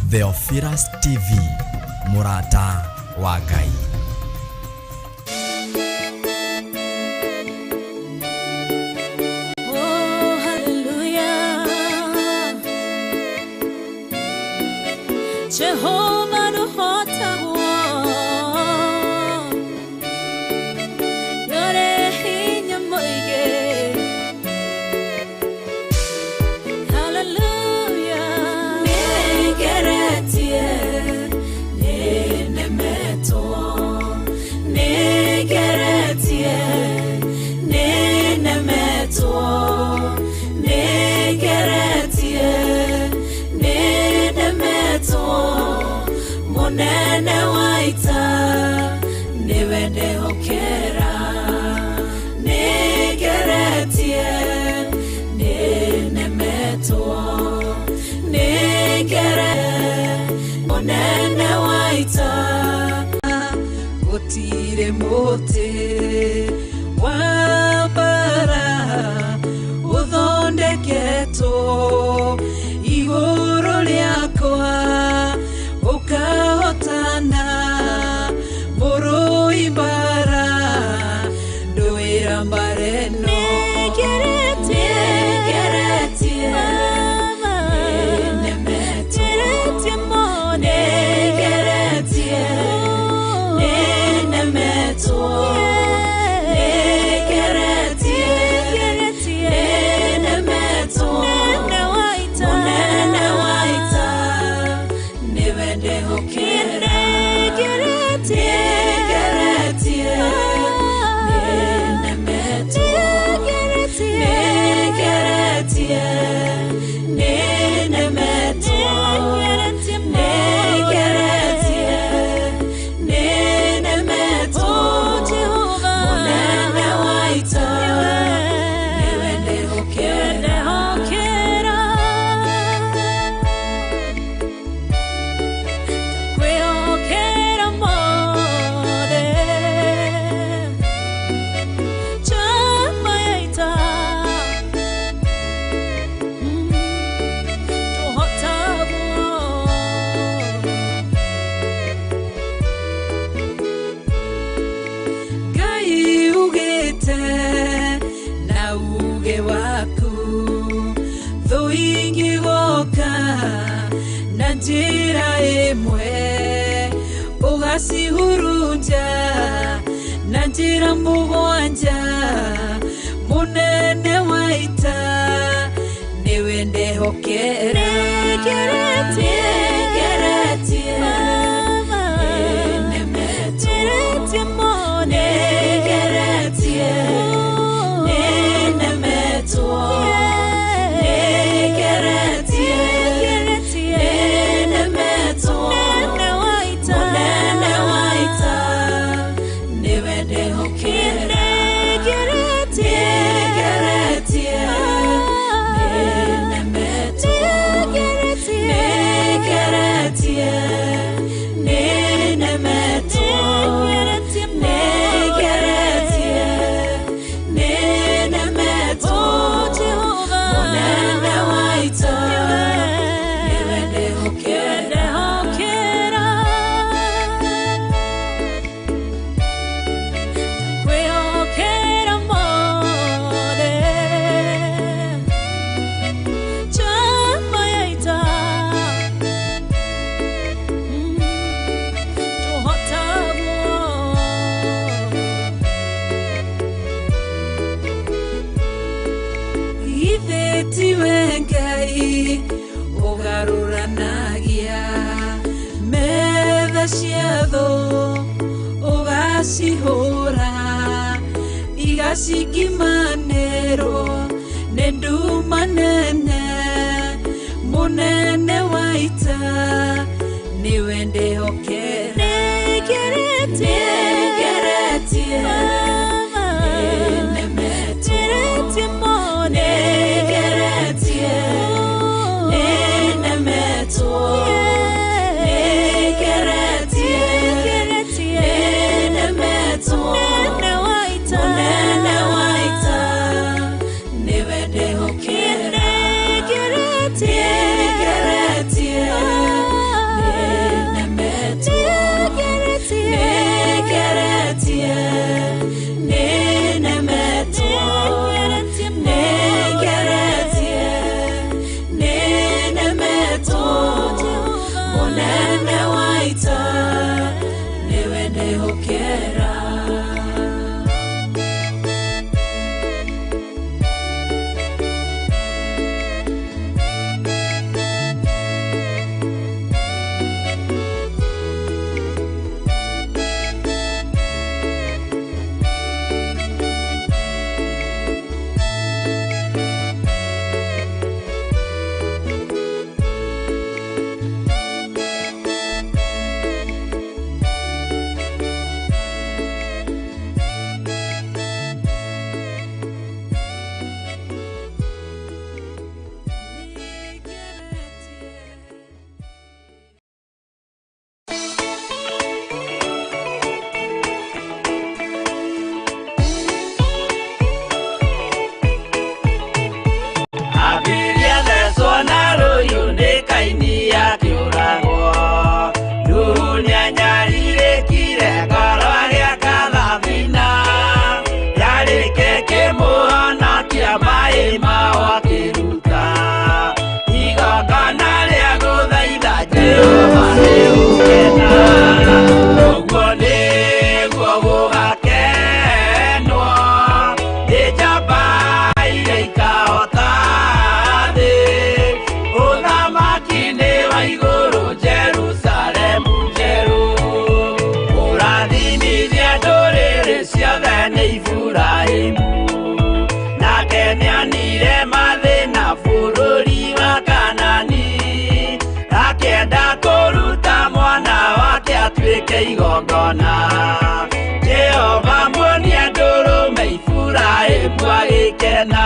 Theophilus TV, mũrata wa Ngai. Oh, hallelujah. Jehovah nũhotagwo. Nĩũrĩ hinya mũingĩ. Hallelujah. Nĩngeretie, nĩnemetwo. Nĩngeretie, nĩnemetwo. Nĩngeretie, nĩnemetwo. Mũnene wa ita, nĩwe ndehokera. Nĩngeretie, nĩnemetwo. Nĩngere, mũnene wa ita. Gũtirĩ mũtĩ wa mbara ũthondeketwo igũrũ rĩakwa ũkahotana mũrũi mbara ndũĩra mbara ĩno. Nĩngeretie, Nĩngeretie, nĩnemetwo. Nĩngeretie, nĩnemetwo. Nĩngeretie, nĩnemetwo. Mũnene wa ita, nĩwe ndehokera. Nĩngeretie, nĩnemetwo. Nĩngeretie, nĩnemetwo. Nĩngeretie, nĩnemetwo. Mũnene wa ita, nĩwe ndehokera. Kwĩhokera mothe. Njamba ya ita. Tũhotagwo. Ngai ugĩte na uge waku thũ ingĩgoka na njĩra ĩmwe ũgacihurunja na njĩra mũgwanja mũnene wa ita nĩwe ndehokera. Nĩngeretie, Nĩngeretie, nĩnemetwo. Nĩngeretie, nĩnemetwo. Nĩngeretie, nĩnemetwo. Mũnene wa ita, nĩwe ndehokera. Nĩngeretie, nĩnemetwo. Nĩngeretie, nĩnemetwo. Nĩngeretie, nĩnemetwo. Mũnene wa ita, nĩwe ndehokera. Kwĩhokera mothe. Njamba ya ita. Tũhotagwo. Githĩ tiwe Ngai ũgarũranagia metha cia thũ ũgacihũra igacingimanĩrwo nĩ nduma nene mũnene wa ita nĩwe ndehokera. Nĩngeretie, Nĩngeretie, nĩnemetwo. Nĩngeretie, nĩnemetwo. Nĩngeretie, nĩnemetwo. Mũnene wa ita, nĩwe ndehokera. Nĩngeretie, nĩ Iburahĩmu. Nake nĩonire mathĩna bũrũri wa Kanani, akĩenda kũruta mwana wake atuĩke igongona. Jehova muonie ndũrũme, Iburahĩmu agĩkena.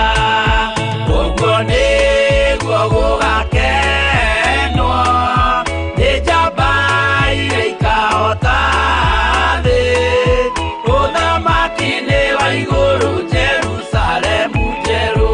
Ũguo nĩguo gũgakenwo nĩ njamba iria ikahota thĩ. Ũthamaki-inĩ wa igũrũ, Jerusalemu njerũ.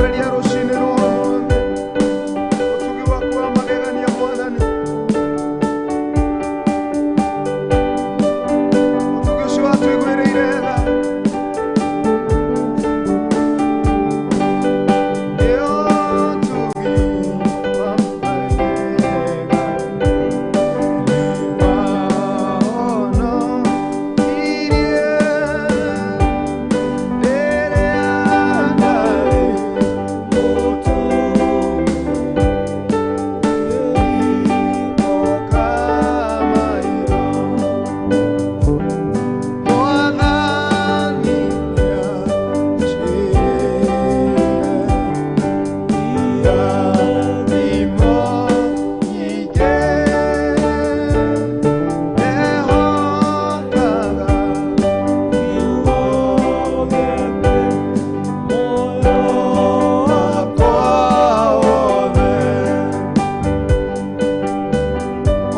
Twakwambararia rũcinĩ rwa ũmũthĩ ũtugi waku wa magegania Mwathani ũtugi ũcio watũiguĩrĩire tha nĩ ũtugi wa magegania nĩwahonokirie rĩrĩa ndarĩ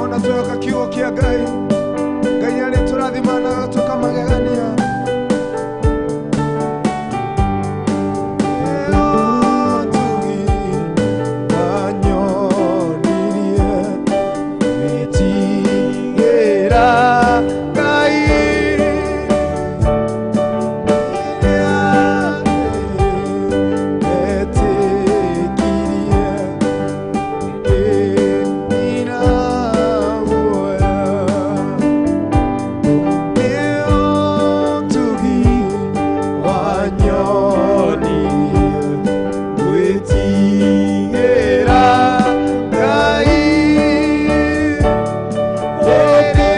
Ona tuoka kiugo kĩa Ngai Ngai arĩ tũrathima na tũkamagegania Ũtugi wanyonirie gwĩtigĩra Ngai rĩrĩa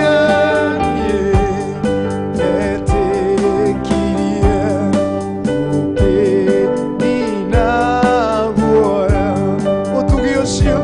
ndetĩkirie Ũtugi ũcio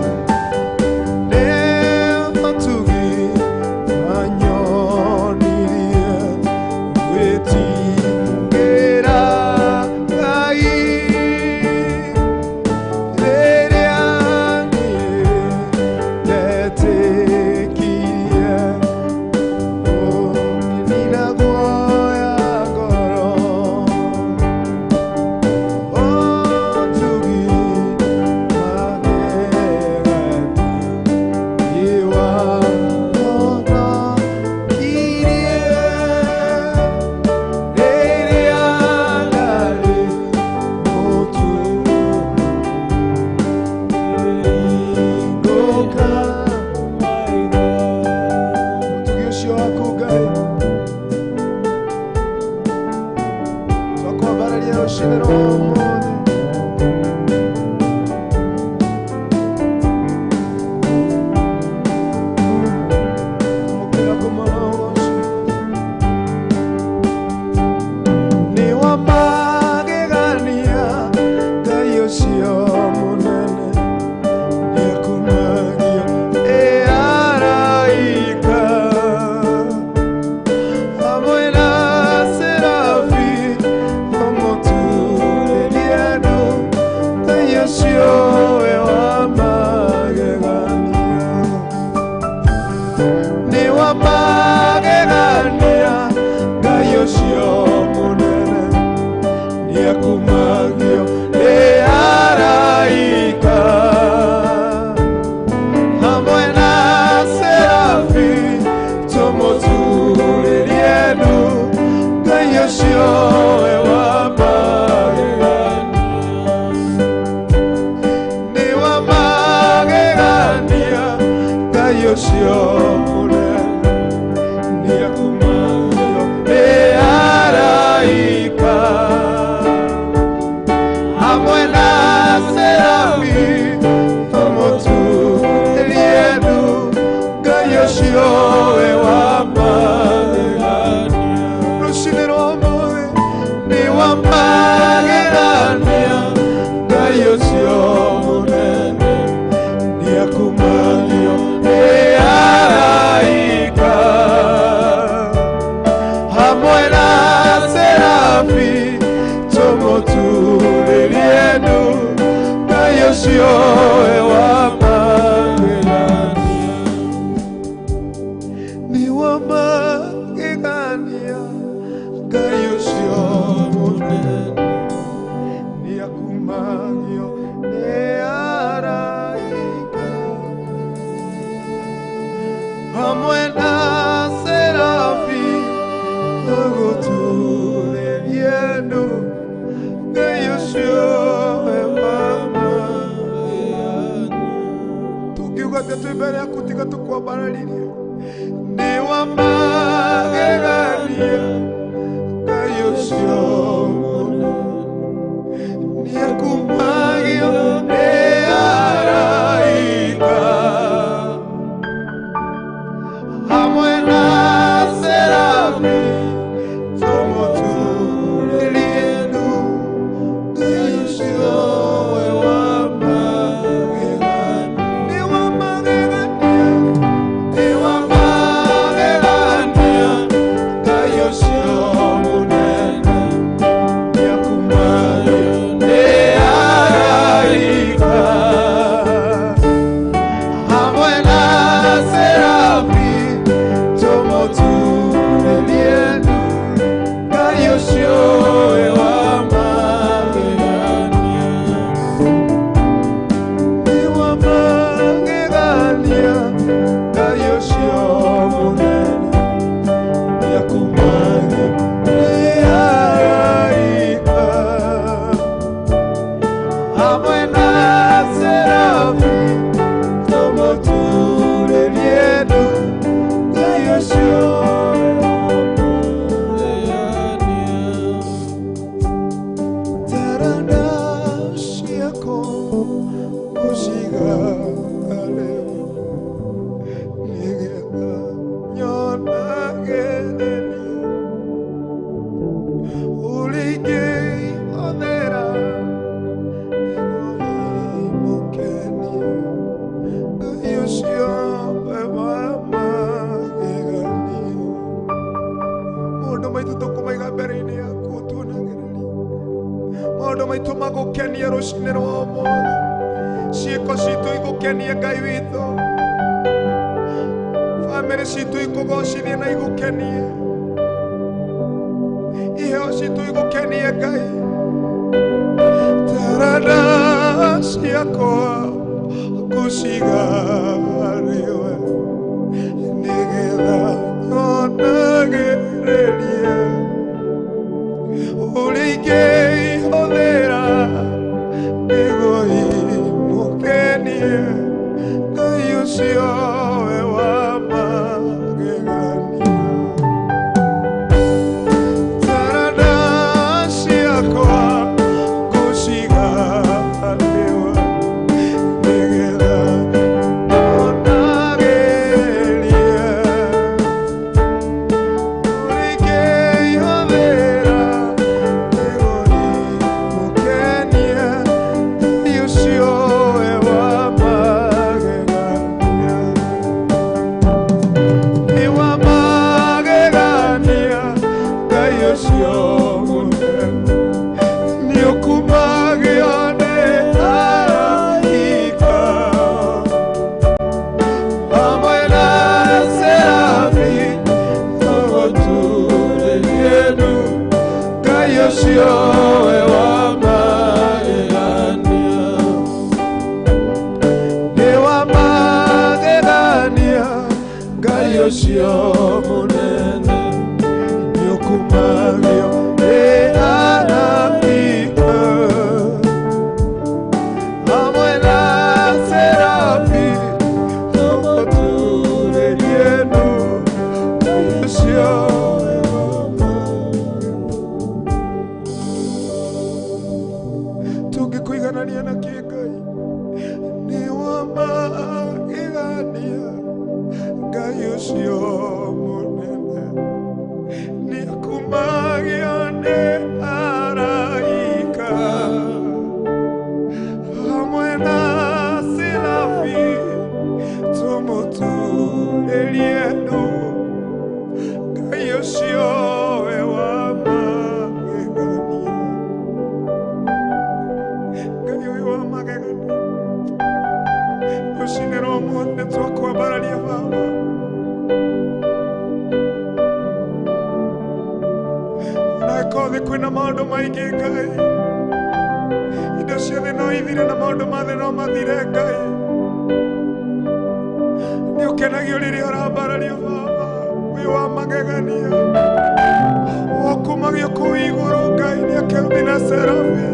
Ũtugi ũcio waku Ngai twakwambararia rũcinĩ rwa ũmũthĩ Amũkĩra kũmana ũgoci nĩ wa magegania Ngai ũcio mũnene nĩakumagio nĩ araika hamwe na serafi mamũturĩrie ndu Ngai ũcio we wa magegania nĩ wa magegania Ngai ũcio mũnene nĩakumagio nĩ araika hamwe na serafi tũmũturĩrie ndu Ngai ũcio we wa magegania nĩ wa magegania Ngai ũcio mũnene nĩakumagio nĩ araika hamwe na serafi tũmũturĩrie ndu Ngai ũcio we wa magegania rũcinĩ rwa ũmũthĩ nĩ wa magegania Ngai ũcio mũnene nĩakumagio nĩ araika hamwe na serafi tũmũturĩrie ndu Ngai ũcio we wa magegania nĩ wa magegania Ngai ũcio mũnene nĩakumagio Nĩakumagio nĩ araika hamwe na Serafi tũgũturĩrie ndu Ngai ũcio we wa magegania. Tũngiuga atĩa twĩ mbere yaku tiga tũkwambararirie? Nĩ wa magegania Ngai ũcio mũnene, nĩakumagio nĩ araika hamwe na Serafi tũmũturĩrie ndu Ngai ũcio we wa magegania. Nĩ wa magegania, nĩ wa magegania Ngai ũcio mũnene, nĩakumagio nĩ araika hamwe na Serafi tũmũturĩrie ndu Ngai ũcio we wa magegania. Nĩ wa magegania Ngai ũcio mũnene, nĩakumagio nĩ araika hamwe na Serafi tũmũturĩrie ndu Ngai ũcio we wa magegania. Taranda ciakwa ngũciga rĩu nĩgetha nyonagĩrĩrie ũrĩa ingĩhũthĩra nĩguo imũkenie Ngai ũcio we wa magegania. Maũndũ maitũ tũkũmaiga mbere-inĩ yaku ũtuonagĩrĩrie maũndũ maitũ magũkenie rũcinĩ rwa ũmũthĩ, ciĩko citũ igũkenie Ngai witũ, bamĩrĩ citũ ikũgocithie na igũkenie, iheo citũ igũkenie Ngai. Taranda ciakwa ngũciga harĩwe nĩgetha nyonagĩrĩrie ũrĩa ingĩhũthĩra nĩguo imũkenie Ngai ũcio we wa magegania. Taranda ciakwa ngũciga harĩwe nĩgetha nyonagĩrĩrie ũrĩa ingĩhũthĩra nĩguo imũkenie Ngai ũcio we wa magegania. Nĩ wa magegania Ngai ũcio mũnene, nĩũkumagio nĩ araika hamwe na Serafi tũgũturĩrie ndu Ngai ũcio we wa magegania. Nĩ wa magegania Ngai ũcio mũnene, nĩũkumagio nĩ araika hamwe na Serafi tũmũturĩrie ndu Ngai ũcio we wa magegania. Tũngĩkũiganania na kĩ Ngai? Nĩ wa magegania Ngai ũcio mũnene, nĩakumagio nĩ araika hamwe na Serafi tũmũturĩrie ndu Ngai ũcio we wa magegania. Ngai ũyũ wa magegania, rũcinĩ rwa ũmũthĩ nĩtwakwambararia Baba. Ona ĩkorwo thĩ kwĩna maũndũ maingĩ Ngai, indo cia ithire na maũndũ ma thĩ no mathire Ngai. Nĩ ũkenagio rĩrĩa ũrambarario Baba, wĩ wa magegania. Wakumagio kũu igũrũ Ngai nĩ akerubi na serafi.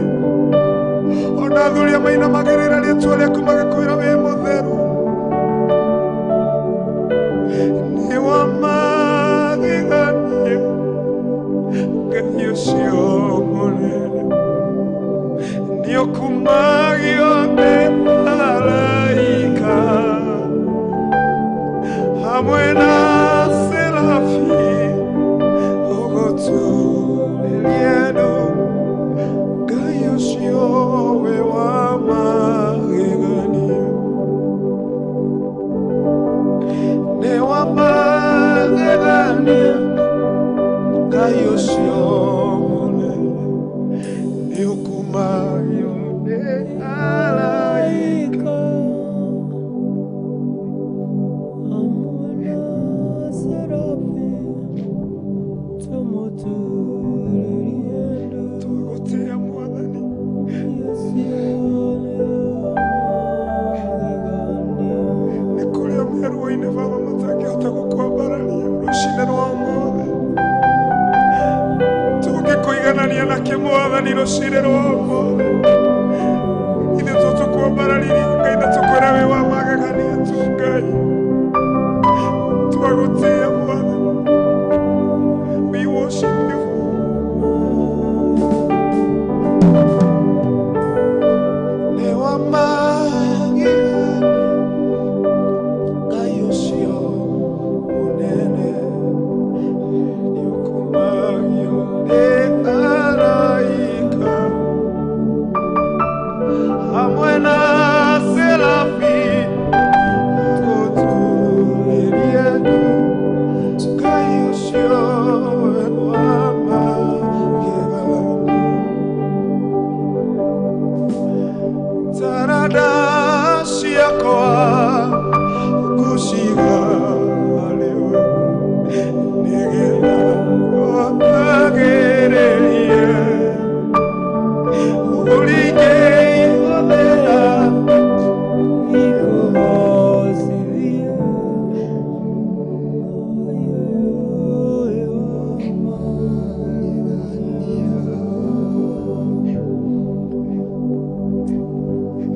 Ona athuri a mainamagĩrĩra rĩtwa rĩaku magĩkwĩra wĩ mũtheru. Nĩ wa magegania Ngai ũcio mũnene. Nĩ ũkumagio nĩ araika hamwe na serafi ũgũtũrĩrie ndũ. Ngai ũcio wĩ wa magegania. Nĩ wa magegania Ngai ũcio mũnene. Nĩ ũkumagio nĩ araika. Twagũtĩĩa Mwathani. Nĩ kũrĩa mĩaruo-inĩ Baba matangĩhota gũkwambararia rũcinĩ rwa ũmũthĩ. Tũngĩkũiganania nakĩ Mwathani rũcinĩ rwa ũmũthĩ. Ithuĩ tũtũkwambararirie Ngai na tũkwĩra wĩ wa magegania tu Ngai. Twagũtĩĩa Mwathani. We worship you. Nĩ wa magegania Ngai ũcio mũnene. Nĩ ũkumagio nĩ araika hamwe na serafi gũturĩrie ndu. Ngai ũcio wa magegania. Taranda ciakwa ngũciga harĩ we nĩgetha wagĩrĩrie ũringe igũthĩra.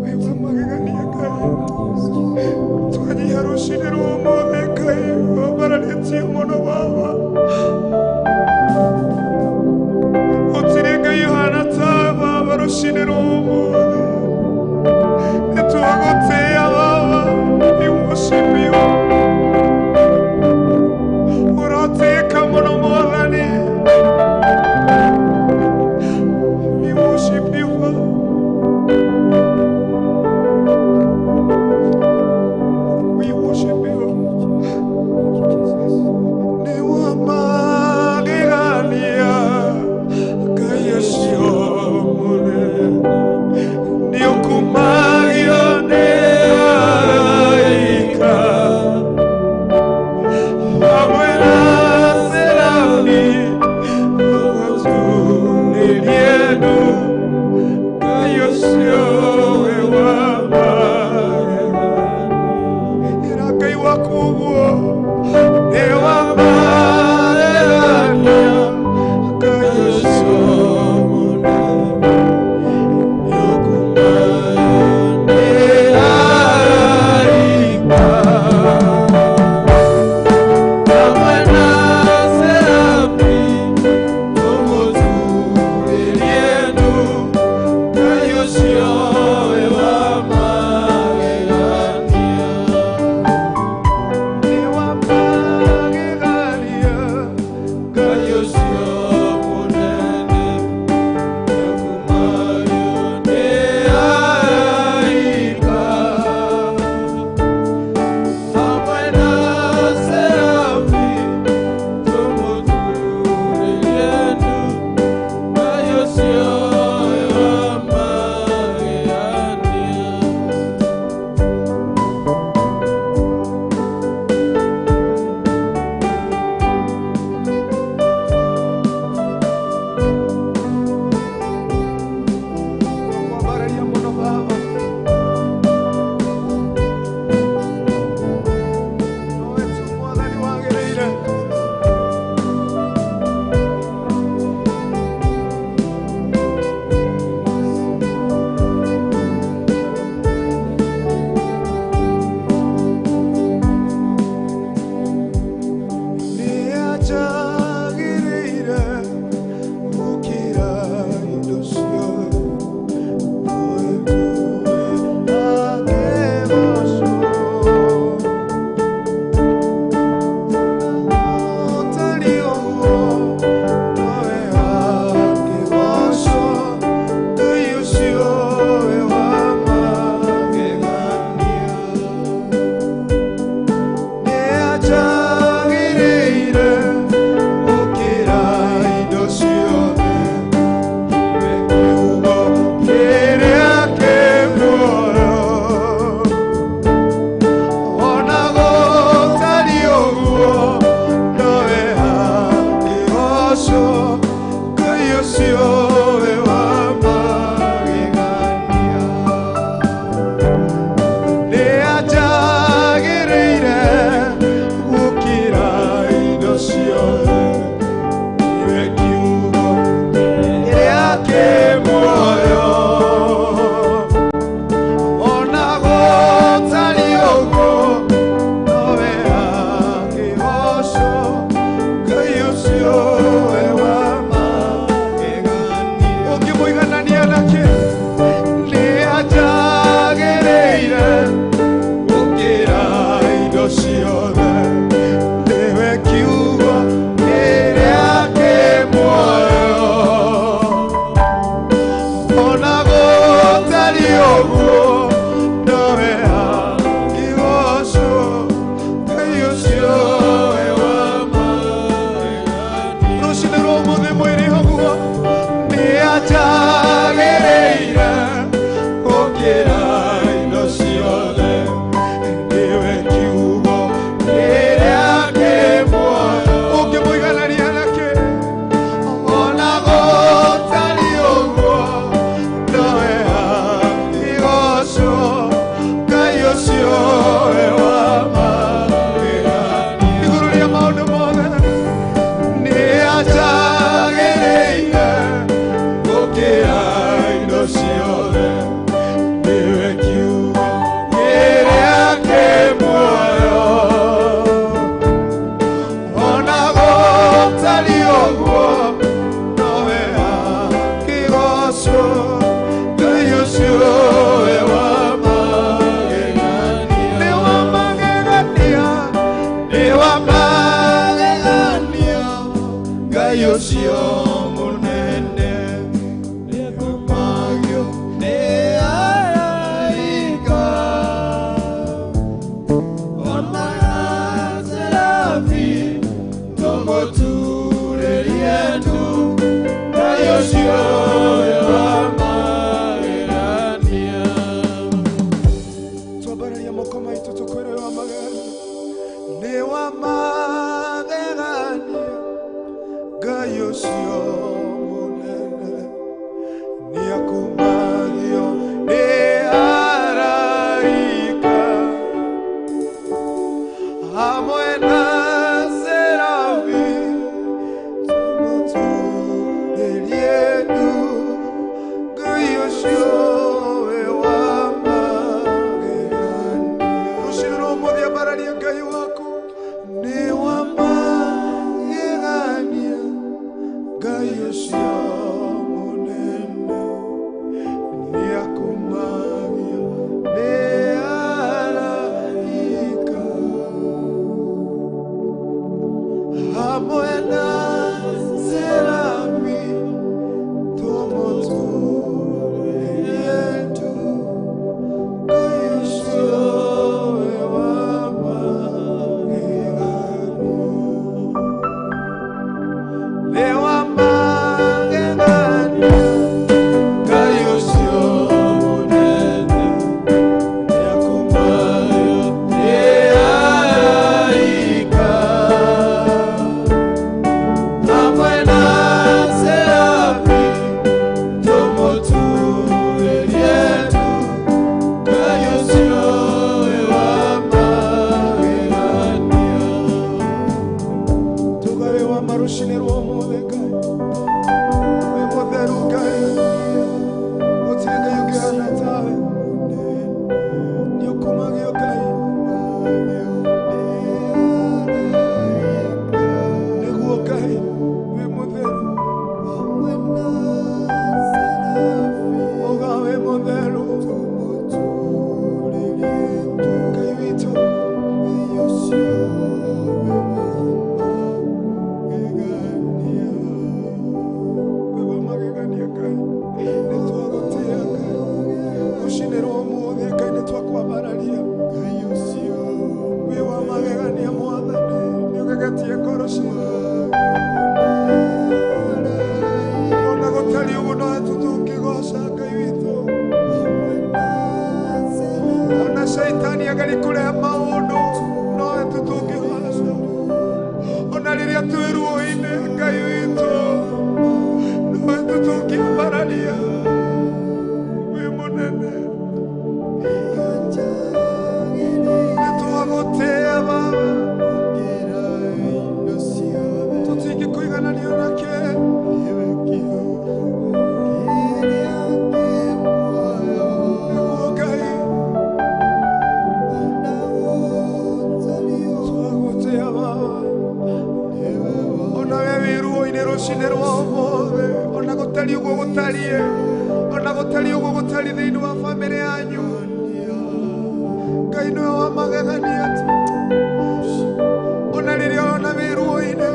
Wĩ wa magegania Ngai. Twanyiha rũcinĩ rwa ũmũthĩ Ngai, wambararĩtie mũno Baba. Gũtirĩ Ngai ũhana ta Baba rũcinĩ rwa ũmũthĩ. Nĩ twagũtĩĩa Baba, we worship you. Ũrotĩĩka mũno Mwathani. We worship you, Father. We worship you. Nĩ wa magegania Ngai ũcio mũnene. gũtariĩ ũguo nowe angĩgocwo Ngai ũcio we wa magegania rũcinĩ rwa ũmũthĩ mwĩrĩ ũguo nĩ anjagĩrĩire gũkĩra indo ciothe nĩwe kiugo kĩrĩa kĩ muoyo ũngĩmũiganania nakĩ ona gũtariĩ ũguo nowe angĩgocwo Ngai ũcio we wa magegania igũrũ rĩa maũndũ mothe nĩ anjagĩrĩire gũkĩra indo ciothe nĩwe kiugo kĩrĩa kĩ muoyo ona gũtariĩ ũguo nowe angĩgocwo Ngai ũcio we wa magegania nĩ wa magegania nĩ wa magegania Ngai ũcio mũnene nĩakumagio nĩ araika ona Serafi tũmũturĩrie ndu Ngai ũcio we wa magegania twambararia moko maitũ tũkwĩre wa magegania nĩ wa magegania Ngai ũcio mũnene nĩakumagio nĩ araika hamwe na Serafi tũmũturĩrie ndu Ngai ũcio we wa magegania rũcinĩ rwa ũmũthĩ ambararia Ngai waku nĩ wa magegania Ngai ũcio mũnene nĩakumagio nĩ araika hamwe na Serafi tũmũturĩrie ndu Ngai ũcio we wa magegania nĩ wa magegania Ngai ũcio mũnene nĩakumagio nĩ araika hamwe na Serafi tũmũturĩrie ndu Ngai ũcio we wa magegania tugawe wa marucinĩ rwa ũmũthĩ Ngai wĩ mũtheru Ngai gũtirĩ Ngai ũngĩhana tawe nĩ ũkumagio Ngai nĩguo Ngai wĩ mũtheru uga wĩ mũtheru Ngai witũ wĩ wa magegania Ngai nĩ twagũtĩĩa Ngai rũcinĩ rwa ũmũthĩ Ngai nĩ twakwambararia wĩ wa magegania Mwathani nĩ ũgegetie ngoro citũ ona gũtariĩ ũguo no tũtũngĩgoca Ngai witũ ona caitani ageria kũrehe maũndũ no tũtũngĩgoca ona rĩrĩa twĩ ruo-inĩ Ngai witũ no tũtũngĩambararia wĩ mũnene nĩ twagũtĩĩa Baba tũtingĩkũigananio nake nĩguo Ngai twagũtĩĩa Baba ona we wĩ ruo-inĩ rũcinĩ rwa ũmũthĩ ona gũtariĩ ũguo gũtariĩ ona gũtariĩ ũguo gũtariĩ thĩinĩ wa bamĩrĩ yanyu Ngai nĩwe wa magegania ona rĩrĩa ũrona wĩ ruo-inĩ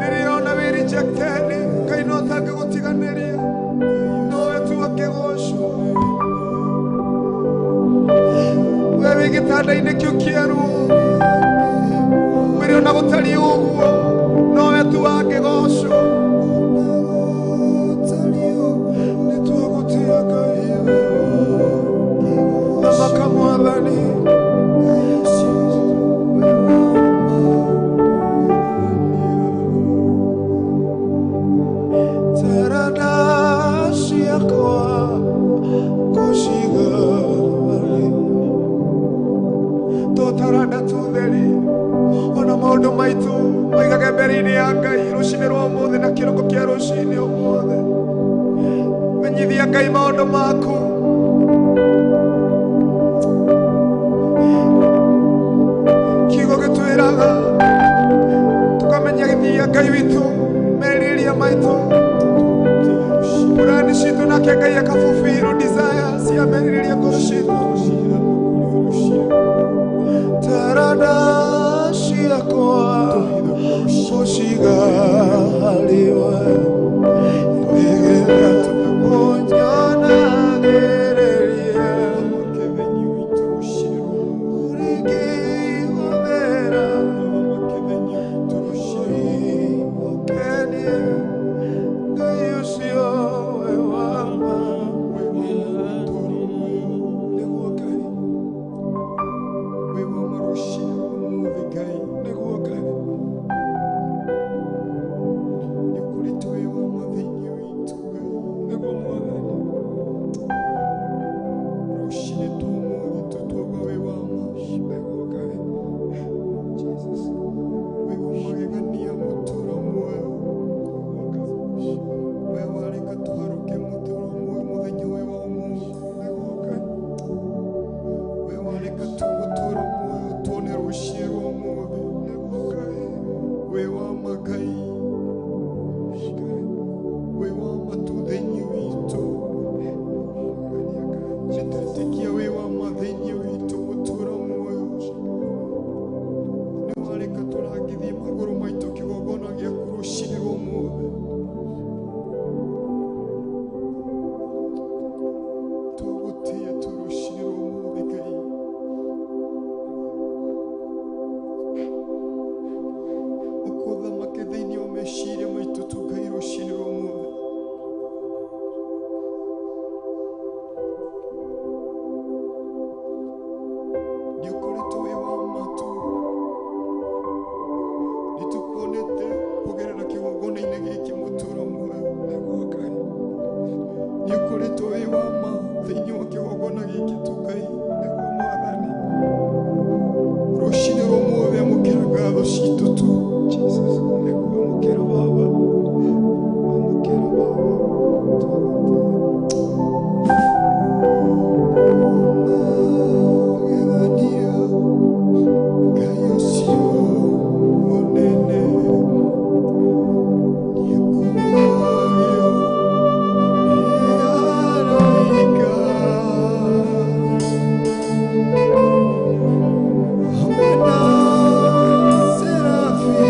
rĩrĩa ũrona wĩ rejected Ngai no atangĩgũtiganĩria nowe tu akĩgocwo. Wĩ gĩtanda-inĩ kĩu kĩerũ mwĩrĩ ona gũtariĩ ũguo nowe tu wangĩgocwo. Nĩtwagũtĩĩa Ngai, thamaka Mwathani. Taranda ciakwa ngũciga to taranda tũtheri ona maũndũ maitũ maigage mbere-inĩ ya Ngai rũcinĩ rwa ũmũthĩ na kĩroko kĩa rũcinĩ ũmũthĩ. Menyithia Ngai maũndũ maku. Kiugo gĩtwĩraga tũkamenyithia Ngai witũ merirĩria maitũ, purani citũ, nake Ngai akafulfill desire cia merirĩria ngoro citũ. Taranda ciakwa ngũciga harĩ we nĩgetha ũnyonagĩrĩrie ũrĩngĩhũthĩra ũkenie Ngai ũcio we wa ma. Nĩguo Ngai, nĩguo Ngai, nĩguo Mwathani. Nĩguo Ngai. Jesus. Nĩguo Ngai. Nĩguo Ngai. Ngai, wĩ wa ma tu thĩinĩ witũ, nĩtwetĩkia wĩ wa ma thĩinĩ witũ mũtũũra muoyo. Nĩwareka tũrangithie magũrũ maitũ kĩgongona gĩaku rũcinĩ rwa ũmũthĩ. Tũgũtĩĩa tu rũcinĩ rwa ũmũthĩ Ngai. Ũkũthamake thĩinĩ wa meciria maitũ tu Ngai rũcinĩ rwa ũmũthĩ. Nĩ ũkoretwo wĩ wa ma tu, nĩtũkuonete kũgerera kĩgongona-inĩ gĩkĩ mũtũũra muoyo. Nĩguo Ngai. Nĩ ũkoretwo wĩ wa ma thĩinĩ wa kĩgongona gĩkĩ tu Ngai. Nĩguo Mwathani. Rũcinĩ rwa ũmũthĩ amũkĩra ngatho citũ tu. Jesus. Nĩguo amũkĩra Baba. Amũkĩra Baba. Magegania Ngai ũcio mũnene nĩakumagio nĩ araika hamwe na serafi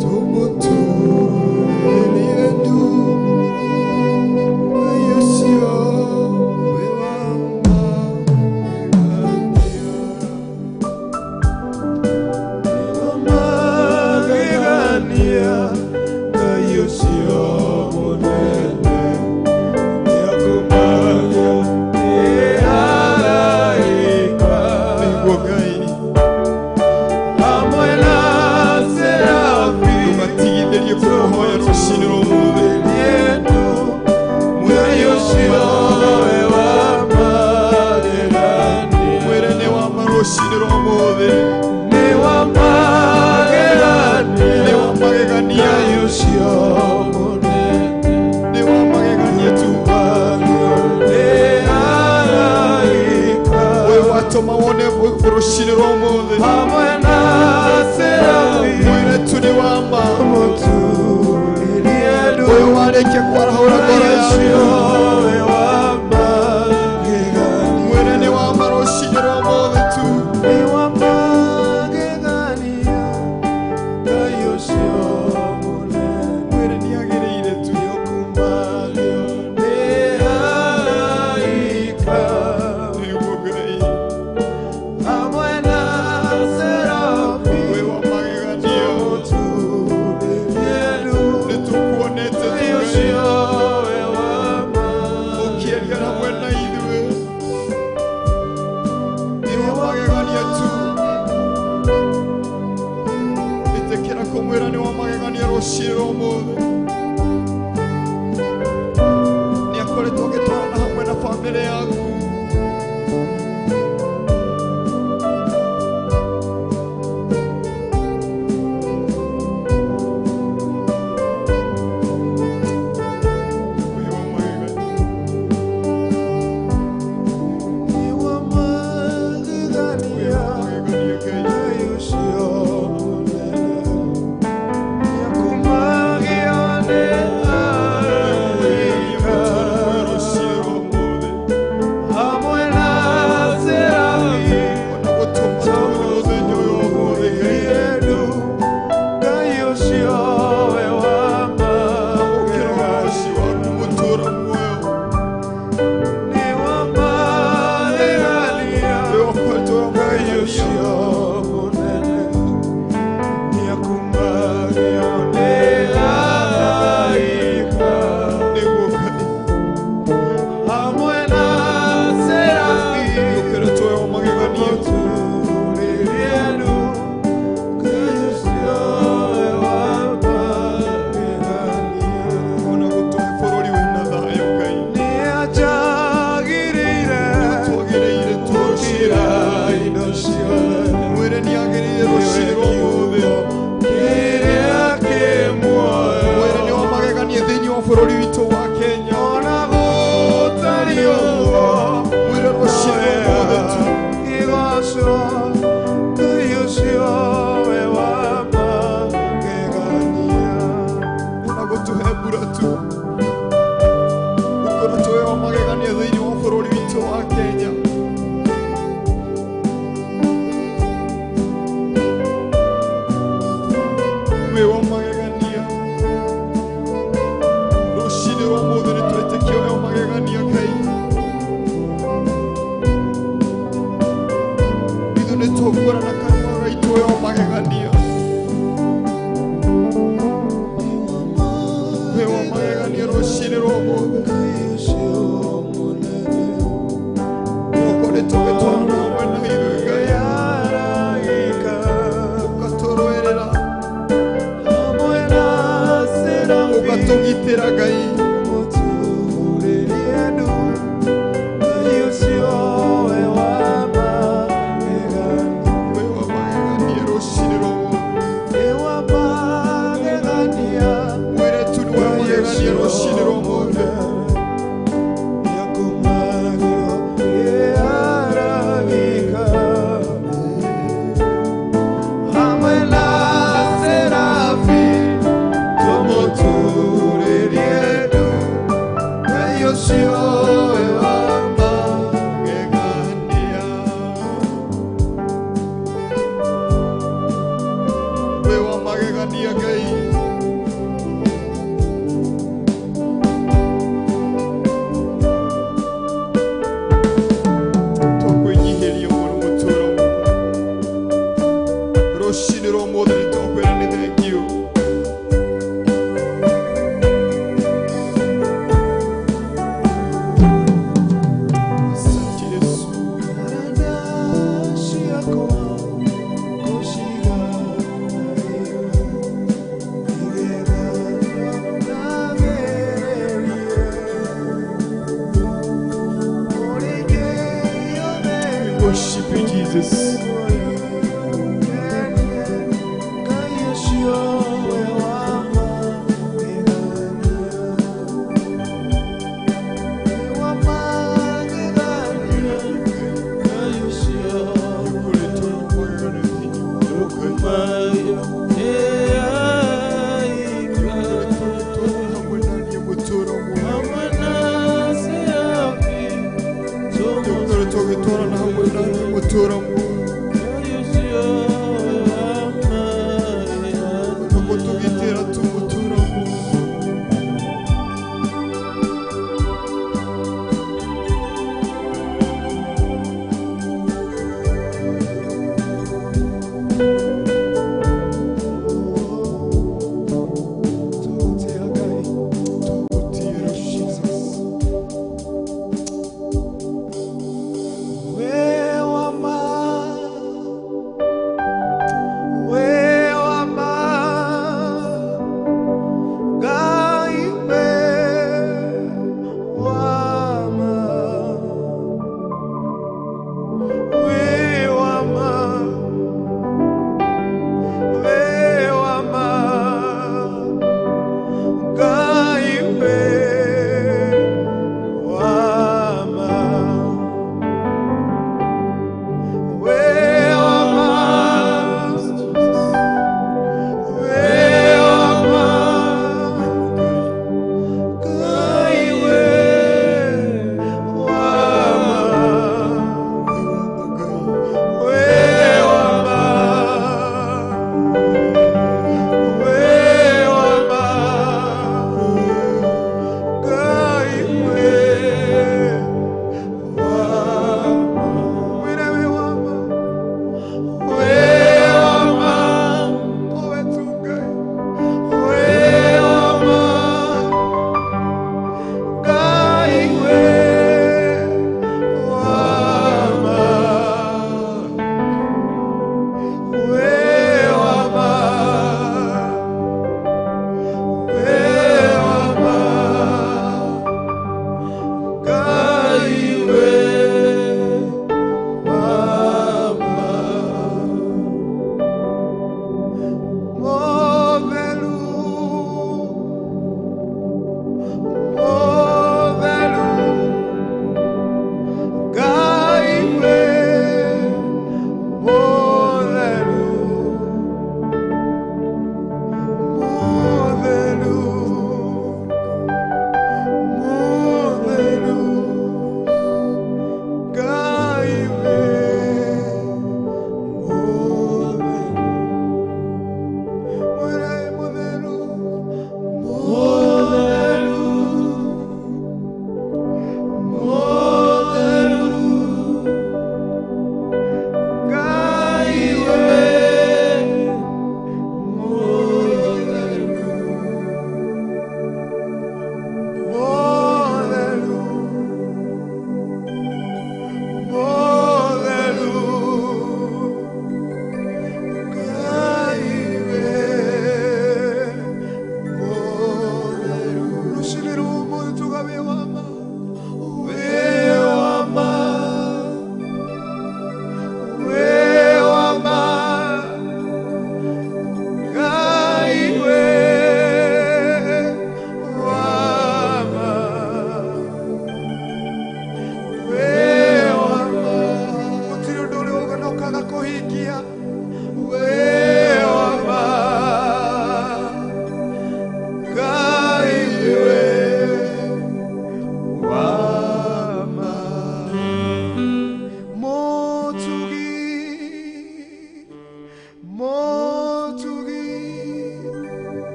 tũmũturĩrie ndu. Ngai ũcio wĩ wa magegania. Magegania Ngai ũcio mũnene nĩakumagio nĩ araika Nĩguo Ngai, hamwe na serafi tũmatigithĩrie kũmũhoya rũcinĩ rwa ũmũthĩ. Ngai ũcio wĩ wa magegania. Mwĩre nĩ wa ma rũcinĩ rwa ũmũthĩ. Nĩ wa magegania Nĩ wa magegania. Ngai ũcio mũnene Nĩ wa magegania tu. nĩ araika We watũma wone rũcinĩ rwa ũmũthĩ. hamwe na serafi Mwĩre tu nĩ wa ma. mũturĩrie ndu. Ũyũ warĩkia kwarahũra ngoro Ngai yaku. ũcio wĩ wa magegania. Mwĩre nĩ wa ma rũcinĩ rwa ũmũthĩ tu. Nĩ wa magegania Ngai ũcio mũnene Mwĩre nĩ agĩrĩire tu. nĩũkumagio nĩ araika Nĩguo Ngai. Worship you, Jesus.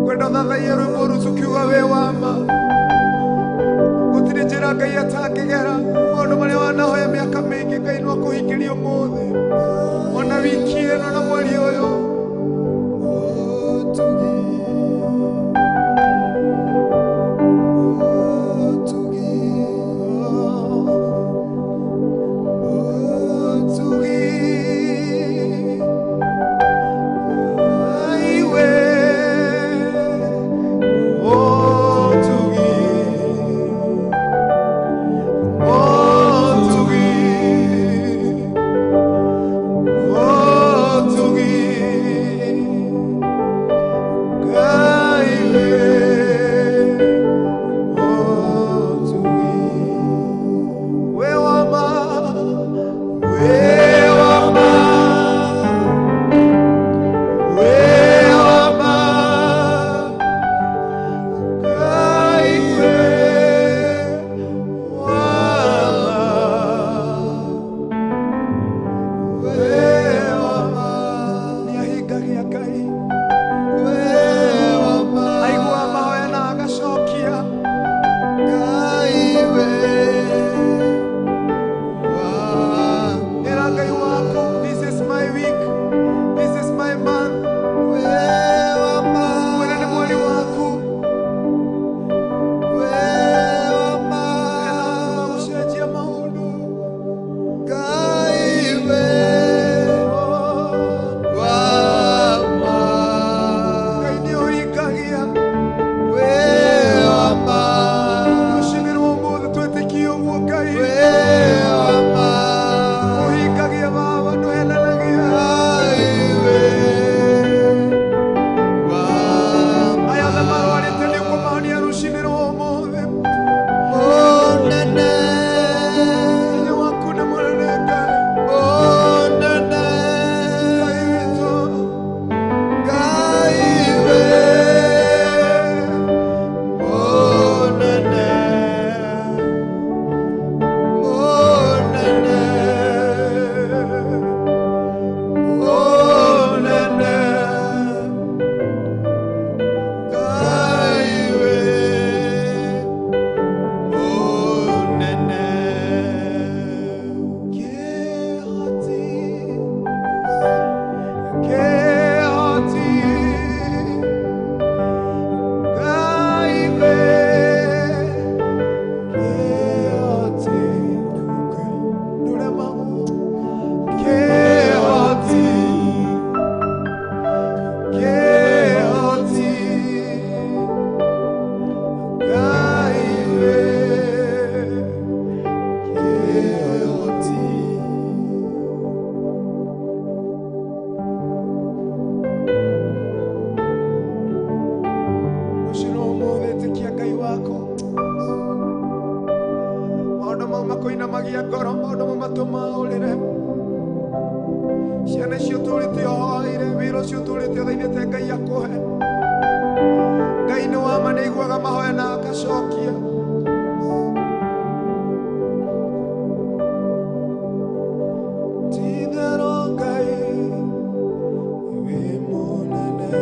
Kwenda thathaiye rwĩmbo rũu tũkiuga wĩ wa ma. Gũtirĩ njĩra Ngai atangĩgera. Maũndũ ũthuthuragia ngoro maũndũ mamwe matũmaga ũrĩre. Ciana icio ũtũrĩte ũhoeire, wĩra ũcio ũtũrĩte ũthaithĩte Ngai akũhe. Ngai nĩ wa ma, nĩ aiguaga mahoya na agacokia. Ti-itherũ Ngai wĩ mũnene,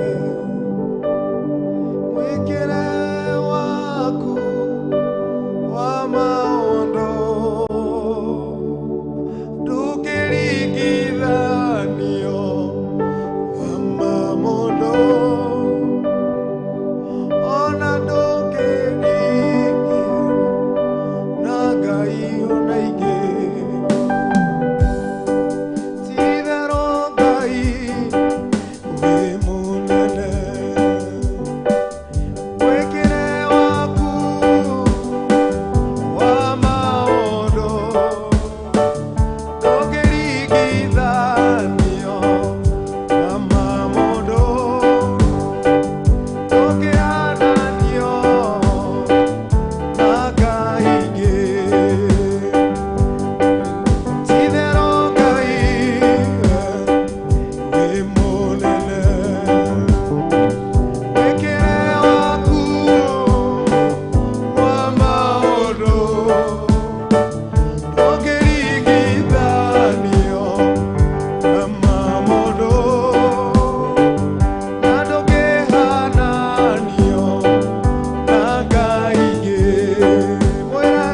mwĩkĩre waku wa maũndũ ndũngĩringithanio na ma mũndũ, ona ndũngĩringithanio na Ngai ona ingĩ. Ti-itherũ Ngai wĩ mũnene, mwĩkĩre waku wa maũndũ ndũngĩringithanio na ma mũndũ, ndũngĩhananio na Ngai ingĩ. Ti-itherũ Ngai wĩ mũnene, mwĩkĩre waku wa maũndũ ndũngĩringithanio na ma mũndũ, na ndũngĩhananio na Ngai ingĩ. Mwĩre,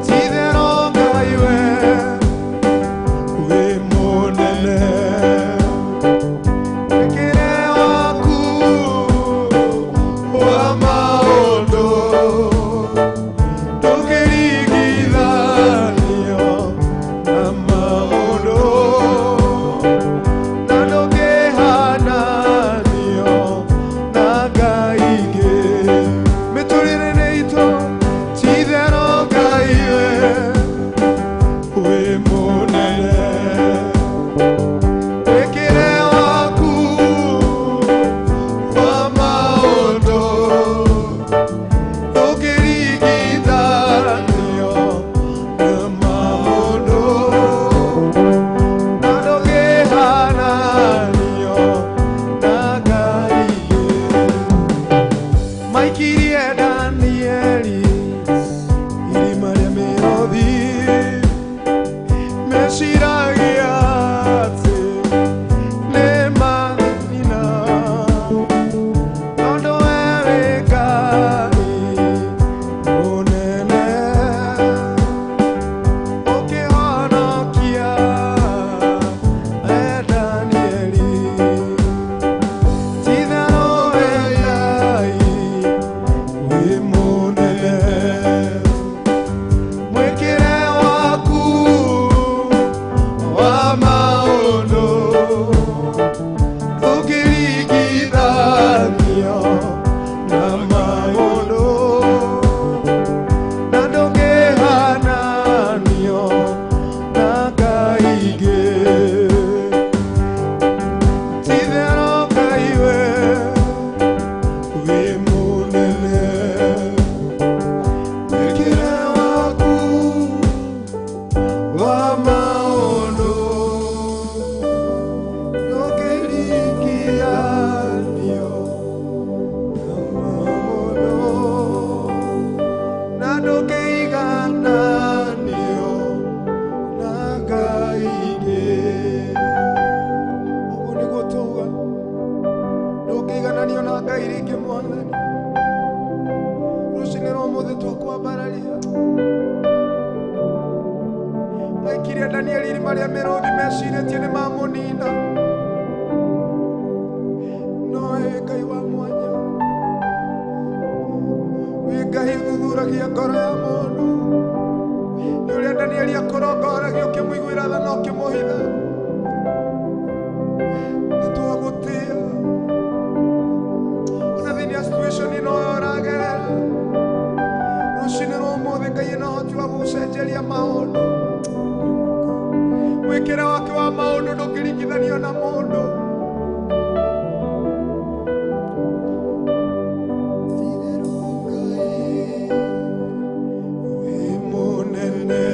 ti-itherũ Ngai we wĩ mũnene, mwĩkĩre waku wa maũndũ ndũngĩringithanio na maũndũ, na ndũngĩhananio na Ngai ingĩ. Mĩtũrĩre-inĩ itũ, ti-itherũ Ngai we wĩ mũnene, mwĩkĩre waku wa maũndũ ndũngĩringithanio na maũndũ, na ndũngĩhananio na Ngai ingĩ. Maikirie Danieli irima rĩa mĩrũthi, meciragia atĩ nĩ manina, tondũ we wĩ Ngai mũnene, ũkĩhonokia we Danieli. Ti-itherũ we Ngai wĩ mũnene, mwĩkĩre waku wa maũndũ ndũngĩringithanio na maũndũ, na ndũngĩhananio na Ngai ingĩ. Ti-itherũ Ngai we wĩ mũnene, mwĩkĩre waku wa maũndũ ndũngĩringithanio na maũndũ, na ndũngĩigananio na Ngai ingĩ. Ũguo nĩguo tuuga, ndũngĩigananio na Ngai rĩngĩ Mwathani. Rũcinĩ rwa ũmũthĩ twakwambararia. Maikirie Danieli irima rĩa mĩrũthi, mecirĩtie nĩ mamũnina, no we Ngai wa mwanya, wĩ Ngai ũthuthuragia ngoro ya mũndũ. Nĩ ũrĩa Danieli akũrongoragia ũkĩmũiguĩra tha na ũkĩmũhitha. Nĩ twagũtĩĩa ona thĩinĩ wa situation ĩno ũragerera. Rũcinĩ rwa ũmũthĩ Ngai ena ũhoti wa gũgũcenjeria maũndũ. Mwĩkĩre wake wa maũndũ ndũngĩringithanio na mũndũ. Ti-itherũ Ngai wĩ mũnene,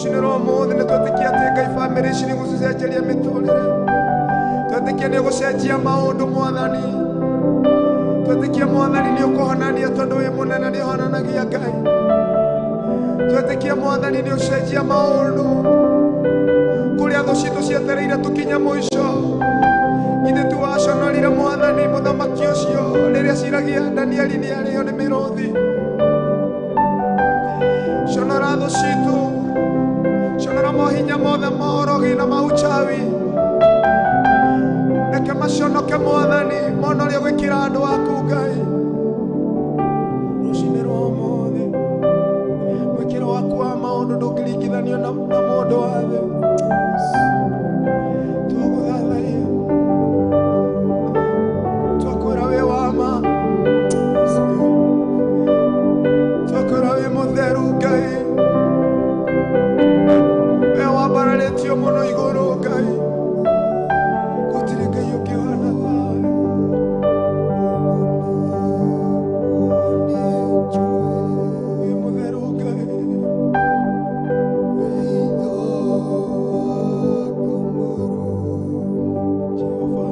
Rũcinĩ rwa ũmũthĩ nĩ twetĩkia atĩ Ngai bamĩrĩ ici nĩ gũcicenjeria mĩtũrĩre. Twetĩkia nĩ ũgũcenjia maũndũ Mwathani. Twetĩkia Mwathani nĩ ũkũhonania tondũ wĩ mũnene nĩ ũhonanagia Ngai. Twetĩkia Mwathani nĩ ũcenjia maũndũ. Kũrĩa thũ citũ cietereire tũkinye mũico. Ithe tu waconorire Mwathani mũthamaki ũcio rĩrĩa ciragia Danieli nĩ arĩo nĩ mĩrũthi. Conora thũ citũ, conora mohinya mothe ma ũrogi na ma uchawi. Reke maconoke Mwathani mona ũrĩa ũgwĩkĩra andũ aku Ngai. Rũcinĩ rwa ũmũthĩ mwĩkĩro waku wa maũndũ ndũngĩringithanio na mũndũ wa thĩ. Twagũthathaiya, twakwĩra wĩ wa ma, twakwĩra wĩ mũtheru Ngai, we wambararĩtio mũno igũrũ Ngai, gũtirĩ Ngai ũngĩhana tawe. Wĩ mũtheru Ngai. Jehova.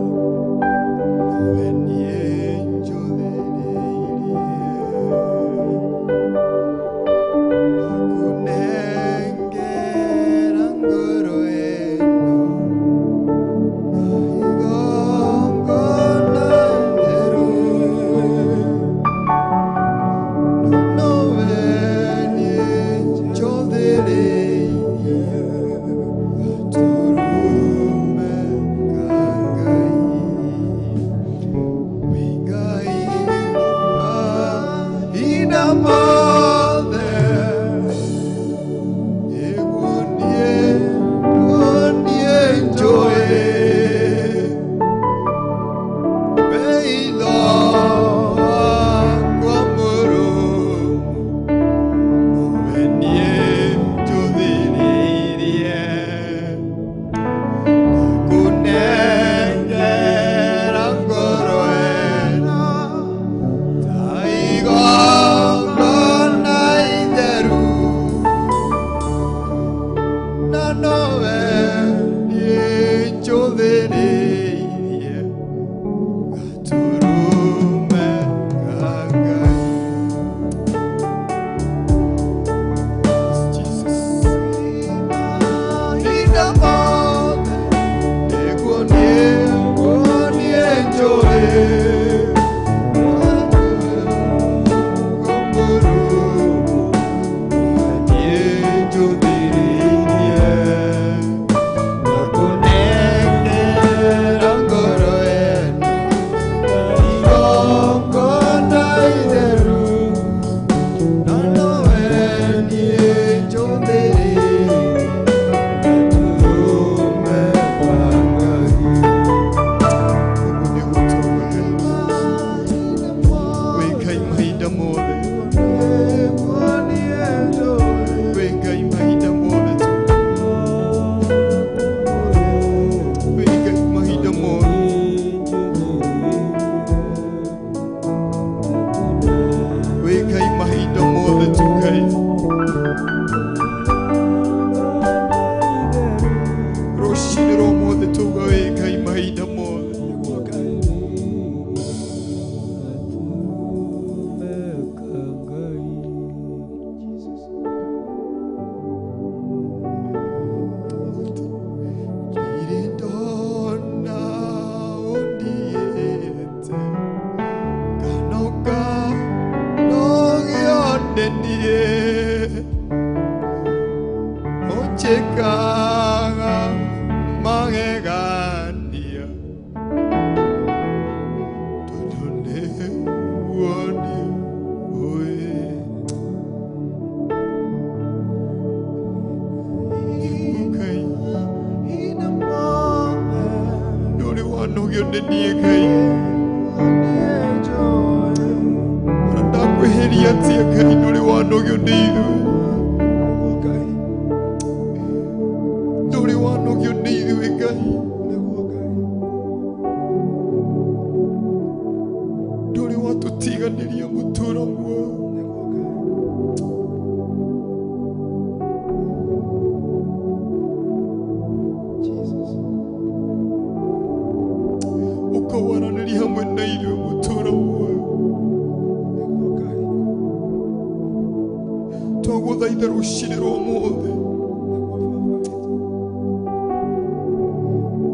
Twagũthaitha rũcinĩ rwa ũmũthĩ.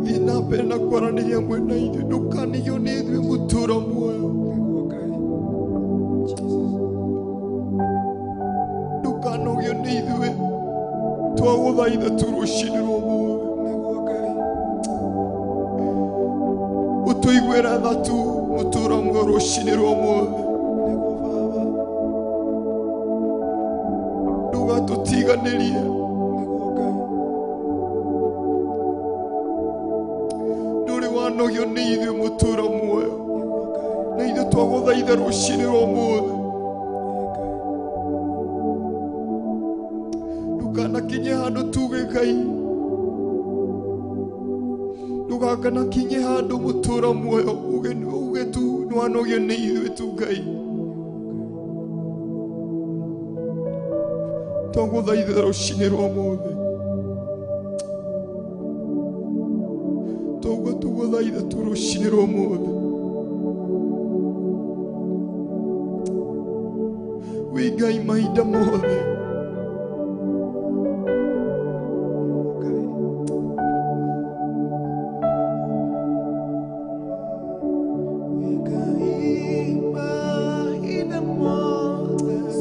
Thiĩ na mbere na kwaranĩria hamwe na ithuĩ, ndũkanigio nĩ ithuĩ mũtũũra muoyo. Ndũkanogio nĩ ithuĩ, twagũthaitha tu rũcinĩ rwa ũmũthĩ. Ũtũiguĩra tha tu mũtũũra muoyo rũcinĩ rwa ũmũthĩ. Ndũgatũtiganĩrie. Ndũrĩ wanogio nĩ ithuĩ mũtũũra muoyo, na ithuĩ twagũthaitha rũcinĩ rwa ũmũthĩ. Ndũkanakinye handũ tuge Ngai, ndũgakanakinye handũ mũtũũra muoyo uge tu nĩwanogio nĩ ithuĩ tu Ngai. Twagũthaitha rũcinĩ rwa ũmũthĩ. Twauga tũgũthaitha tu rũcinĩ rwa ũmũthĩ. Wĩ Ngai mahinda mothe.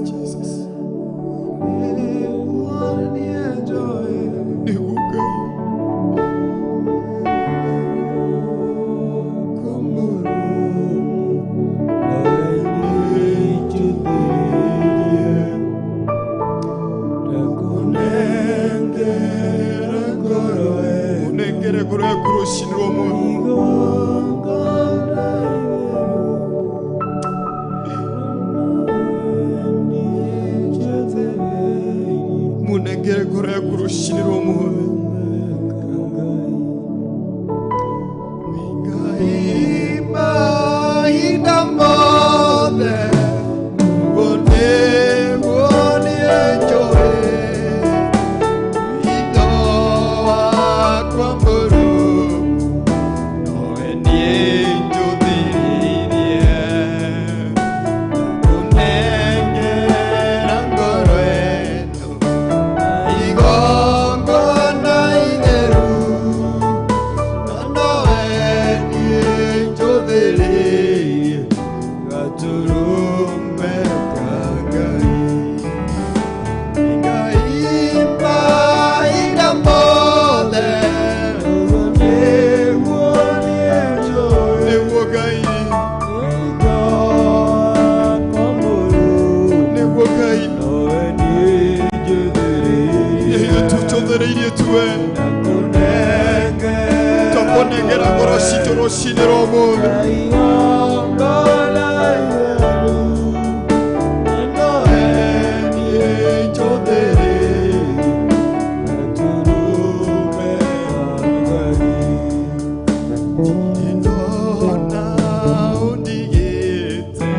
Jesus. Nĩguo Ngai. Unengere ngoro yaku rũcinĩ rwa ũmũthĩ. Munengere ngoro yaku rũcinĩ rwa ũmũthĩ. Ngai mahinda mothe, ũguo nĩguo niĩ njũĩ. Witho wakwa mũru, nowe niĩ njũthĩrĩirie. Ngũnengera ngoro ĩno, igongona itheru, na nowe niĩ njũthĩrĩirie. Gaturume ka Ngai. Ngai mahinda mothe, nĩguo Ngai, nĩguo Ngai, ithuĩ tũtũthĩrĩirie tuwe, twakũnengera ngoro citũ rũcinĩ rwa ũmũthĩ. Ndona ũndigĩte,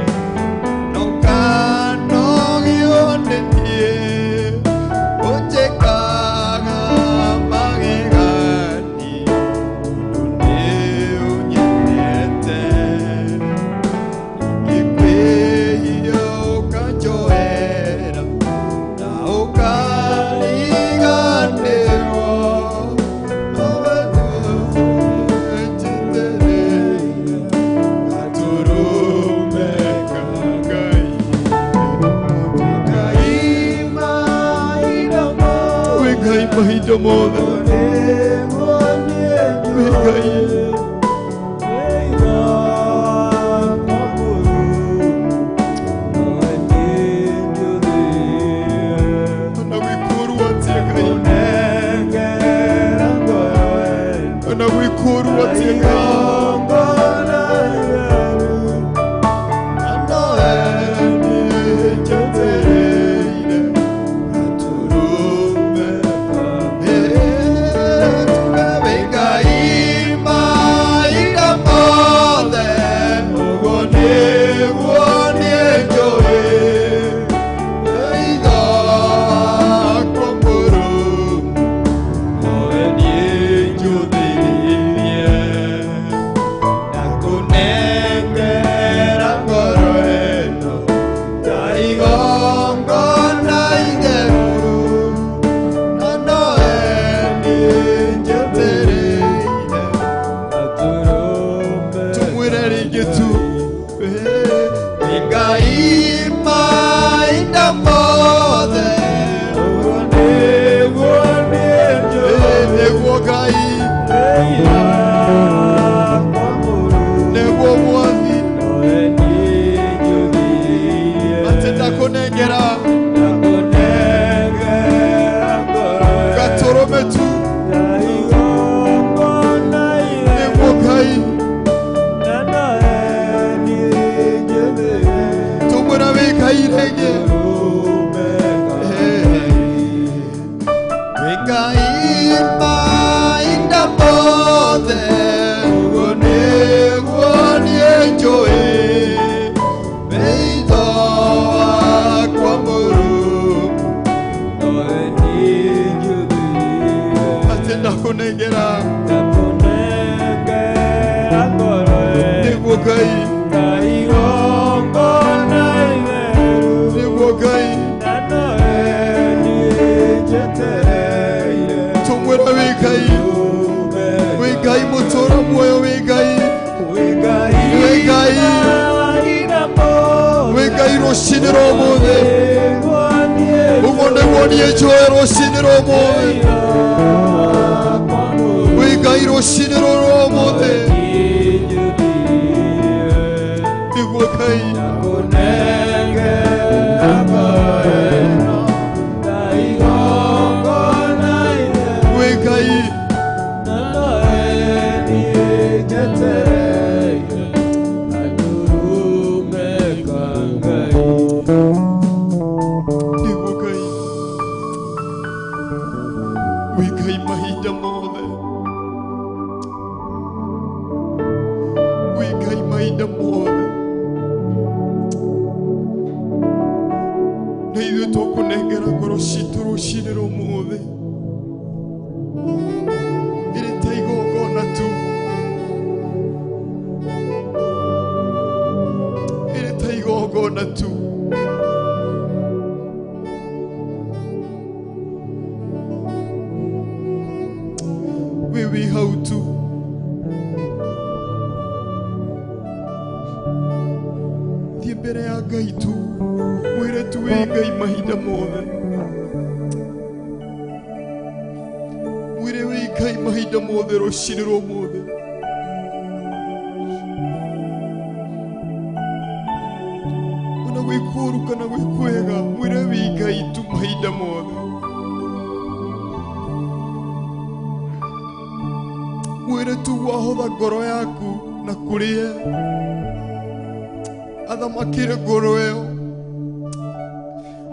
ndũkanogio nĩ niĩ, ũnjĩkaga magegania, tondũ nĩũnyendete. Ingĩkwĩhia ũkanjoera, na ũkariganĩrwo, nowe njĩtĩrĩire, gaturume ka Ngai. Ngai mahinda mothe, wĩ Ngai mahinda mothe, wĩ Ngai. Ona gwĩkũrwo atĩa Ngai, ona gwĩkũrwo atĩa Ngai. Na nowe niĩ njetereire, gaturume ka Ngai. Wĩ Ngai. Ngai mahinda mothe nĩguo Ngai nĩguo Mwathi atĩ ndakũnengera gatũrũme tu nĩguo Ngai tũmwĩra wĩ Ngai rĩngĩ wĩ Ngai mahinda mothe ũguo nĩguo niĩ njũĩ wĩitho wakwa mũrungu atĩ ndakũnengera nĩguo Ngai nĩguo Ngai tũmwĩra wĩ Ngai wĩ Ngai mũtũra muoyo wĩ Ngai wĩ Ngai wĩ Ngai rũcinĩ rwa ũmũthĩ ũguo nĩguo niĩ njũĩ rũcinĩ rwa ũmũthĩ wĩ Ngai rũcinĩ rũrũ rwa ũmũthĩ nĩguo Ngai wĩ Ngai nĩguo Ngai wĩ Ngai mahinda mothe wĩ Ngai mahinda mothe na ithuĩ tũkũnengera ngoro citũ rũcinĩ rwa ũmũthĩ ĩrĩ ta igongona tu ĩrĩ ta igongona tu wĩ wĩ hau tu thiĩ mbere ya Ngai tu mwĩre tu wĩ Ngai mahinda mothe mwĩre wĩ Ngai mahinda mothe rũcinĩ rwa ũmũthĩ ona gwĩ kũũru kana gwĩ kwega mwĩre wĩ Ngai tu mahinda mothe mwĩre tu wahotha ngoro yaku na kũrĩe athamakĩre ngoro ĩyo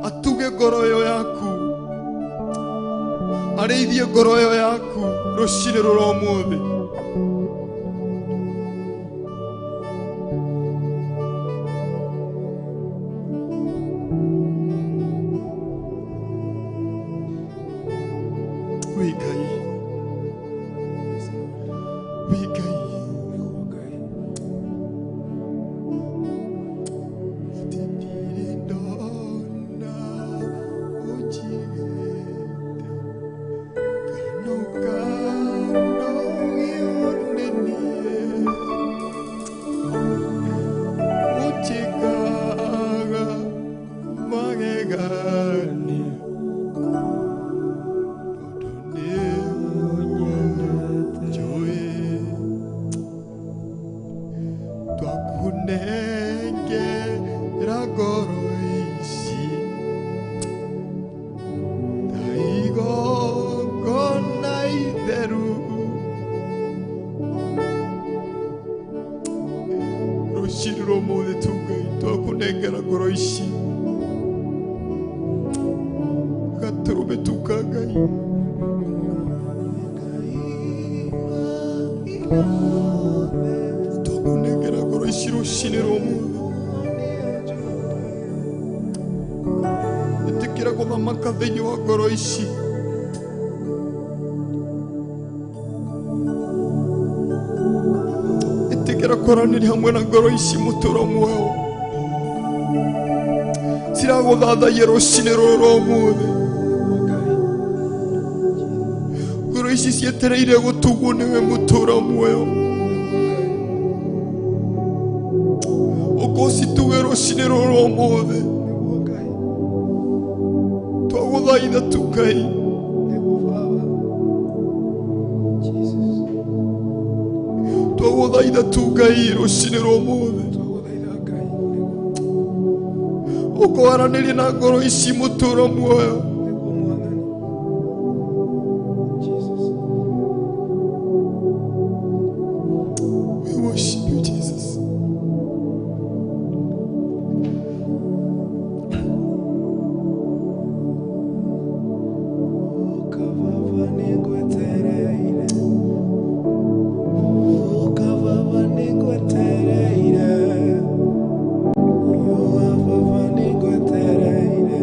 atuge ngoro ĩyo yaku arĩithie ngoro ĩyo yaku rũcinĩ rũrũ ũmũthĩ wĩ Ngai wĩ Ngai atĩ ndirĩ ndona ũnjigĩte kano kano gĩonenie ũnjĩkaga magegania tondũ nĩguo njũĩ twakũnengera ngoro ici ta igongona itheru rũcinĩ rwa ũmũthĩ tu Ngai twakũnengera ngoro ici gatũrũme tu ka Ngai twakũnengera ngoro ici rũcinĩ rwa ũmũthĩ ĩtĩkĩra gũthamaka thĩinĩ wa ngoro ici ĩtĩkĩra kwaranĩria hamwe na ngoro ici mũtũra muoyo ciragũthathaiya rũcinĩ rũrũ rwa ũmũthĩ ngoro ici cietereire gũtugwo nĩwe mũtũra muoyo ũkũcituge Rũcinĩ rũrũ ũmũthĩ. Nĩguo Ngai. Twagũthaitha tu Ngai. Nĩguo Baba. Jesus. Twagũthaitha tu Ngai rũcinĩ rwa ũmũthĩ. Twagũthaitha Ngai. Nĩguo. Ũkwaranĩria na ngoro ici mũtũũro muoyo. Nĩguo Mwathani. Jesus. We worship you, Jesus. Ũka Baba nĩngwetereire. Ũka Baba nĩngwetereire. Ũka Baba nĩngwetereire.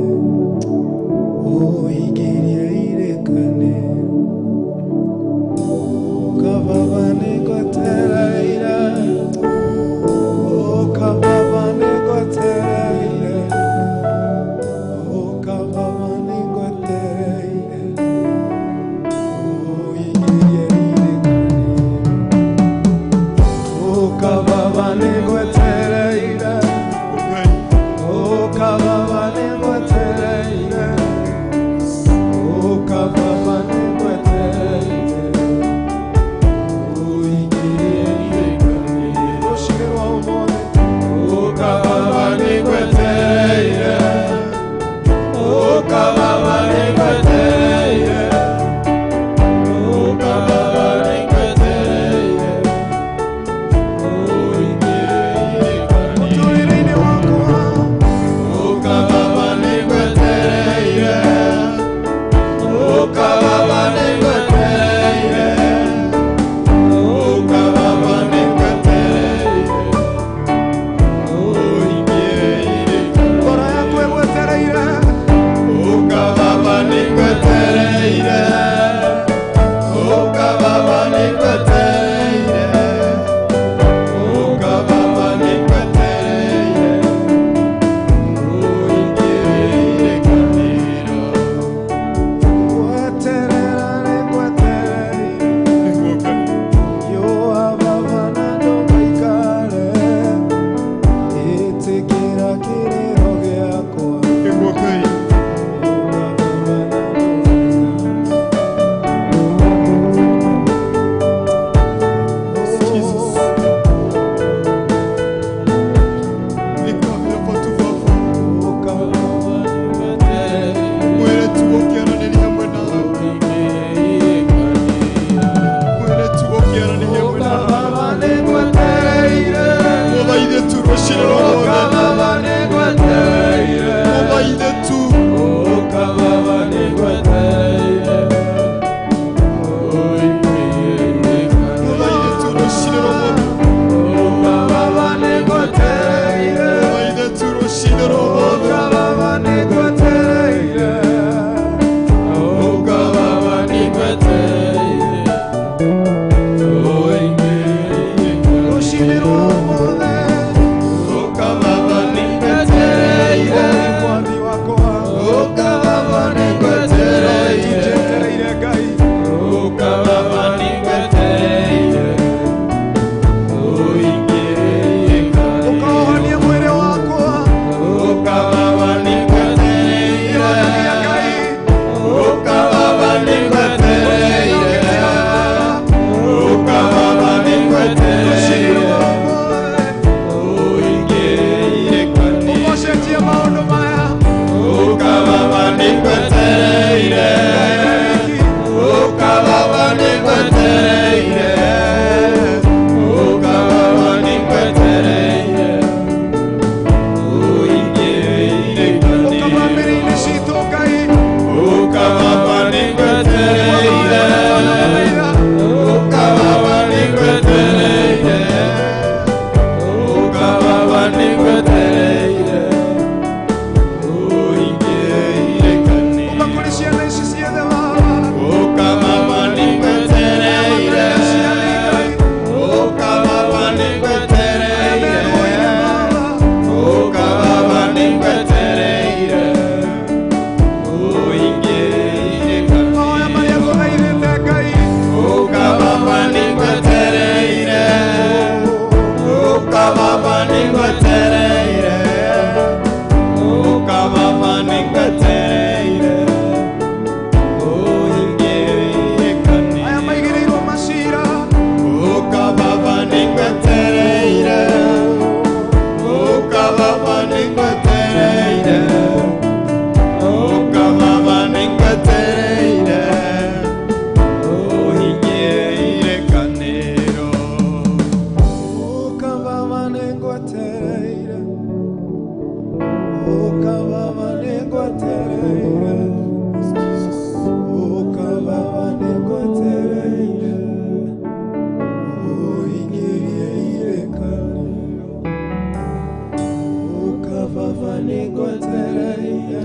Nĩngwetereire,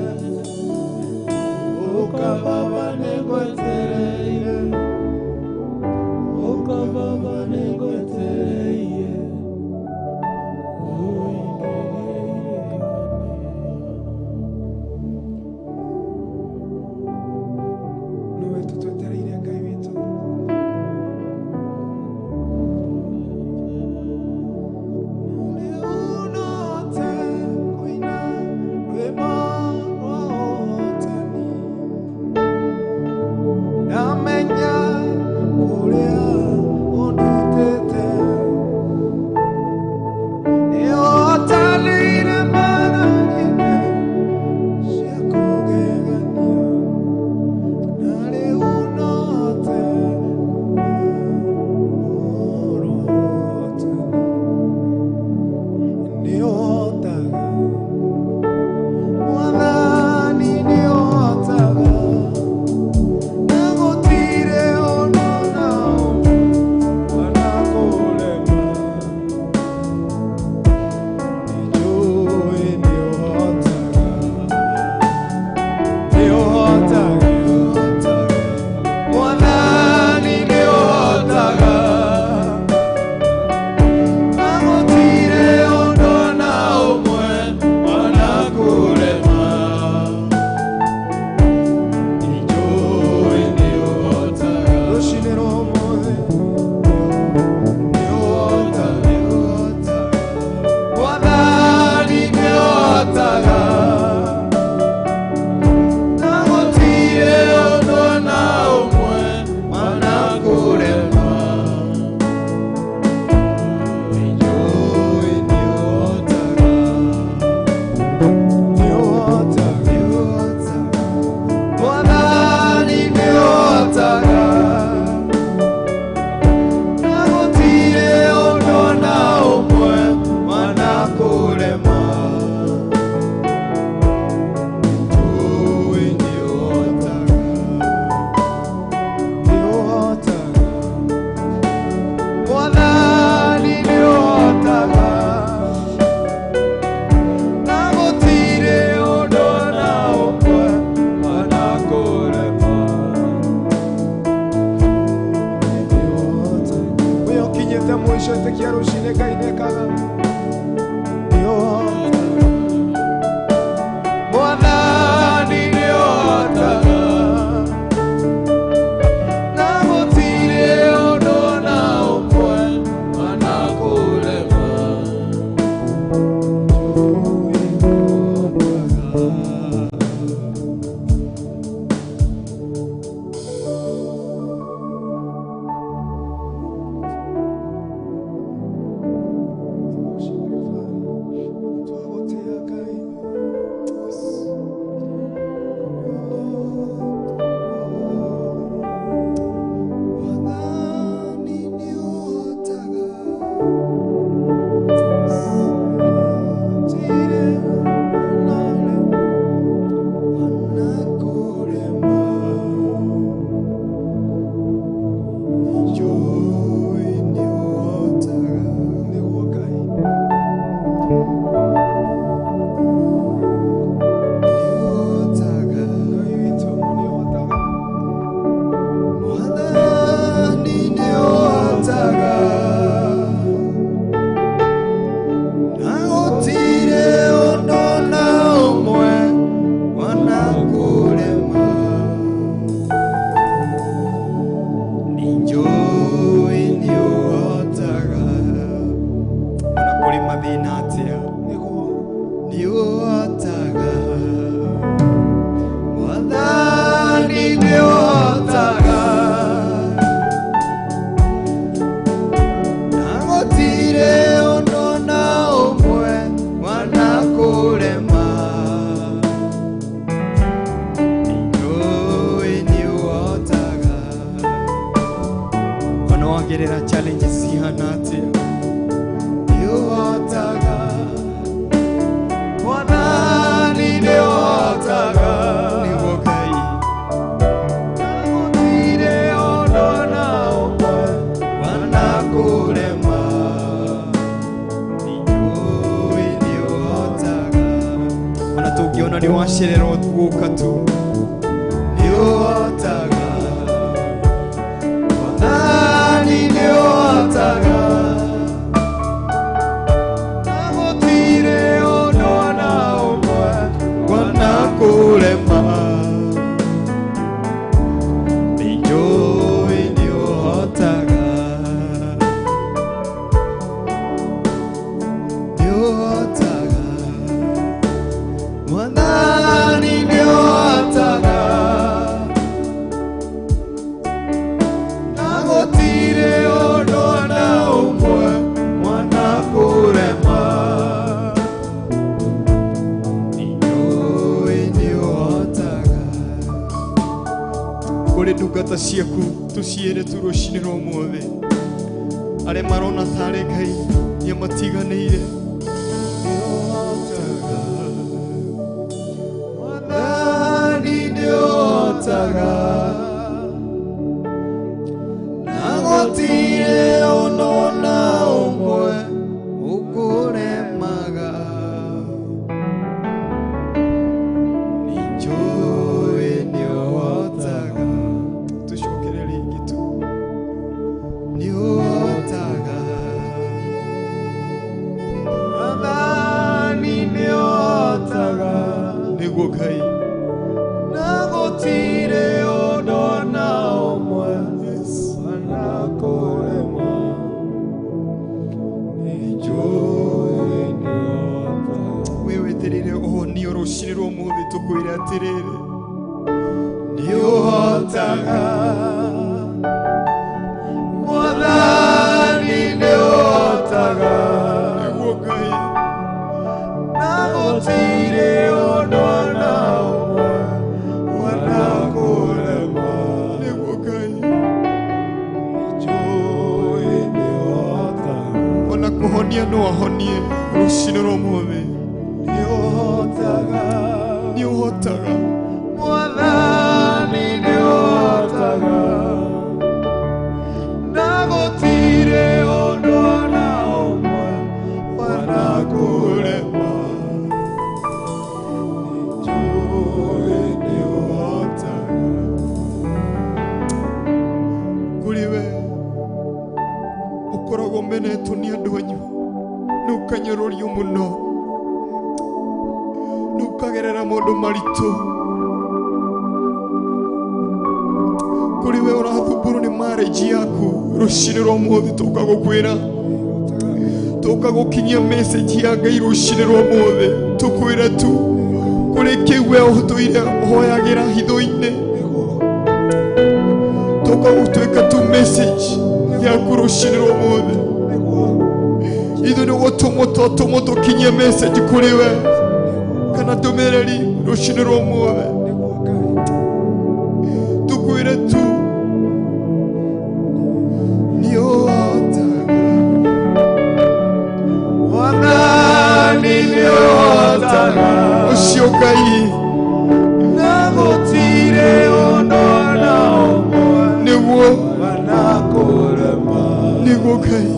ũka Baba nĩngwetereire, ũka Baba nĩngwetereire, ũingĩrie nĩwe tũtwetereire Ngai witũ. Nĩũnote kũina rwĩmbo rwa ũhotani. Tũngĩona nĩ wacererwo gũka tu nĩ ũhotaga Mwathani nĩ ũhotaga na gũtirĩ ũndũ ona ũmwe wanakũrema nĩ njũĩ nĩ ũhotaga nĩ ũhotaga Mwathani nĩ ũhotaga na gũtirĩ ũndũ ona ũmwe wanakũrema nĩ njũĩ nĩ ũhotaga. Kũrĩ ndungata ciaku tũciĩre tu rũcinĩ rwa ũmũthĩ arĩa marona tarĩ Ngai nĩamatiganĩire nĩ ũhotaga Mwathani nĩ ũhotaga na gũtirĩ ũndũ ona ũmwe ũkũremaga nĩ njũĩ nĩ ũhotaga. Tũcokere rĩngĩ tu nĩ ũhotaga Mwathani nĩ ũhotaga nĩguo Ngai na gũtirĩ ũndũ ona ũmwe wanakũrema nĩ njũĩ nĩ ũhotaga. Wĩ wetereire ũhonio rũcinĩ rwa ũmũthĩ tũkwĩre atĩrĩrĩ nĩ ũhotaga Mwathani nĩ ũhotaga nĩguo Ngai na gũtirĩ ũndũ ona ũmwe wanakũrema nĩguo Ngai Nĩ nĩ ũhotaga ona kũhonia no ahonie rũcinĩ rwa ũmũthĩ nĩ ũhotaga nĩ ũhotaga Mwathani nĩ ũhotaga na gũtirĩ ũndũ ona ũmwe wanakũrema nĩ njũĩ nĩ ũhotaga. Kũrĩ we ũkoragwo ũmenetwo nĩ andũ anyu nĩ ũkanyũrũrio mũno nĩ ũkagerera maũndũ maritũ kũrĩ we ũrathumbũrwo nĩ marriage yaku rũcinĩ rwa ũmũthĩ tũka gũkwĩra tũka gũkinyia message ya Ngai rũcinĩ rwa ũmũthĩ tũkwĩre tu kũrĩ kĩu we ũtũire ũhoyagĩra hitho-inĩ tũka gũtuĩka tu message yaku rũcinĩ rwa ũmũthĩ ithuĩ nĩ gũtũmwo twatũmwo tũkinyie message kũrĩ we kana ndũmĩrĩri rũcinĩ rwa ũmũthĩ tũkwĩre tu nĩ ũhotaga Mwathani nĩ ũhotaga ũcio Ngai na gũtirĩ ũndũ ona ũmwe nĩguo wanakũrema nĩguo Ngai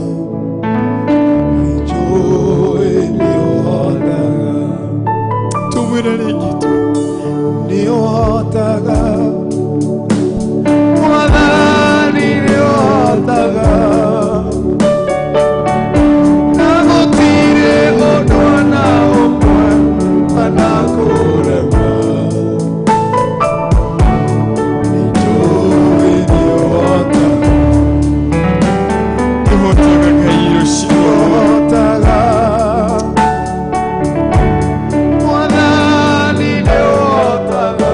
nĩ njũĩ nĩ ũhotaga tũmwĩre rĩngĩ tu nĩ ũhotaga Mwathani nĩ ũhotaga na gũtirĩ ũndũ ona ũmwe wanakũrema nĩ njũĩ nĩ ũhotaga nĩ ũhotaga Ngai rũcinĩ rwa ũmũthĩ ũhotaga Mwathani nĩ ũhotaga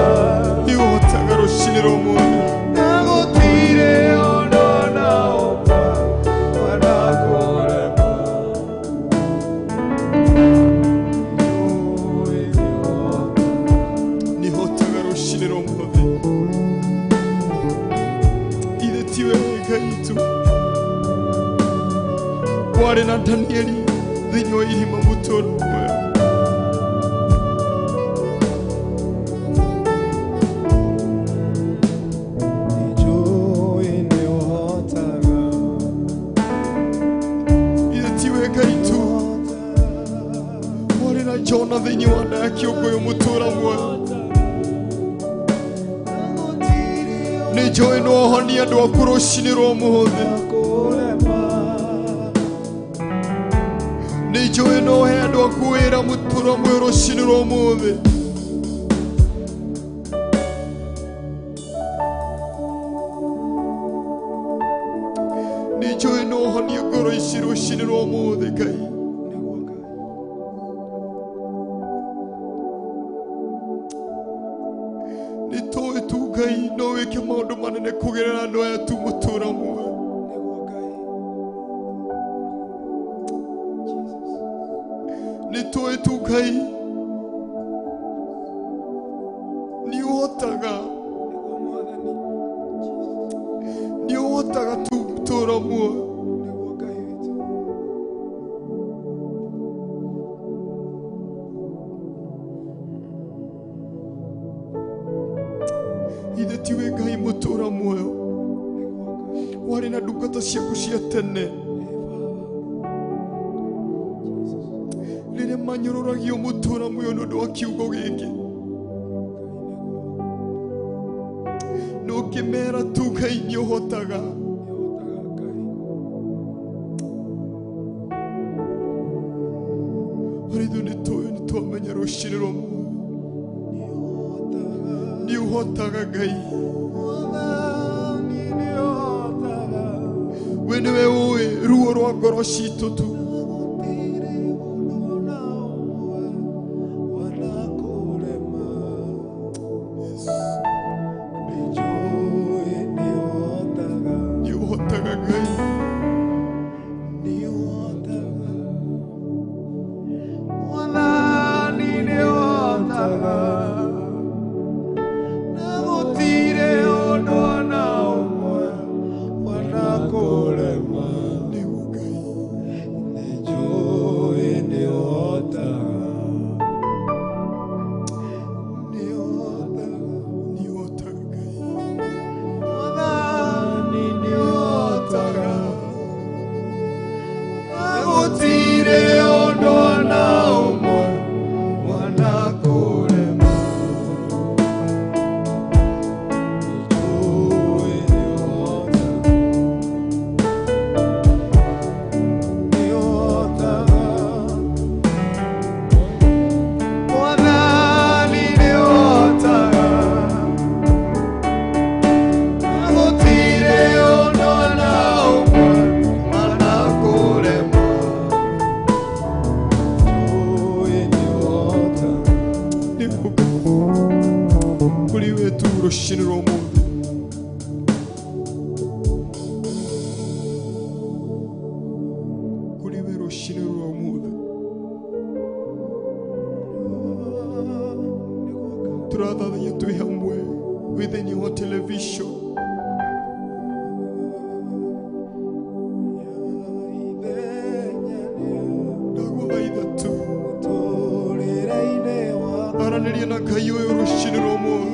nĩ ũhotaga rũcinĩ rwa ũmũthĩ na gũtirĩ ũndũ ona ũmwe wanakũrema nĩ ũhotaga rũcinĩ rwa ũmũthĩ ithe tiwe Ngai tu warĩ na Danieli thĩinĩ wa irima mũtũrũ muoyo Nĩ njũĩ nĩ ũhotaga ithe tiwe Ngai tu warĩ na Jona thĩinĩ wa nda ya kĩũngũyũ mũtũra muoyo. Nĩ njũĩ no ũhonie andũ aku rũcinĩ rwa ũmũthĩ. Nĩ njũĩ no ũhe andũ aku wĩra mũtũra muoyo rũcinĩ rwa ũmũthĩ. Nĩ njũĩ no ũhonie ngoro ici rũcinĩ rwa ũmũthĩ Ngai. Nĩ tũĩ tu Ngai no wĩke maũndũ manene kũgerera andũ aya tu mũtũra muoyo. Nĩ tũĩ tu Ngai nĩ ũhotaga, nĩ ũhotaga tu mũtũra muoyo. Ithe tiwe Ngai mũtũra muoyo warĩ na ndungata ciaku cia tene rĩrĩa manyũrũragio mũtũra muoyo nĩ ũndũ wa kiugo gĩkĩ, na ũkĩmera tu Ngai nĩ ũhotaga. Harĩ ithuĩ nĩ tũĩ nĩ twamenya rũcinĩ rwa ũmũthĩ nĩ ũhotaga Ngai. We nĩwe ũĩ ruo rwa ngoro citũ tu. Nĩ ũhotaga Ngai. Nĩguo Ngai. Nĩ ũhotaga Ngai. Gũtirĩ ũndũ ona ũmwe wanakũrema. Gũtirĩ ũndũ ona ũmwe wanakũrema. Nĩguo kũrĩ we tu rũcinĩ rwa ũmũthĩ. Kũrĩ we rũcinĩ rwa ũmũthĩ tũrathathaiya twĩ hamwe wĩ thĩinĩ wa television. Ndagũthaitha tu aranĩria na Ngai ũyũ rũcinĩ rwa ũmũthĩ.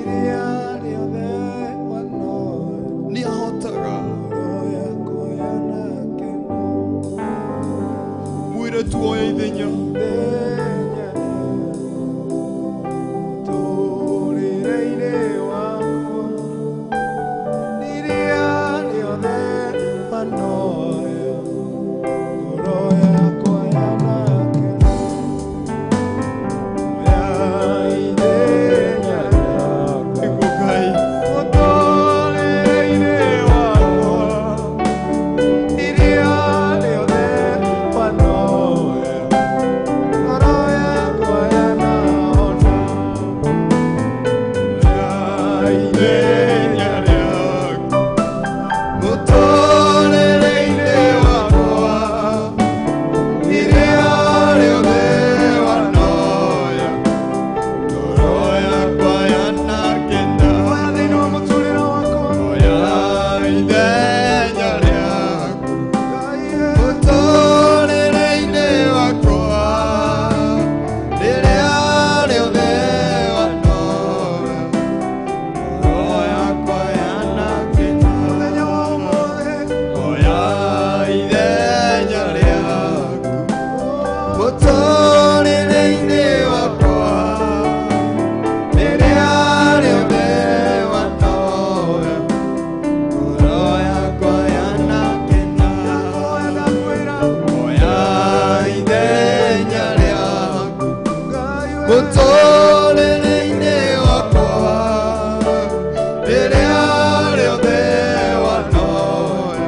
Nĩ ahotaga. Mwĩre tu oya ithenya. Nĩguo Ngai. Mũtũũrĩre-inĩ wakwa rĩrĩa rĩothe wanoya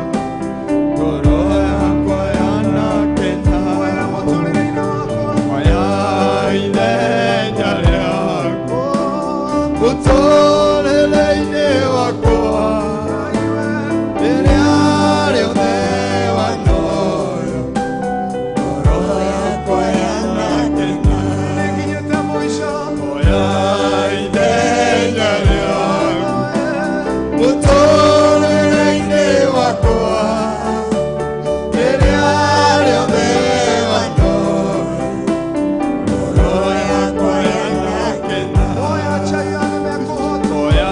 ngoro yakwa yanakena. Mũtũrĩre-inĩ wakwa. Oya ithenya rĩaku mũtũũrĩre-inĩ wakwa rĩrĩa rĩothe wanoya ngoro yakwa yanakena. Nĩnginyĩte mũico. Oya ithenya rĩaku mũtũũrĩre-inĩ wakwa rĩrĩa rĩothe wanoya ngoro yakwa yanakena. Oya chaya nĩmekũhotwo. Oya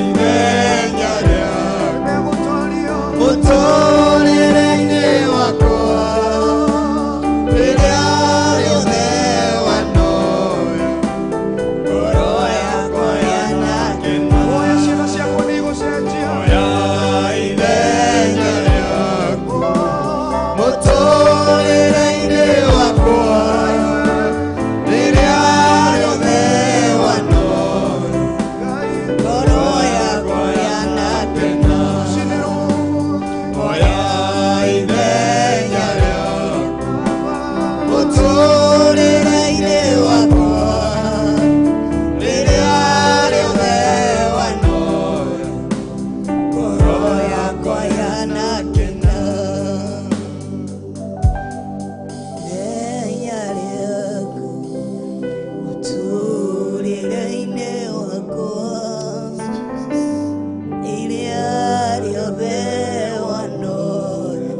ithenya rĩaku Nĩmegũtoorio. mũtũũrĩre-inĩ wakwa rĩrĩa rĩothe wanoya ngoro yakwa yanakena. Oya ciana ciakwa nĩigũcenjia. Oya ithenya rĩaku mũtũũrĩre-inĩ wakwa rĩrĩa rĩothe wanoya Ngai, ngoro yakwa yanakena. rũcinĩ rũmũthĩ. Oya ithenya rĩaku mũtũũrĩre-inĩ wakwa rĩrĩa rĩothe wanoya ngoro yakwa yanakena. Ithenya rĩaku mũtũũrĩre-inĩ wakwa rĩrĩa rĩothe wanoya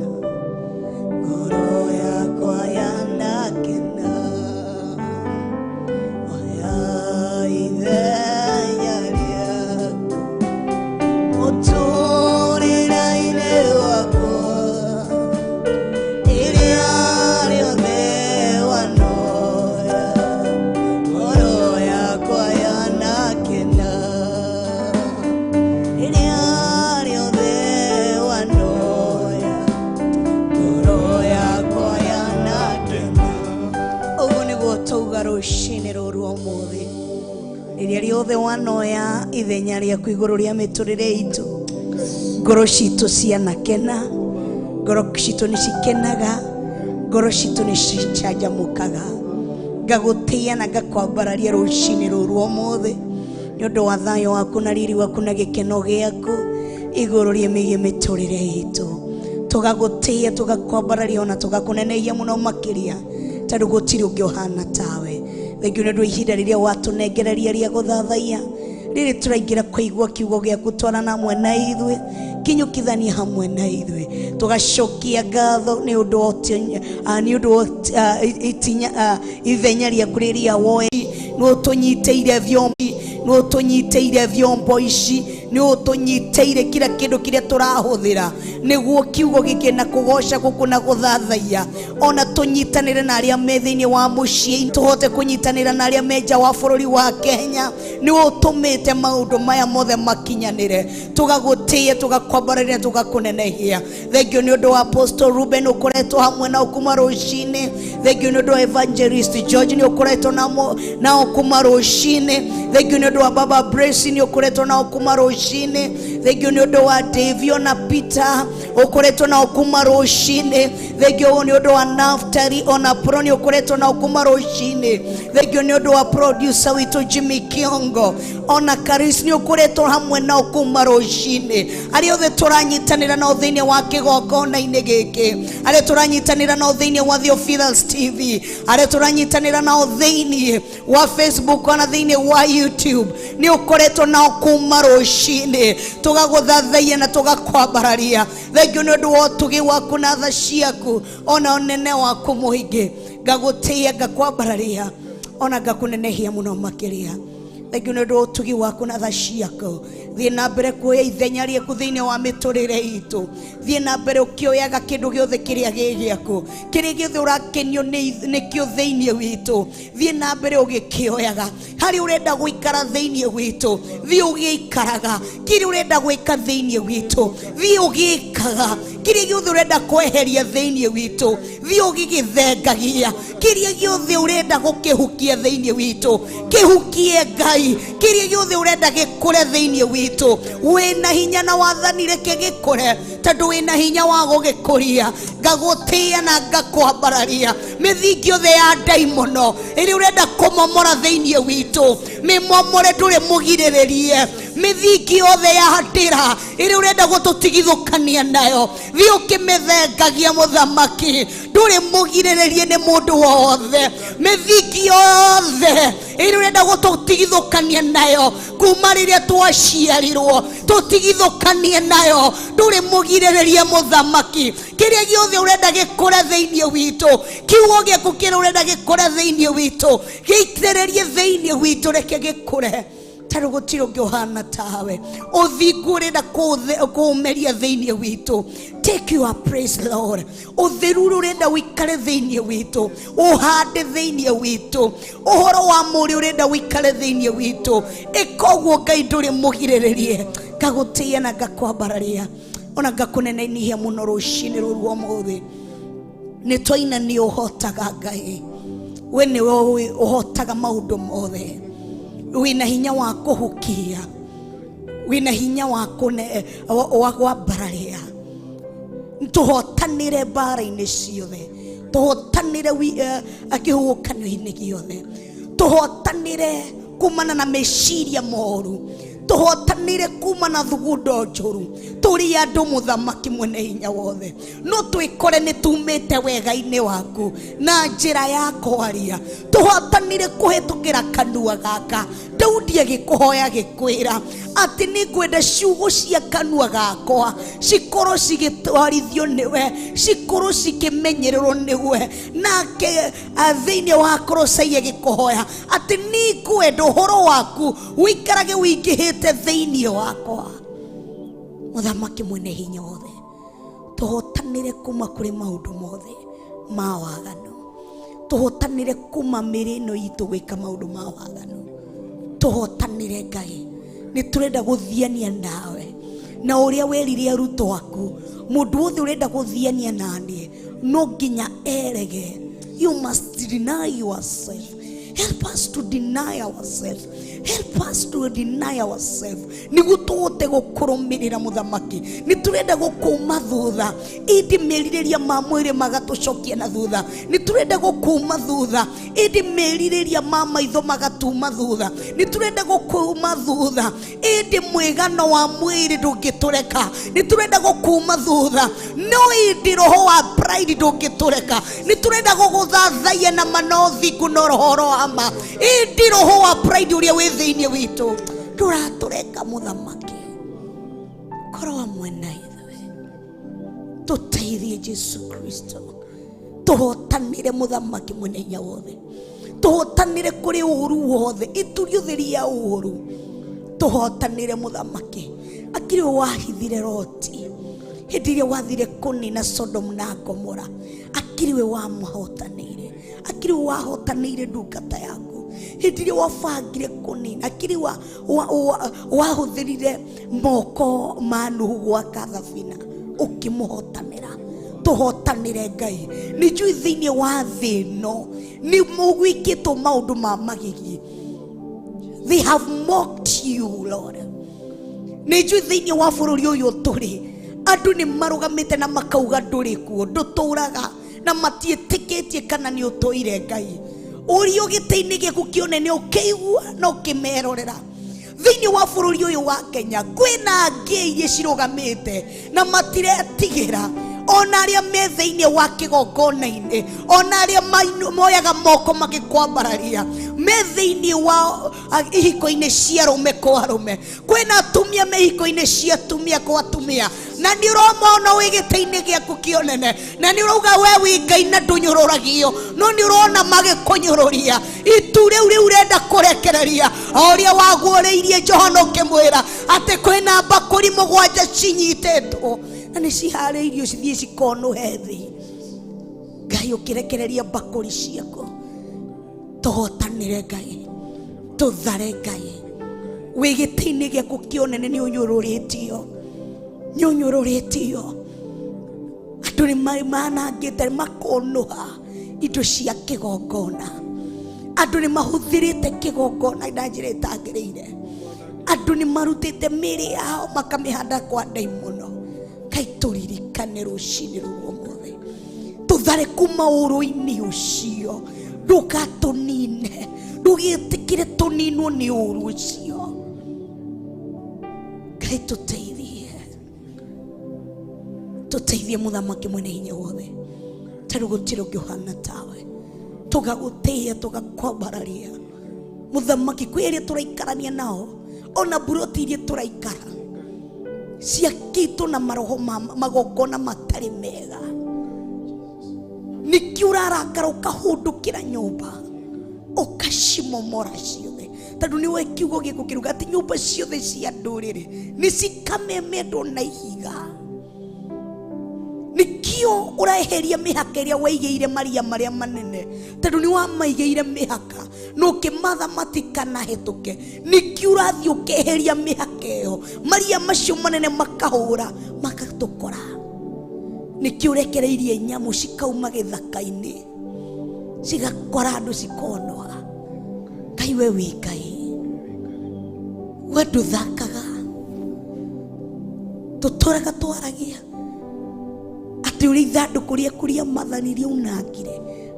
ngoro yakwa yanakena. Oya ithenya rĩaku mũtũũrĩre-inĩ wakwa rĩrĩa rĩothe wanoya ngoro yakwa yanakena. Rĩrĩa rĩothe wanoya ngoro yakwa yanakena. Ũguo nĩguo tauga rũcinĩ rũrũ ũmũthĩ, rĩrĩa rĩothe wanoya ithenya rĩaku igũrũ rĩa mĩtũrĩre itũ, ngoro citũ cianakena, ngoro citũ nĩ cikenaga, ngoro citũ nĩ cicanjamũkaga. Ngagũtĩĩa na ngakwambararia rũcinĩ rũrũ ũmũthĩ nĩ ũndũ wa thayũ waku na riri waku na gĩkeno gĩaku igũrũ rĩmegiĩ mĩtũrĩre itũ. Tũgagũtĩĩa, tũgakwambararia ona tũgakũnenehia mũno makĩria, tondũ gũtirĩ ũngĩ ũhana tawe. Thengiũ nĩ ũndũ wa ihinda rĩrĩa watũnengereria rĩa gũthathaiya, rĩrĩ tũraingĩra kũigua kiugo gĩaku, twarana hamwe na ithuĩ, kinyũkithania hamwe na ithuĩ. Tũgacokia ngatho nĩ ũndũ wa nĩ ũndũ wa itinya ithenya rĩaku rĩrĩa woe. Nĩ ũtũnyitĩire vyombo, nĩ ũtũnyitĩire vyombo ici, nĩ ũtũnyitĩire kila kĩndũ kĩrĩa tũrahũthĩra nĩguo kiugo gĩkĩ na kũgoca gũkũ na gũthathaiya, ona tũnyitanĩre na arĩa me thĩinĩ wa mũciĩ, tũhote kũnyitanĩra na arĩa me nja wa bũrũri wa Kenya. Nĩ ũtũmĩte maũndũ maya mothe makinyanĩre. Tũgagũtĩĩa, tũgakwambararia, tũgakũnenehia. Thengiũ nĩ ũndũ wa Apostle Ruben ũkoretwo hamwe nao kuma rũcinĩ. Thengiũ nĩ ũndũ wa Evangelist George nĩ ũkoretwo nao kuma rũcinĩ. Thengiũ nĩ ũndũ wa Baba Bracy nĩ ũkoretwo nao kuma rũcinĩ. Thengiũ nĩ ũndũ wa Davio na Peter ũkoretwo nao kuma rũcinĩ. Thengiũ nĩ ũndũ wa Naftali ona Pro nĩ ũkoretwo nao kuma rũcinĩ. Thengiũ nĩ ũndũ wa producer witũ Jimmy Kiongo ona Karis nĩ ũkoretwo hamwe nao kuma rũcinĩ. Arĩa othe tũranyitanĩra nao thĩinĩ wa kĩgongona-inĩ gĩkĩ, arĩa tũranyitanĩra nao thĩinĩ wa Theophilus TV, arĩa tũranyitanĩra nao thĩinĩ wa Facebook ona thĩinĩ wa YouTube, nĩ ũkoretwo nao kuma rũcinĩ. Tũgagũthathaiya na tũgakwambararia. Thengiũ nĩ ũndũ wa ũtugi waku na tha ciaku ona ũnene waku mũingĩ. Ngagũtĩĩa, ngakwambararia ona ngakũnenehia mũno makĩria. Thengiũ nĩ ũndũ wa ũtugi waku na tha ciaku. Thiĩ na mbere kuoya ithenya rĩaku thĩinĩ wa mĩtũrĩre itũ. Thiĩ na mbere ũkĩoyaga kĩndũ gĩothe kĩrĩa gĩ gĩaku, kĩrĩa gĩothe ũrakenio nĩkĩo thĩinĩ witũ. Thiĩ na mbere ũgĩkĩoyaga. Harĩa ũrenda gũikara thĩinĩ witũ, thiĩ ũgĩikaraga. Kĩrĩa ũrenda gwĩka thĩinĩ witũ, thiĩ ũgĩkaga. Kĩrĩa gĩothe ũrenda kweheria thĩinĩ witũ, thiĩ ũgĩgĩthengagia. Kĩrĩa gĩothe ũrenda gũkĩhukia thĩinĩ witũ, kĩhukie Ngai. Kĩrĩa gĩothe ũrenda gĩkũre thĩinĩ witũ, wĩna hinya na wathani, reke gĩkũre, tondũ wĩna hinya wa gũgĩkũria. Ngagũtĩĩa na ngakwambararia. Mĩthingi yothe ya ndaimono ĩrĩa ũrenda kũmomora thĩinĩ witũ, mĩmomore, ndũrĩ mũgirĩrĩrie. Mĩthingi yothe ya ndĩra ĩrĩa ũrenda gũtũtigithũkania nayo, thiĩ ũkĩmĩthengagia mũthamaki, ndũrĩ mũgirĩrĩrie nĩ mũndũ wothe. Mĩthingi yothe ĩrĩa ũrenda gũtũtigithũkania nayo kuma rĩrĩa twaciarirwo, tũtigithũkanie nayo, ndũrĩ mũgirĩrĩrie mũthamaki. Kĩrĩa gĩothe ũrenda gĩkũre thĩinĩ witũ, kiugo gĩaku kĩrĩa ũrenda gĩkũre thĩinĩ witũ, gĩitĩrĩrie thĩinĩ witũ, reke gĩkũre, tondũ gũtirĩ ũngĩ ũhana tawe. Ũthingu ũrenda kũũmeria thĩinĩ witũ, take your praise, Lord. Ũtheru ũrĩa ũrenda ũikare thĩinĩ witũ, ũhande thĩinĩ witũ. Ũhoro wa mũrĩ ũrenda ũikare thĩinĩ witũ, ĩka ũguo Ngai, ndũrĩ mũgirĩrĩrie. Ngagũtĩĩa na ngakwambararia, ona ngakũneneihia mũno rũcinĩ rũru ũmũthĩ. Nĩ twaina nĩ ũhotaga Ngai, we nĩwe ũĩ ũhotaga maũndũ mothe. Wĩna hinya wa kũhukia, wĩna hinya wa kũne wa kwambararia. Tũhotanĩre mbara-inĩ ciothe, tũhotanĩre kĩhuhũkanio-inĩ gĩothe, tũhotanĩre kumana na meciria moru, tũhotanĩre kuma na thugundo njũru. Tũrĩ andũ mũthamaki mwene hinya wothe, no twĩkore nĩ tumĩte wega-inĩ waku na njĩra ya kwaria. Tũhotanĩre kũhetũkĩra kanua gaka. Daudi agĩkũhoya agĩkwĩra atĩ nĩ ngwenda ciugo cia kanua gakwa cikorwo cigĩtwarithio nĩwe, cikorwo cikĩmenyererwo nĩwe. Nake thĩinĩ wa Kolosai agĩkũhoya atĩ nĩ ngwenda ũhoro waku ũikarage ũingĩhĩte thĩinĩ wakwa. Mũthamaki mwene hinya wothe, tũhotanĩre kuma kũrĩ maũndũ mothe ma waganu, tũhotanĩre kuma mĩrĩ ĩno itũ gwĩka maũndũ ma waganu. Tũhotanĩre Ngai, nĩ tũrenda gũthiania nawe na ũrĩa werire arutwo aku, mũndũ wothe ũrenda gũthiania naniĩ no nginya erege. You must deny yourself. Help us to deny ourselves, help us to deny ourselves, nĩguo tũhote gũkũrũmĩrĩra mũthamaki. Nĩ tũrenda gũkũma thutha, ĩndĩ merirĩria ma mwĩrĩ magatũcokia na thutha. Nĩ tũrenda gũkũma thutha, ĩndĩ merirĩria ma maitho magatuma thutha. Nĩ tũrenda gũkũma thutha, ĩndĩ mwĩgano wa mwĩrĩ ndũngĩtũreka. Nĩ tũrenda gũkuma thutha, no ĩndĩ roho wa pride ndũngĩtũreka. Nĩ tũrenda gũgũthathaiya na manothingu na ũhoro wa ma, ĩndĩ roho wa pride ũrĩa wĩ thĩinĩ witũ ndũratũreka. Mũthamaki, korwo hamwe na ithuĩ, tũteithie Jesu Kristo, tũhotanĩre mũthamaki mwene hinya wothe, tũhotanĩre kũrĩ ũru wothe, itu rĩothe rĩa ũru, tũhotanĩre mũthamaki. Akĩrĩ wahithire Loti hĩndĩ ĩrĩa wathire kũnina Sodom na Gomora, akĩrĩ we wamũhotanĩire, akĩrĩ we wahotanĩire ndungata yaku hĩndĩ ĩrĩa wabangire kũnina, akĩrĩ wahũthĩrire moko ma Nuhu gwaka thabina, ũkĩmũhotanĩra. Tũhotanĩre Ngai. Nĩ njũĩ thĩinĩ wa thĩ ĩno nĩ mũgwĩkĩtwo maũndũ ma magigi. They have mocked you, Lord. Nĩ njũĩ thĩinĩ wa bũrũri ũyũ tũrĩ, andũ nĩ marũgamĩte na makauga ndũrĩ kuo, ndũtũraga, na matiĩtĩkĩtie kana nĩ ũtũire. Ngai, ũrio gĩtĩ-inĩ gĩaku kĩonene ũkĩigua na ũkĩmerorera. Thĩinĩ wa bũrũri ũyũ wa Kenya kwĩna ngĩ iria cirũgamĩte na matiretigĩra, ona arĩa me thĩinĩ wa kĩgongona-inĩ, ona arĩa moyaga moko magĩkwambararia, me thĩinĩ wa ihiko-inĩ cia arũme kwa arũme, kwĩna atumia me ihiko-inĩ cia atumia kwa atumia, na nĩ ũromona wĩ gĩtĩ-inĩ gĩaku kĩonene, na nĩ ũrauga we wĩ Ngai na ndũnyũrũragio, no nĩ ũrona magĩkũnyũrũria. Itu rĩu rĩu ũrenda kũrekereria, o ũrĩa waguũrĩirie Johana ũkĩmwĩra atĩ kwĩna mbakũri mũgwanja cinyitĩtwo na nĩ ciharĩirio cithiĩ cikonũhe thĩ. Ngai, ũkĩrekereria mbakũri ciaku, tũhotanĩre Ngai. Tũthare Ngai wĩ gĩtĩ-inĩ gĩaku kĩa ũnene nĩ ũnyũrũrĩtio nĩ ũnyũrũrĩtio andũ nĩ manangĩte makonũha indo cia kĩgongona andũ nĩ mahũthĩrĩte kĩgongona na njĩra ĩtagĩrĩire andũ nĩ marutĩte mĩĩrĩ yao makamĩhanda kwa ndaimono Ngai tũririkane rũcinĩ rũu ũmũthĩ tũthare kuma ũũru-inĩ ũcio ndũgatũnine ndũgĩtĩkĩre tũninwo nĩ ũũru ũcio Ngai tũteithie tũteithie mũthamaki mwene hinya wothe tondũ gũtirĩ ũngĩ ũhana tawe tũgagũtĩĩa tũgakwambararia mũthamaki kwĩ arĩa tũraikarania nao ona mburoti iria tũraikara ciakĩtwo na maroho magongona matarĩ mega nĩkĩo ũrarakara ũkahũndũkĩra nyũmba ũkacimomora ciothe tondũ nĩwe kiugo gĩaku kĩruga atĩ nyũmba ciothe cia ndũrĩrĩ nĩ cikamemendwo na ihiga nĩkĩo ũreheria mĩhaka ĩrĩa waigĩire maria marĩa manene tondũ nĩ wamaigĩire mĩhaka na ũkĩmatha matikanahĩtũke nĩkĩo ũrathiĩ ũkeheria mĩhaka ĩyo maria macio manene makahũra magatũkora nĩkĩo ũrekereirie nyamũ cikauma gĩthaka-inĩ cigakora andũ cikonũha Ngai we wĩ Ngai we ndũthakaga tũtũraga twaragia atĩ ũrĩa ithandũkũ rĩaku rĩa maathani rĩaunangire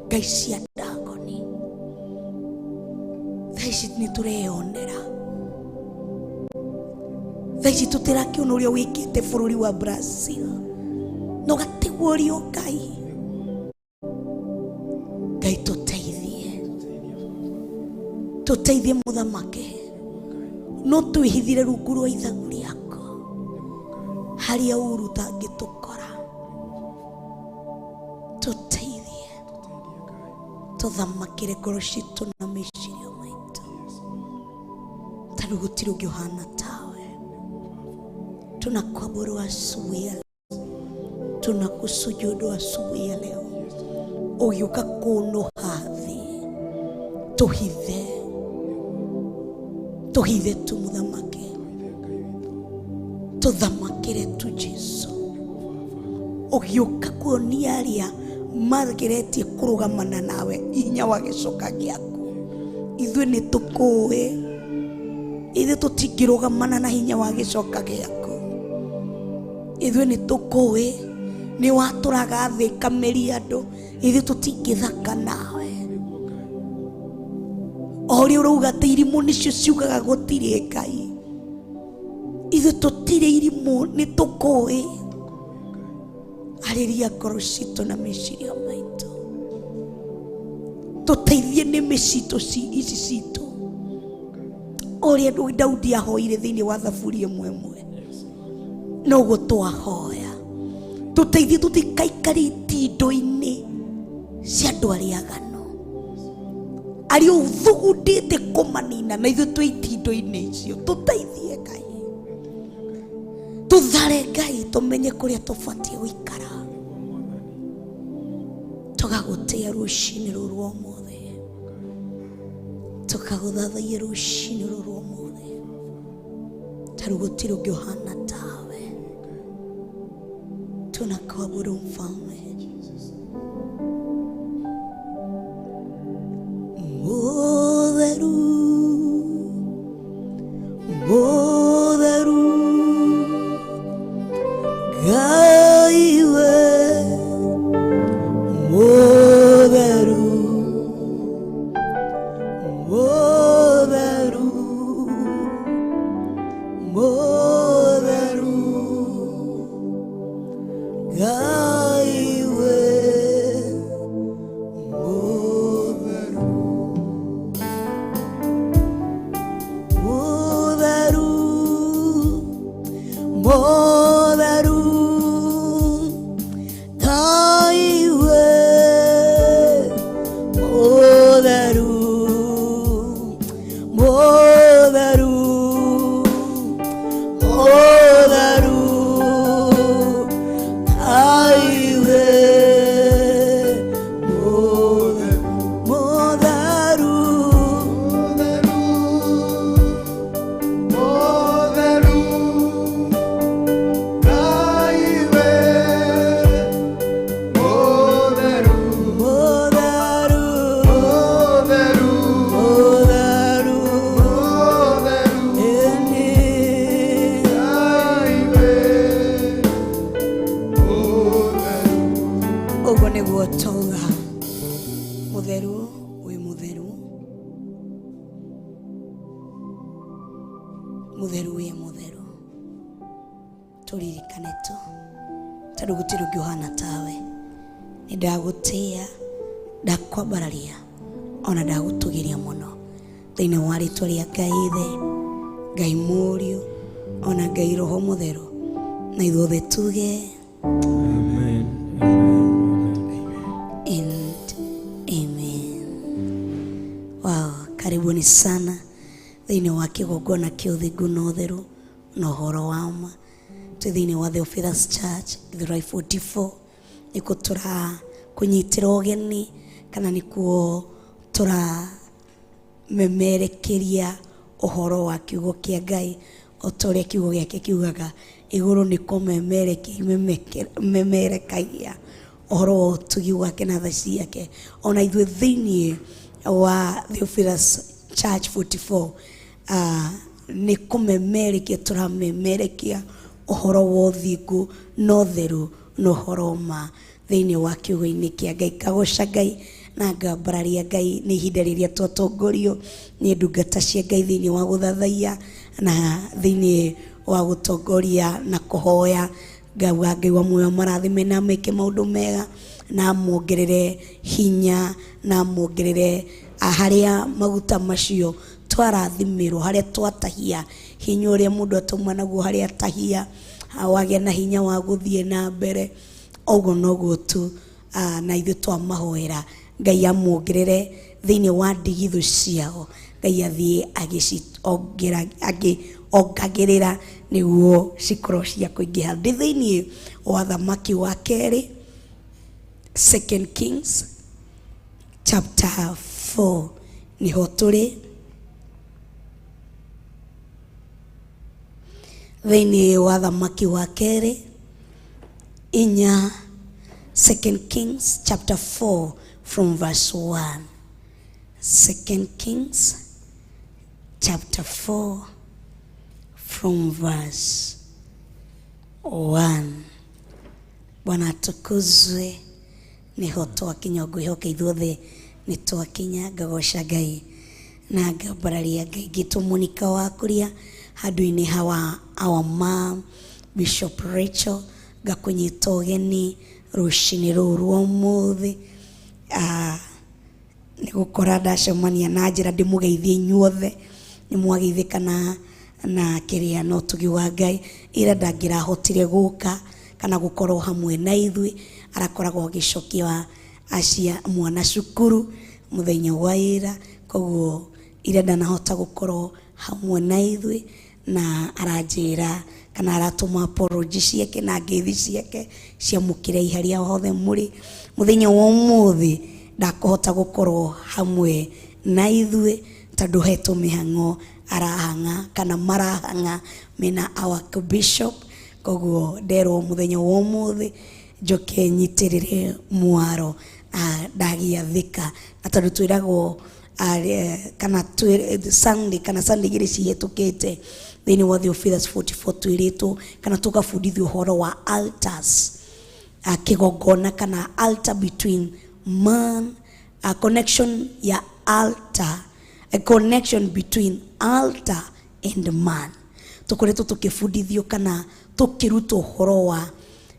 Ngai cia Dagoni thaa ici nĩ tũreyonera thaa ici tũtĩrakĩona ũrĩa wĩkĩte bũrũri wa Brazil na ũgatigwo ũrĩ o Ngai Ngai tũteithie tũteithie mũthamaki no twĩhithire rungu rwa ithagu rĩaku harĩa ũru ũtangĩtũkora tũteithie tũthamakĩre ngoro citũ na meciria maitũ tondũ gũtirĩ ũngĩ ũhana tawe tunakuabudu asubuhi ya leo tunakusujudu asubuhi ya leo ũgĩũka kũnũha thĩ tũhithe tũhithe tu mũthamaki tũthamakĩre tu Jesu ũgĩũka kuonia arĩa mageretie kũrũgamana nawe hinya wa gĩcoka gĩaku ithuĩ nĩ tũkũĩ ithuĩ tũtingĩrũgamana na hinya wa gĩcoka gĩaku ithuĩ nĩ tũkũĩ nĩ watũraga thĩ ĩkameria andũ ithuĩ tũtingĩthaka nawe o ũrĩa ũrauga atĩ irimũ nĩcio ciugaga gũtirĩ Ngai ithuĩ tũtirĩ irimũ nĩ tũkũĩ arĩria ngoro citũ na meciria maitũ tũteithie nĩmĩ citũ ici citũ ũrĩa Daudi ahoire thĩinĩ wa thaburi ĩmwe ĩmwe noguo twahoya tũteithie tũtikaikare itindo-inĩ cia andũ arĩa aganu arĩa ũthugundĩte kũmanina na ithuĩ twĩ itindo-inĩ icio tũteithie Ngai tũthare Ngai tũmenye kũrĩa tũbatiĩ gũikara tũgagũtĩĩa rũcinĩ rũrũ rwa ũmũthĩ tũkagũthathaiya rũcinĩ rũrũ rwa ũmũthĩ tondũ gũtirĩ ũngĩ ũhana tawe tunakuabudu mfalme Mũtheru Mũtheru Ngai we Mũtheru Mũtheru Mũtheru Ngai we Mutheru wĩ mutheru, tũririkane tu tondũ gũtirĩ ũngĩ ũhana tawe. Nĩ ndagũtĩĩa, ndakwambararia, ona ndagũtũgĩria mũno thĩinĩ wa rĩtwa rĩa Ngai Ithe, Ngai Mũriũ, ona Ngai Roho Mũtheru, na ithuothe tuge Amen. Amen. and amen. Wow, karibuni sana thĩinĩ wa kĩgongona kĩa ũthingu na ũtheru na ũhoro wa ma. Twĩ thĩinĩ wa The Fathers Church Githurai 44, nĩkuo tũrakũnyitĩra ũgeni kana nĩkuo tũramemerekeria ũhoro wa kiugo kĩa Ngai o ta ũrĩa kiugo gĩake kiugaga, igũrũ nĩ kũmemerekagia ũhoro wa ũtugi wake na tha ciake. Ona ithuĩ thĩinĩ wa Theophilus Church 44 nĩ kũmemerekia tũramemerekia ũhoro wa ũthingu na ũtheru na ũhoro ma thĩinĩ wa kiugo-inĩ kĩa Ngai. Ngagoca Ngai na ngambararia Ngai nĩ ihinda rĩrĩa twatongorio nĩ ndungata cia Ngai thĩinĩ wa gũthathaiya na thĩinĩ wa gũtongoria na kũhoya. Ngauga Ngai wa muoyo marathime na meke maũndũ mega na amuongerere hinya na amuongerere harĩa maguta macio twarathimĩrwo, harĩa twatahia hinya ũrĩa mũndũ atauma naguo, harĩa atahia wagĩa na hinya wa gũthiĩ na mbere. Ũguo noguo tu na ithuĩ twamahoera Ngai amuongerere thĩinĩ wa ndigithũ ciao, Ngai athiĩ agĩciongagĩrĩra nĩguo cikorwo cia kũingĩha. Ndĩ thĩinĩ wa Thamaki wa kerĩ, Second Kings chapter 4 niho tũrĩ thĩinĩ wa Thamaki wa kerĩ inya, Second Kings chapter 4 from verse 1. Second Kings chapter 4 from verse 1. Bwana atukuzwe. Niho twakinya, ngwĩhoka ithuothe nĩ twakinya. Ngagoca Ngai na ngambararia Ngai, ngĩtwo Monica wa kũrĩa handũ-inĩ hawa our mom Bishop Rachel, ngakũnyita ũgeni rũcinĩ rũrũ rwa ũmũthĩ. Nĩ gũkora ndacemania na njĩra ndĩmũgeithie inyuothe, nĩ mwageithĩka na kĩrĩa na ũtugi wa Ngai. Ira ndangĩrahotire gũka kana gũkorwo hamwe na ithuĩ, arakoragwo agĩcokia acia mwana cukuru mũthenya wa ira, koguo ira ndanahota gũkorwo hamwe na ithuĩ, na aranjĩra kana aratũma apology ciake na ngeithi ciake ciamũkĩre harĩa hothe mũrĩ. Mũthenya wa ũmũthĩ ndakũhota gũkorwo hamwe na ithuĩ tondũ hetwo mĩhang'o arahang'a kana marahang'a mena our bishop, koguo nderwo mũthenya wa ũmũthĩ njoke nyitĩrĩre mwaro ndagiathĩka, na tondũ twĩragwo kana Sunday kana Sunday igĩrĩ cihĩtũkĩte thĩinĩ wa Theophilus 44 twĩrĩtwo kana tũgabundithio ũhoro wa altars, kĩgongona kana altar between man, a connection ya altar, a connection between altar and man. Tũkoretwo tũkĩbundithio kana tũkĩrutwo ũhoro wa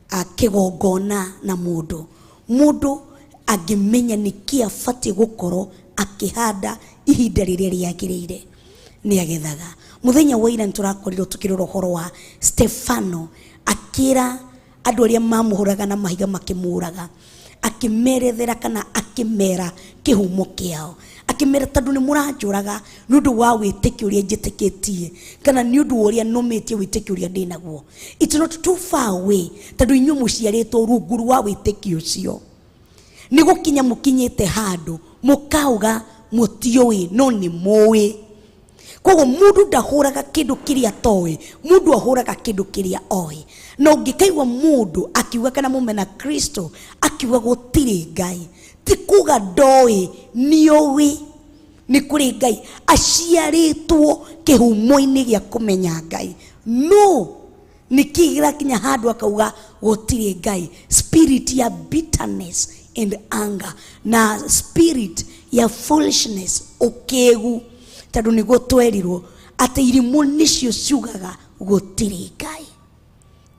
kĩgongona na mũndũ. Mũndũ angĩmenya nĩkĩ abatiĩ gũkorwo akĩhanda ihinda rĩrĩa rĩagĩrĩire nĩ agethaga. Mũthenya wa ira nĩtũrakorirwo tũkĩrora ũhoro wa Stefano akĩra andũ arĩa mamũhũraga na mahiga makĩmũraga, akĩmerethera kana akĩmera kĩhumo kĩao, akĩmera tondũ nĩ mũranjũraga nĩ ũndũ wa wĩtĩkio ũrĩa njĩtĩkĩtie kana nĩ ũndũ wa ũrĩa nũmĩtie wĩtĩkio ũrĩa ndĩnaguo. It's not too far away tondũ inyuĩ mũciarĩtwo rungu rwa wĩtĩkio ũcio. Nĩ gũkinya mũkinyĩte handũ mũkauga mũtiũĩ no nĩ mũĩ. Koguo mũndũ ndahũraga kĩndũ kĩrĩa atoĩ, mũndũ ahũraga kĩndũ kĩrĩa oĩ. Na ũngĩkaigua mũndũ akiuga kana mũmena Kristo akiuga gũtirĩ Ngai, ti kuga ndoĩ, nĩoĩ nĩ kũrĩ Ngai, aciarĩtwo kĩhumo-inĩ gĩa kũmenya Ngai. No nĩkĩ gĩrakinya handũ akauga gũtirĩ Ngai? Spirit ya bitterness and anger na spirit ya foolishness, ũkĩgu, tondũ nĩguo twerirwo. Atĩ irimũ nĩcio ciugaga gũtirĩ Ngai.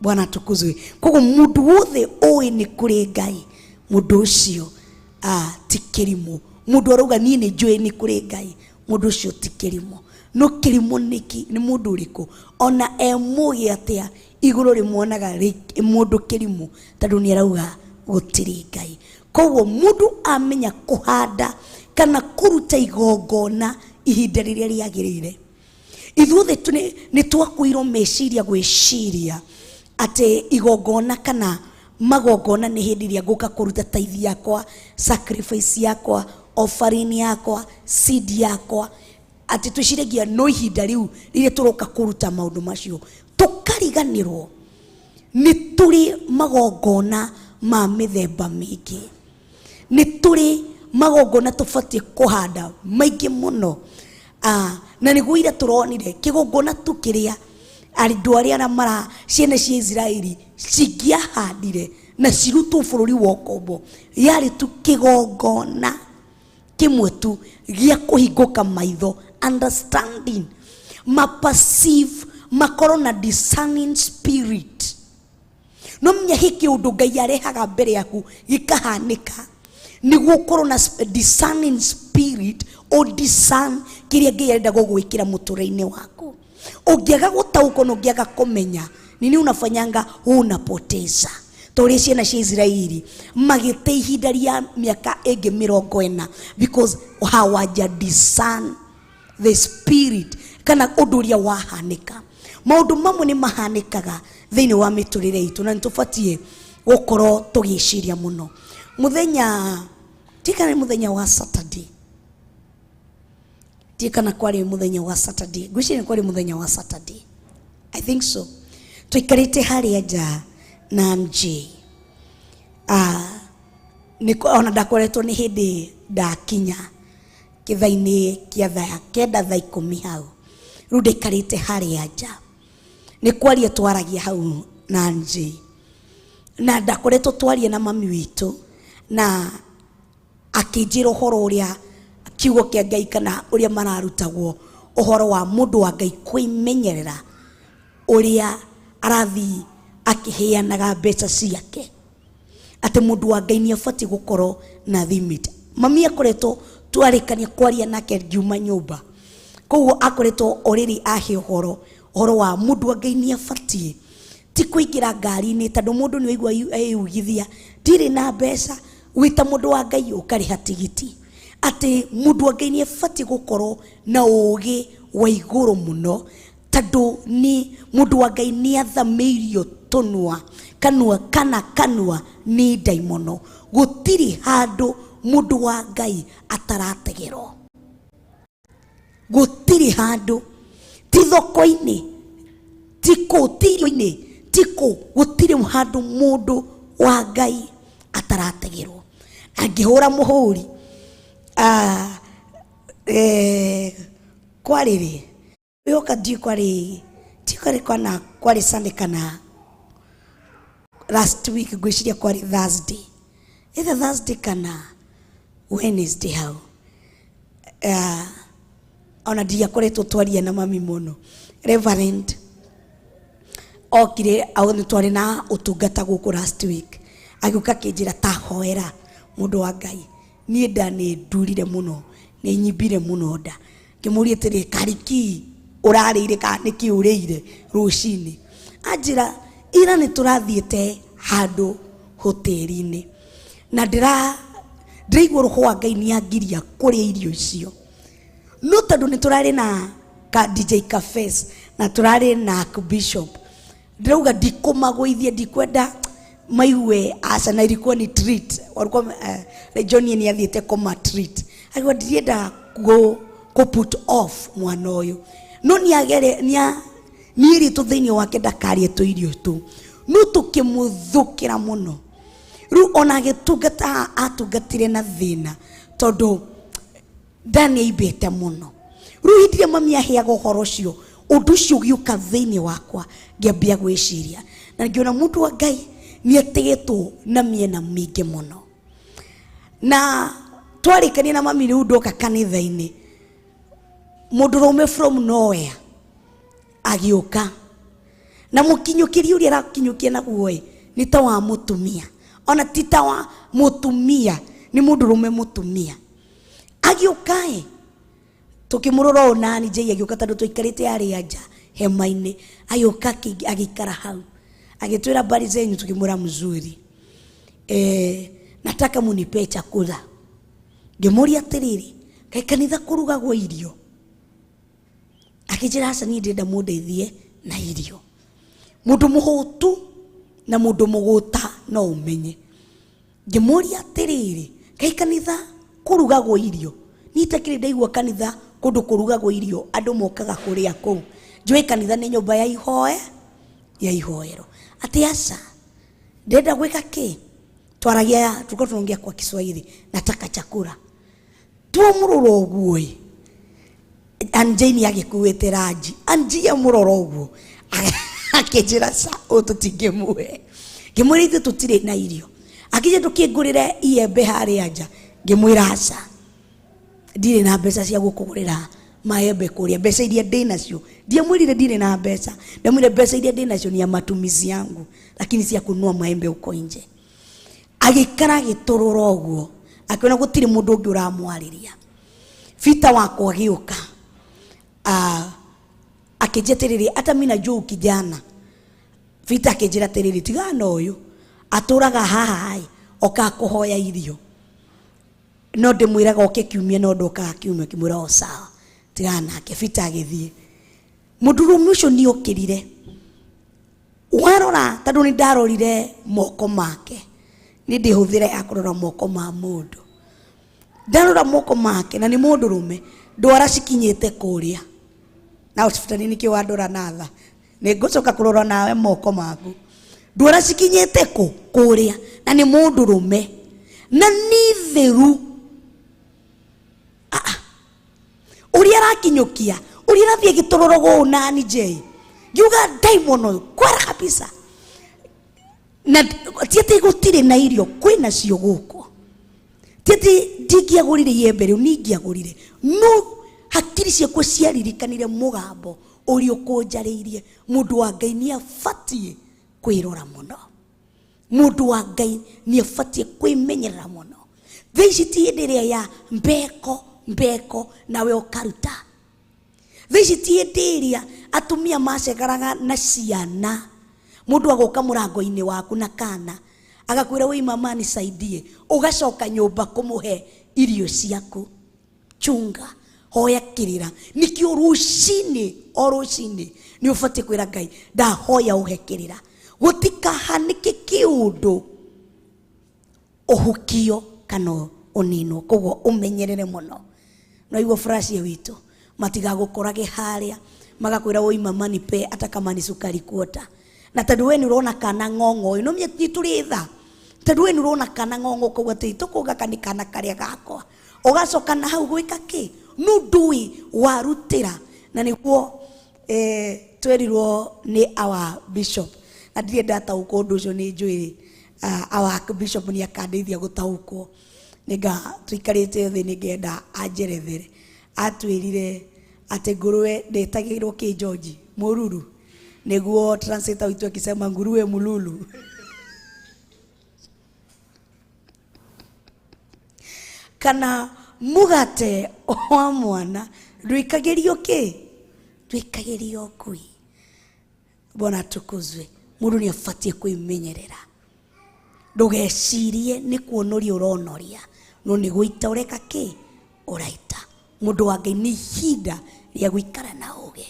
Bwana atukuzwe. Koguo mũndũ wothe ũĩ nĩ kũrĩ Ngai, mũndũ ũcio ti kĩrimũ. Mũndũ arauga niĩ nĩ njũĩ nĩ kũrĩ Ngai, mũndũ ũcio ti kĩrimũ. No kĩrimũ nĩkĩ? Nĩ mũndũ ũrĩkũ? Ona e mũgĩ atĩa, igũrũ rĩmuonaga mũndũ kĩrimũ tondũ nĩ arauga gũtirĩ Ngai. Koguo mũndũ amenya kũhanda kana kũruta igongona ihinda rĩrĩa rĩagĩrĩire. Ithuothe nĩ twakuirwo meciria gwĩciria atĩ igongona kana magongona nĩ hĩndĩ ĩrĩa ngũka kũruta tithe yakwa, sacrifice yakwa, offering yakwa, seed yakwa, atĩ twĩciragia no ihinda rĩu rĩrĩa tũroka kũruta maũndũ macio, tũkariganĩrwo nĩ tũrĩ magongona ma mĩthemba mĩingĩ, nĩ tũrĩ magongona tũbatiĩ kũhanda maingĩ mũno. Na nĩguo ira tũronire kĩgongona tu kĩrĩa andũ arĩa mara ciana cia Israeli cingĩahandire na cirutwo bũrũri wa ũkombo, yarĩ tu kĩgongona kĩmwe tu gĩa kũhingũka maitho, understanding, ma perceive, makorwo na discerning spirit. No menya he kĩũndũ Ngai arehaga mbere yaku gĩkahanĩka nĩguo ũkorwo na discerning spirit, o discern kĩrĩa Ngai arenda gũgwĩkĩra mũtũrĩre-inĩ waku. Ũngĩaga gũtaũkwo na ũngĩaga kũmenya nini unafanyanga, unapoteza. Tondũ ciana cia Israeli magĩte ihinda rĩa mĩaka ĩngĩ 40 because hawaja discern the spirit kana ũndũ ũrĩa wahanĩka. Maũndũ mamwe nĩ mahanĩkaga thĩinĩ wa mĩtũrĩre itũ na nĩ tũbatiĩ gũkorwo tũgĩciria mũno. Mũthenya tikana nĩ mũthenya wa Saturday, tikana kwarĩ mũthenya wa Saturday, ngwĩciria kwarĩ mũthenya wa Saturday, I think so. Tũikarĩte harĩa nja na MJ, ona ndakoretwo nĩ hĩndĩ ndakinya kĩthaa-inĩ kĩa thaa 9 thaa 10 hau. Rĩu ndaikarĩte harĩa nja nĩ kwaria twaragia hau na MJ, na ndakoretwo twaria na mami witũ na akĩnjĩra ũhoro ũrĩa kiugo kĩa Ngai kana ũrĩa mararutagwo ũhoro wa mũndũ wa Ngai kwĩmenyerera ũrĩa arathiĩ akĩheanaga mbeca ciake, atĩ mũndũ wa Ngai nĩ abatiĩ gũkorwo na limit. Mami akoretwo twarĩkania kwaria nake ngiuma nyũmba, koguo akoretwo already ahe ũhoro ũhoro wa mũndũ wa Ngai nĩ abatiĩ ti kũingĩra ngari-inĩ tondũ mũndũ nĩ waigua eyugithia ndirĩ na mbeca, wĩta mũndũ wa Ngai ũkarĩha tigiti, atĩ mũndũ wa Ngai nĩ abatiĩ gũkorwo na ũgĩ wa igũrũ mũno tondũ nĩ mũndũ wa Ngai nĩ athamĩirio tũnua kanua kana kanua nĩ ndaimono. Gũtirĩ handũ mũndũ wa Ngai atarategerwo, gũtirĩ handũ, ti thoko-inĩ, ti kũ, ti irio-inĩ, ti kũ, gũtirĩ handũ mũndũ wa Ngai atarategerwo. Angĩhũra mũhũri kwarĩ rĩ yoka ndiũ kwarĩ ti kwarĩ kana kwarĩ Sunday kana last week, ngwĩciria kwarĩ Thursday, either Thursday kana Wednesday hau. Ona ndiakoretwo twaria na mami mũno. Reverend okire nĩ twarĩ na ũtungata gũkũ last week, agĩũka akĩnjĩra ta hoera mũndũ wa Ngai, niĩ nda nĩ ndurire mũno, nĩ nyimbire mũno nda. Ngĩmũria atĩrĩ, kariki ũrarĩire kana nĩkĩ ũrĩire rũcinĩ? Anjĩra ira nĩ tũrathiĩte handũ hoteri-inĩ na ndĩraigua roho wa Ngai nĩ angiria kũrĩa irio icio, no tondũ nĩ tũrarĩ na ka DJ Cafes na tũrarĩ na Bishop, ndĩrauga ndikũmagũithia, ndikwenda maigue aca, na ilikuwa ni treat walikuwa John nĩ athiĩte kũma treat, akiuga ndirienda go put off mwana ũyũ, no nĩ nĩerĩtwo thĩinĩ wake ndakarĩe tũirio tũu, no tũkĩmũthũkĩra mũno. Rĩu ona agĩtungata atungatire na thĩna tondũ nda nĩ aimbĩte mũno. Rĩu hĩndĩ ĩrĩa mami aheaga ũhoro ũcio, ũndũ ũcio ũgĩũka thĩinĩ wakwa, ngĩambia gwĩciria na ngĩona mũndũ wa Ngai nĩ atigĩtwo na mĩena mĩingĩ mũno. Na twarĩkania na mami rĩu ndoka kanitha-inĩ, mũndũrũme from nowhere Agĩũka na mũkinyũkĩrie ũrĩa arakinyũkia naguo ĩ nĩ ta wa mũtumia, ona ti ta wa mũtumia, nĩ mũndũrũme mũtumia. Agĩũka ĩ tũkĩmũrora ũũ nani Jay agĩũka tondũ tũikarĩte harĩa nja hema-inĩ. Agĩũka agĩikara hau agĩtwĩra habari zenyu, tukimwĩra mzuri. Nataka munipe chakula. Ngĩmũria atĩrĩrĩ, kaĩ kanitha kũrugagwo irio? Akĩnjĩra aca, niĩ ndĩrenda mũndeithie na irio. Mũndũ mũhũtu na mũndũ mũgũta no ũmenye. Ngĩmũria atĩrĩrĩ, kaĩ kanitha kũrugagwo irio? Niĩ itakĩrĩ ndaigua kanitha kũndũ kũrugagwo irio, andũ mokaga kũrĩa kũu. Njũĩ kanitha nĩ nyũmba ya ihoe, ya ihoero. Atĩ aca, ndĩrenda gwĩka kĩ? Twaragia, tulikuwa tunaongea kwa Kiswahili, nataka chakula. Twamũrora ũguo ĩ, Anjane agĩkuĩte ranji. Anji amũrora ũguo akĩnjĩra ca, ũyũ tũtingĩmũhe. Ngĩmwĩra ithuĩ tũtirĩ na irio. Akĩnjĩra ndũkĩngũrĩre iembe harĩa nja. Ngĩmwĩra aca, ndirĩ na mbeca cia gũkũgũrĩra maembe kũrĩa. Mbeca iria ndĩ nacio, ndiamwĩrire ndirĩ na mbeca, ndamwĩrire mbeca iria ndĩ nacio ni ya matumizi yangu, lakini si ya kununua maembe huko nje. Agĩikara agĩtũrũra ũguo, akĩona gũtirĩ mũndũ ũngĩ ũramwarĩria. Peter wakwa agĩũka, akĩnjĩra atĩrĩrĩ, hata mimi najua kijana. Peter akĩnjĩra atĩrĩrĩ, tigana na ũyũ, atũraga haha ĩ, okaga kũhoya irio. No ndĩmwĩraga oke kiumia, no ndokaga kiumia. Ngĩmwĩra o sawa, tigana nake. Peter agĩthiĩ. Mũndũrũme ũcio nĩ okĩrire. Warora, tondũ nĩ ndarorire moko make, nĩ ndĩhũthĩra ya kũrora moko ma mũndũ. Ndarora moko make na nĩ mũndũrũme, ndwara cikinyĩte kũrĩa. Na hospitalĩ nĩkĩo wandora na tha. Nĩ ngũcoka kũrora nawe moko maku. Ndwara cikinyĩte kũ? Kũrĩa. Na nĩ mũndũrũme. Na nĩ theru. Ũrĩa arakinyũkia, ũrĩa arathiĩ agĩtũrũrũgwo ũũ nani Jay. Ngiuga ndaimon ũyũ, kwara kabisa. Na ti atĩ gũtirĩ na irio, kwĩna cio gũkũ. Ti atĩ ndingĩagũrire iembe rĩu, ningĩagũrire. No hakiri ciakwa ciaririkanire mũgambo ũrĩa ũkũnjarĩirie. Mũndũ wa Ngai nĩ abatiĩ kwĩrora mũno. Mũndũ wa Ngai nĩ abatiĩ kwĩmenyerera mũno. Thaa ici ti hĩndĩ ĩrĩa ya mbeko mbeko nawe ũkaruta. Thaa ici ti hĩndĩ ĩrĩa atumia macegaraga na ciana. Mũndũ agoka mũrango-inĩ waku na kana agakwĩra wei mama nisaidie, ũgacoka nyũmba kũmũhe irio ciaku. Chunga, hoya kĩrĩra. Nĩkĩo rũcinĩ o rũcinĩ nĩ ũbatiĩ kwĩra Ngai ndahoya ũhe kĩrĩra, gũtikahanĩke kĩũndũ ũhukio kana ũninwo. Koguo ũmenyerere mũno. No igua furacia witũ matigagũkorage harĩa magakwĩra woi mama nipe hata kama ni sukari kuota. Na tondũ we nĩ ũrona kana ng'ong'o ũyũ, no nĩ tũrĩ tha. Tondũ we nĩ ũrona kana ng'ong'o ũkauga atĩ tũkũgaka nĩ kana karĩa gakwa. Ũgacoka na hau gwĩka kĩ? No ndũĩ warutĩra. Na nĩguo twerirwo nĩ our bishop. Na ndirĩ ndataũkwo ũndũ ũcio, nĩ njũĩ our bishop nĩ akandeithia gũtaũkwo. Nĩnga tũikarĩte thĩ nĩngenda anjerethere. Atwĩrire atĩ ngũrwe ndĩtagĩrwo kĩ George mũruru, nĩguo translator witũ akisema nguruwe mululu. Kana mũgate wa mwana ndwĩkagĩrio kĩ? Ndwĩkagĩrio ngui. Bwana atukuzwe. Mũndũ nĩ abatiĩ kwĩmenyerera. Ndũgecirie nĩ kuonoria ũronoria, no nĩ gũita ũreka kĩ? Ũraita. Mũndũ wa Ngai nĩ ihinda rĩa gũikara na ũgĩ.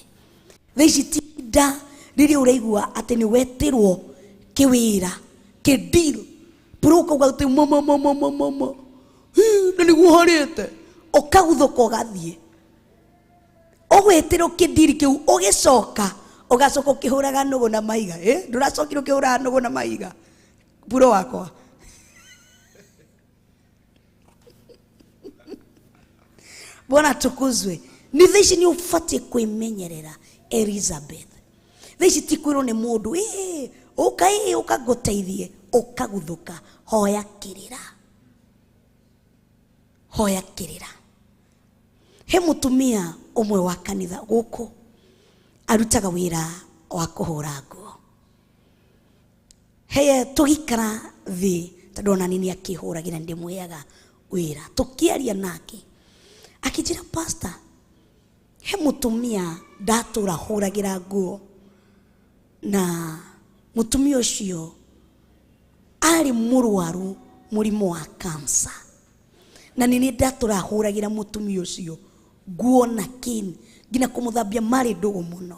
Thaa ici ti ihinda rĩrĩa ũraigua atĩ nĩ wetĩrwo kĩwĩra, kĩ-deal. Bro ũkauga atĩ mama, mama, mama, mama. Hii, na nĩguo harĩte. Ũkaguthũka ũgathiĩ. Ũgwĩtĩrwo kĩ-deal kĩu, ũgĩcoka, ũgacoka ũkĩhũraga nũgũ na mahiga. Ndũracokire ũkĩhũraga nũgũ na mahiga? Bro wakwa. Bwana atukuzwe. Nĩ thaa ici nĩ ũbatiĩ kwĩmenyerera Elizabeth. Thaa ici ti kwĩrwo nĩ mũndũ, ũka, ũka ngũteithie, ũkaguthũka. Hoya kĩrĩra. Hoya kĩrĩra. He mũtumia ũmwe wa kanitha gũkũ. Arutaga wĩra wa kũhũra nguo. Heye tũgĩikara thĩ tondũ ona niĩ akĩhũragĩra ndĩmũheaga wĩra. Tũkĩaria nake akĩnjĩra, pastor, he mũtumia ndatũra hũragĩra nguo, na mũtumia ũcio arĩ mũrwaru mũrimũ wa cancer, na nĩ niĩ ndatũra hũragĩra mũtumia ũcio nguo na kĩ nginya kũmũthambia, marĩ ndũgũ mũno.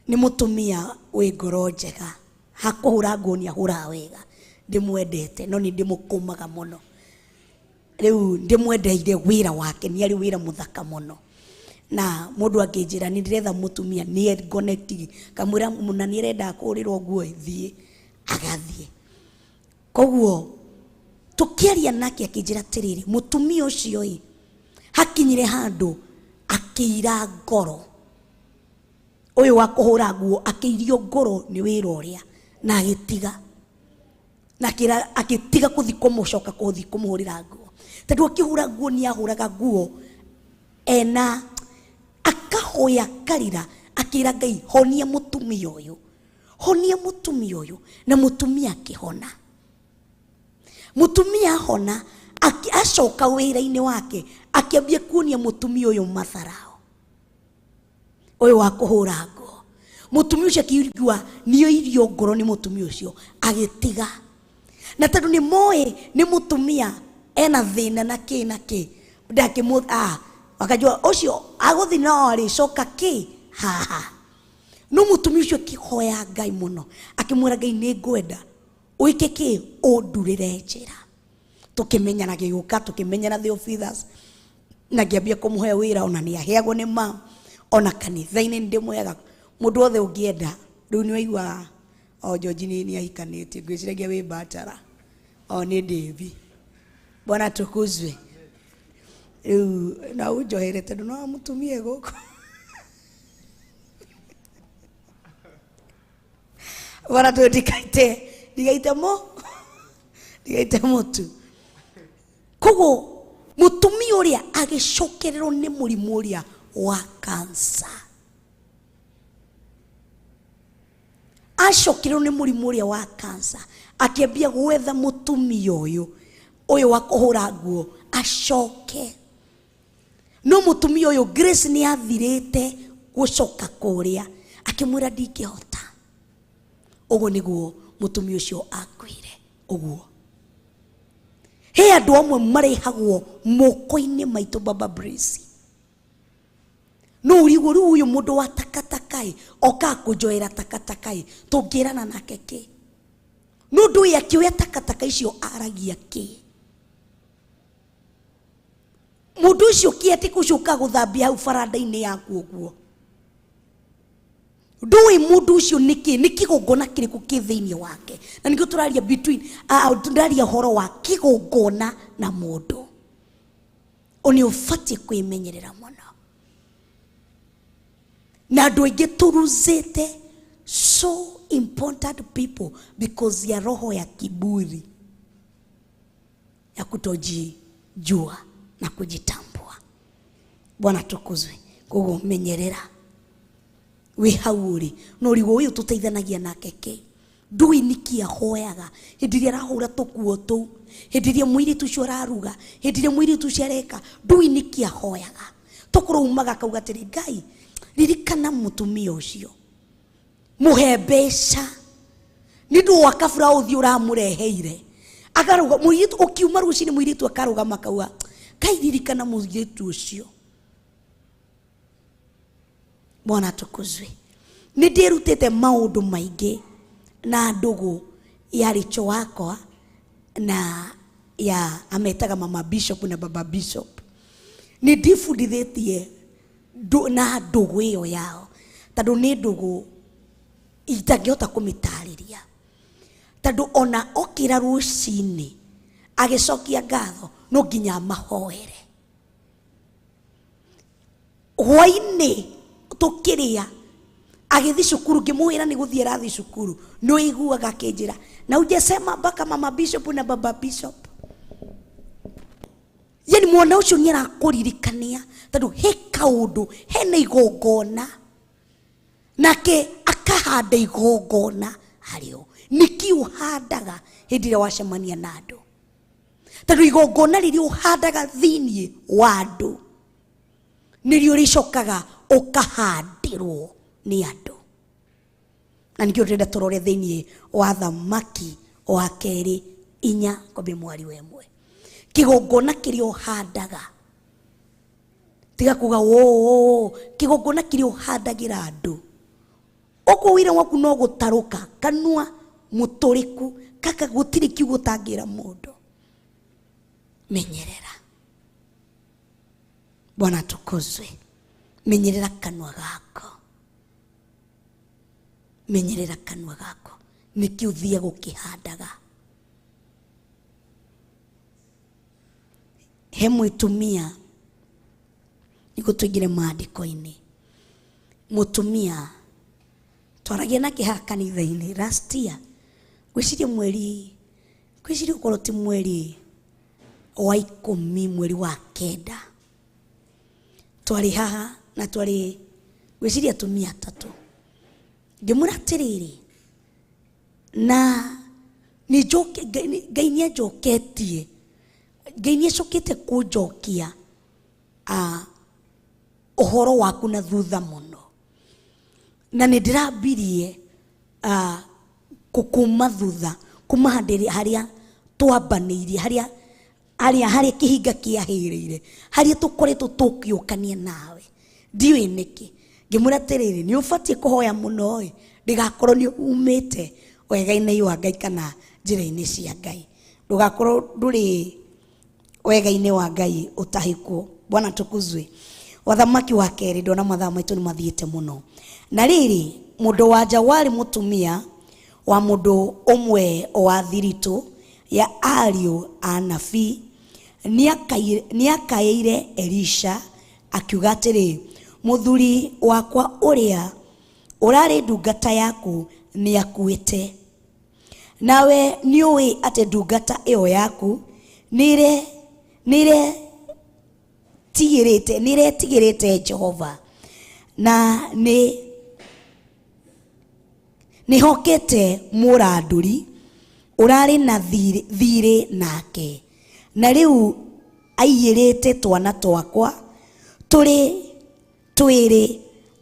Nĩ mũtumia wĩ ngoro njega, hakũhũra nguo nĩ ahũraga wega, ndĩmwendete no nĩ ndĩmũkũmaga mũno. Rĩu ndĩmwendeire wĩra wake, nĩ arĩ wĩra mũthaka mũno, na mũndũ angĩnjĩra nĩ ndĩretha mũtumia nĩ connect kamwĩra na nĩ arenda kũhũrĩrwo nguo, thiĩ agathiĩ. Koguo tũkĩaria nake akĩnjĩra atĩrĩrĩ, mũtumia ũcio ĩ hakinyire handũ akĩira ngoro, ũyũ wa kũhũra nguo akĩirio ngoro nĩ wĩra ũrĩa, na agĩtiga, na akĩtiga kũthi kũmũcoka kũthi kũmũhũrĩra nguo, tondũ akĩhũra nguo nĩ ahũraga nguo ena akahoya karira, akĩra Ngai, honia mũtumia ũyũ, honia mũtumia ũyũ. Na mũtumia akĩhona. Mũtumia ahona, acoka wĩra-inĩ wake, akĩambia kuonia mũtumia ũyũ matharao, ũyũ wa kũhũra nguo. Mũtumia ũcio akĩigua nĩoirio ngoro nĩ mũtumia ũcio, agĩtiga. Na tondũ nĩ moĩ nĩ mũtumia ena thĩna na kĩ na kĩ, ndakĩmũ wakajua ũcio agũthi no arĩcoka kĩ haha. No mũtumia ũcio akĩhoya Ngai mũno, akĩmwĩra Ngai, nĩ ngwenda wĩke kĩ, ũndurĩre njĩra. Tũkĩmenyana, gĩgũka tũkĩmenyana Theophilus, na ngĩambia kũmũhe wĩra, ona nĩ aheagwo nĩ ma ona kanitha-inĩ nĩ ndĩmũheaga mũndũ wothe ũngĩenda. Rĩu nĩ waigua o George nĩ ahikanĩtie, ngwĩciragia wĩ bachelor o nĩ Davi. Bwana tukuzwe. Rĩu no ũnjohere tondũ no mũtumia gũkũ. Bwana tu ndikaite ndigaite mo ndigaite mũtu. Koguo mũtumia ũrĩa agĩcokererwo nĩ mũrimũ ũrĩa wa cancer, acokererwo nĩ mũrimũ ũrĩa wa cancer, akĩambia gwetha mũtumia ũyũ ũyũ wa kũhũra nguo acoke. No mũtumia ũyũ Grace nĩ athirĩte gũcoka kũrĩa, akĩmwĩra ndingĩhota. Ũguo nĩguo mũtumia ũcio akuire. Ũguo he andũ amwe marehagwo moko-inĩ maitũ, baba Bracy, no ũrigwo rĩu ũyũ mũndũ wa takataka ĩ okaga kũnjoera takataka ĩ, tũngĩrana nake kĩ? No ũndũ ũyũ akĩoya takataka icio aragia kĩ? Mũndũ ũcio kĩatĩka ũcio ũkaga gũthambia hau baranda-inĩ yaku ũguo, ndũĩ mũndũ ũcio nĩkĩ, nĩ kĩgongona kĩrĩkũ kĩ thĩinĩ wake. Na nĩkĩo tũraria between tũraria ũhoro wa kĩgongona na mũndũ. Nĩ ũbatiĩ kwĩmenyerera mũno, na andũ aingĩ tũruzĩte so important people because ya roho ya kiburi ya kutojijua na kujitambua. Bwana tukuzwe. Koguo menyerera wĩ hau ũrĩ no ũrigwo ũyũ tũteithanagia nake kĩ, ndũĩ nĩkĩ ahoyaga hĩndĩ ĩrĩa arahũra tũkuo tũu, hĩndĩ ĩrĩa mũirĩtu ũcio araruga, hĩndĩ ĩrĩa mũirĩtu ũcio areka, ndũĩ nĩkĩ ahoyaga. Tokorwo umaga akauga atĩrĩ, Ngai, ririkana mũtumia ũcio, mũhe mbeca nĩ ũndũ wa kabura ũthiũ ũramũreheire. Akaruga mũirĩtu, ũkiuma rũcinĩ mũirĩtu akarũgama akauga, Ngai, ririkana mũirĩtu ũcio. Bwana tukuzwe. Nĩ ndĩrutĩte maũndũ maingĩ na ndũgũ ya Rĩcho wakwa na ya ametaga mama bishop na baba bishop. Nĩ ndĩbundithĩtie na ndũgũ ĩyo yao, tondũ nĩ ndũgũ itangĩhota kũmĩtarĩria, tondũ ona okĩra rũcinĩ agĩcokia ngatho no nginya amahoere. Hwainĩ tũkĩrĩa, agĩthiĩ cukuru, ngĩmwĩra nĩ gũthiĩ arathiĩ cukuru, nĩ ũiguaga akĩnjĩra, na ujasema mpaka mama bishop na baba bishop. Yani mwana ũcio nĩ arakũririkania tondũ he kaũndũ hena igongona. Nake akahanda igongona harĩo. Nĩkĩ ũhandaga hĩndĩ ĩrĩa wacemania na andũ? Tondũ igongona rĩrĩa ũhandaga thĩiniĩ wa andũ nĩrĩo rĩcokaga ũkahandĩrwo nĩ andũ. Na nĩkĩo ndĩrenda tũrore thĩiniĩ wa Thamaki wa kerĩ 4:1. Kĩgongona kĩrĩa ũhandaga, tiga kuga woo, kĩgongona kĩrĩa ũhandagĩra andũ, okorwo wĩra waku no gũtarũka kanua mũtũrĩku kaka gũtirĩ kiugo ũtangĩra mũndũ, menyerera. Bwana atukuzwe. Menyerera kanua gako, menyerera kanua gako. Nĩkĩ ũthiaga ũkĩhandaga? He mũtumia, nĩguo tũingĩre maandĩko-inĩ, mũtumia twaragia nake haha kanitha-inĩ last year, ngwĩciria mweri, ngwĩciria ũkorwo ti mweri wa 10, mweri wa 9, twarĩ haha na twarĩ ngwĩciria atumia atatũ. Ngĩmwĩra atĩrĩrĩ, na nĩ njoke, Ngai nĩ anjoketie, Ngai nĩ acokete kũnjokia ũhoro waku na thutha mũno, na nĩ ndĩrambirie kuma thutha, kuma harĩa twambanĩirie, harĩa harĩa harĩa kĩhinga kĩahĩrĩire, harĩa tũkoretwo tũkĩũkania nawe, ndiũĩ nĩkĩ. Ngĩmwĩra atĩrĩrĩ, nĩ ũbatiĩ kũhoya mũno ĩ, ndĩgakorwo nĩ umĩte wega-inĩ wa Ngai kana njĩra-inĩ cia Ngai, ndũgakorwo ndũrĩ wega-inĩ wa Ngai ũtahĩkwo. Bwana tukuzwe. Wathamaki wa kerĩ, ndona mathaa maitũ nĩ mathiĩte mũno. Na rĩrĩ, mũndũ wa nja warĩ mũtumia wa mũndũ ũmwe wa thiritũ ya ariũ a nabii, nĩakaĩire Elisha akiuga atĩrĩ, mũthuri wakwa ũrĩa ũrarĩ ndungata yaku nĩakuĩte, nawe nĩũĩ atĩ ndungata ĩyo yaku nĩretigĩrĩte Jehova, na nĩhokete mũrandũri ũrarĩ na thirĩ nake, na rĩu aiyĩrĩte twana twakwa tũrĩ twĩrĩ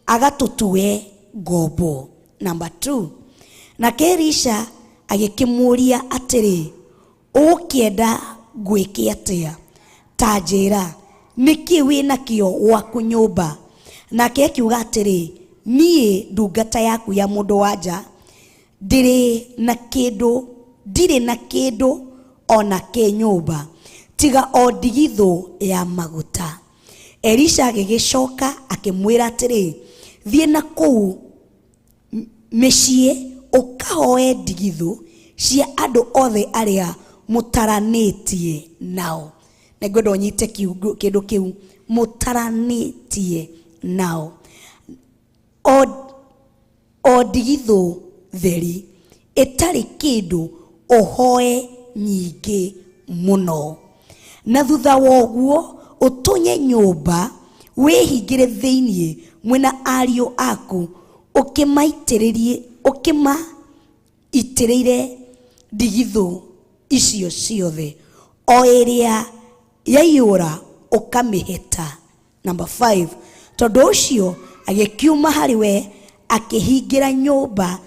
agatũtue ngombo. Number 2, nake Elisha agĩkĩmũũria atĩrĩ, ũgũkĩenda ngwĩke atĩa? Ta njĩra, nĩkĩ wĩ nakĩo gwaku nyũmba? Nake akiuga atĩrĩ, niĩ ndungata yaku ya mũndũ wa nja ndirĩ na kĩndũ, ndirĩ na kĩndũ ona kĩ nyũmba tiga o ndigithũ ya maguta. Elisha agĩgĩcoka akĩmwĩra atĩrĩ, thiĩ na kũu mĩciĩ ũkahoe ndigithũ cia andũ othe arĩa mũtaranĩtie nao. Na ngwenda ũnyite kĩndũ kĩu, mũtaranĩtie nao. O ndigithũ theri ĩtarĩ kĩndũ ũhoe nyingĩ mũno, na thutha wa ũguo ũtonye nyũmba wĩhingĩre thĩiniĩ mwĩna ariũ aku, ũkĩmaitĩrĩire ndigithũ icio ciothe, o ĩrĩa yaiyũra ũkamĩheta. Number 5, tondũ ũcio agĩkiuma harĩ we akĩhingĩra nyũmba,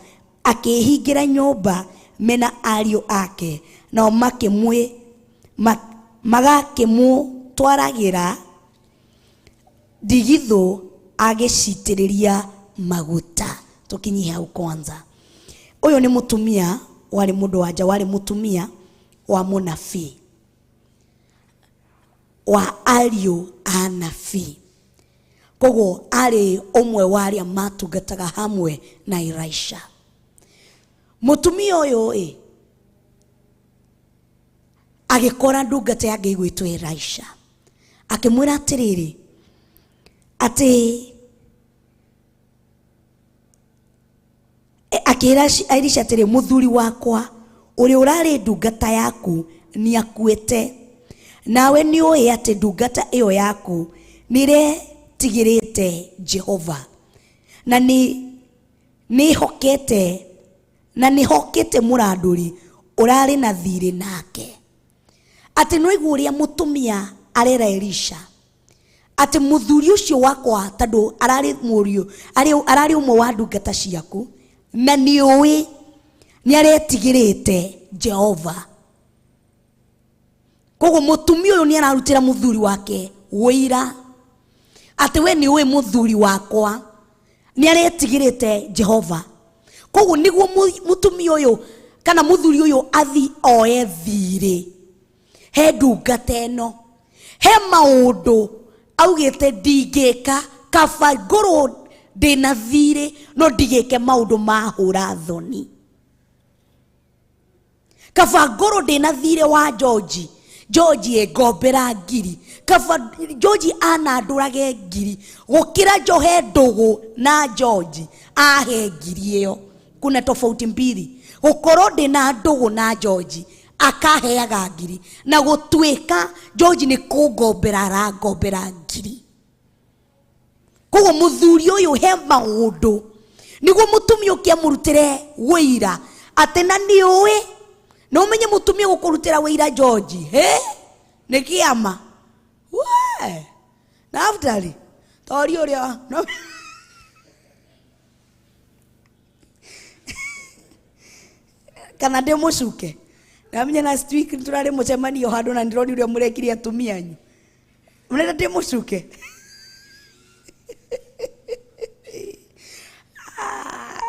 akĩhingĩra nyũmba mena ariũ ake, nao magakĩmũtwaragĩra ndigithũ agĩcitĩrĩria maguta. Tũkinyie hau kwanza. Ũyũ nĩ mũtumia warĩ mũndũ wa nja, warĩ mũtumia wa mũnabii, wa ariũ a nabii. Koguo arĩ ũmwe wa arĩa matungataga hamwe na Elisha. Mũtumia ũyũ ĩ agĩkora ndungata ya Ngai gwĩtwo Elisha, akĩmwĩra atĩrĩrĩ, atĩ akĩra Elisha atĩrĩ, mũthuri wakwa ũrĩa ũrarĩ ndungata yaku nĩakuĩte, nawe nĩũĩ atĩ ndungata ĩyo yaku nĩretigĩrĩte Jehova, na Nĩ hokete na nĩ hokete mũrandũri ũrarĩ na thirĩ nake. Atĩ no igua ũrĩa mũtumia arera Elisha atĩ mũthuri ũcio wakwa tondũ ararĩ mũriũ ararĩ ũmwe wa ndungata ciaku na nĩ ũĩ nĩ aretigĩrĩte Jehova. Koguo mũtumia ũyũ nĩ ararutĩra mũthuri wake wĩira atĩ we nĩ ũĩ mũthuri wakwa nĩ aretigĩrĩte Jehova. Koguo nĩguo mũtumia ũyũ kana mũthuri ũyũ athi oe thirĩ he ndungata ĩno, he maũndũ augĩte ndingĩka, kaba ngorwo ndĩna thirĩ no ndigĩke maũndũ ma hũra thoni. Kaba ngorwo ndĩna thirĩ wa George, George ĩngombera ngiri, kaba George anandũrage ngiri gũkĩra njohe ndũgũ na George ahe ngiri ĩyo. Kuna tofauti mbili, gũkorwo ndĩna ndũgũ na George akaheaga ngiri na gũtuĩka George nĩ kũngombera arangombera ngiri. Koguo mũthuri ũyũ he maũndũ nĩguo mũtumia ũke amũrutĩre wĩira atĩ na nĩ ũĩ na ũmenye mũtumia gũkũrutĩra wĩira George he nĩ kĩama we Naftali tori ũrĩa no kana ndĩ mũcuke ndamenya last week tũrarĩ mũcemanio handũ na ndĩronire ũrĩa mũrekire atumia anyu mũrenda ndĩ mũcuke.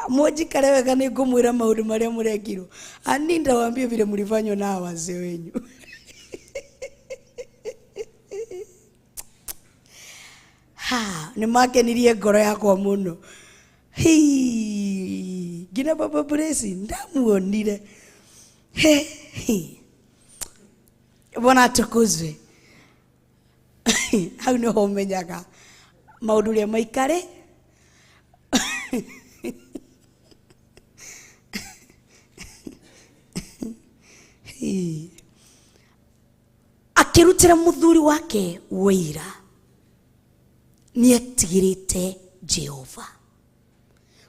Mũnjikare wega nĩ ngũmwĩra maũndũ marĩa mũrekirwo. Ani ndawaambia vile mlifanywa na wazee wenyu. Ha, nĩ makenirie ngoro yakwa mũno. Hii, nginya Baba Blessing ndamuonire. He, he. Bwana atukuzwe. Hau nĩho ũmenyaga maũndũ ũrĩa maikare. Akĩrutĩra mũthuri wake wĩira nĩ etigĩrĩte Jehova.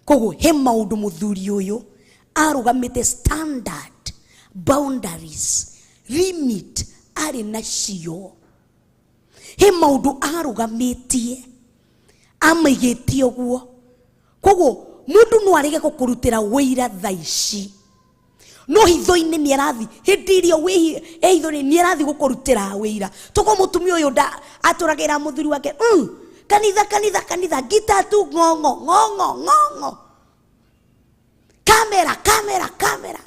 Koguo he maũndũ mũthuri ũyũ arũgamĩte standard, boundaries, limit arĩ nacio. He maũndũ arũgamĩtie amaigĩtie ũguo. Koguo mũndũ no arege gũkũrutĩra wĩira thaa ici, no hitho-inĩ nĩ arathi hĩndĩ ĩrĩa wĩ hitho-inĩ nĩ arathi gũkũrutĩra wĩira. Toguo mũtumia ũyũ atũragĩra mũthuri wake kanitha kanitha kanitha ngita tu ng'ong'o ng'ong'o ng'ong'o kamera kamera kamera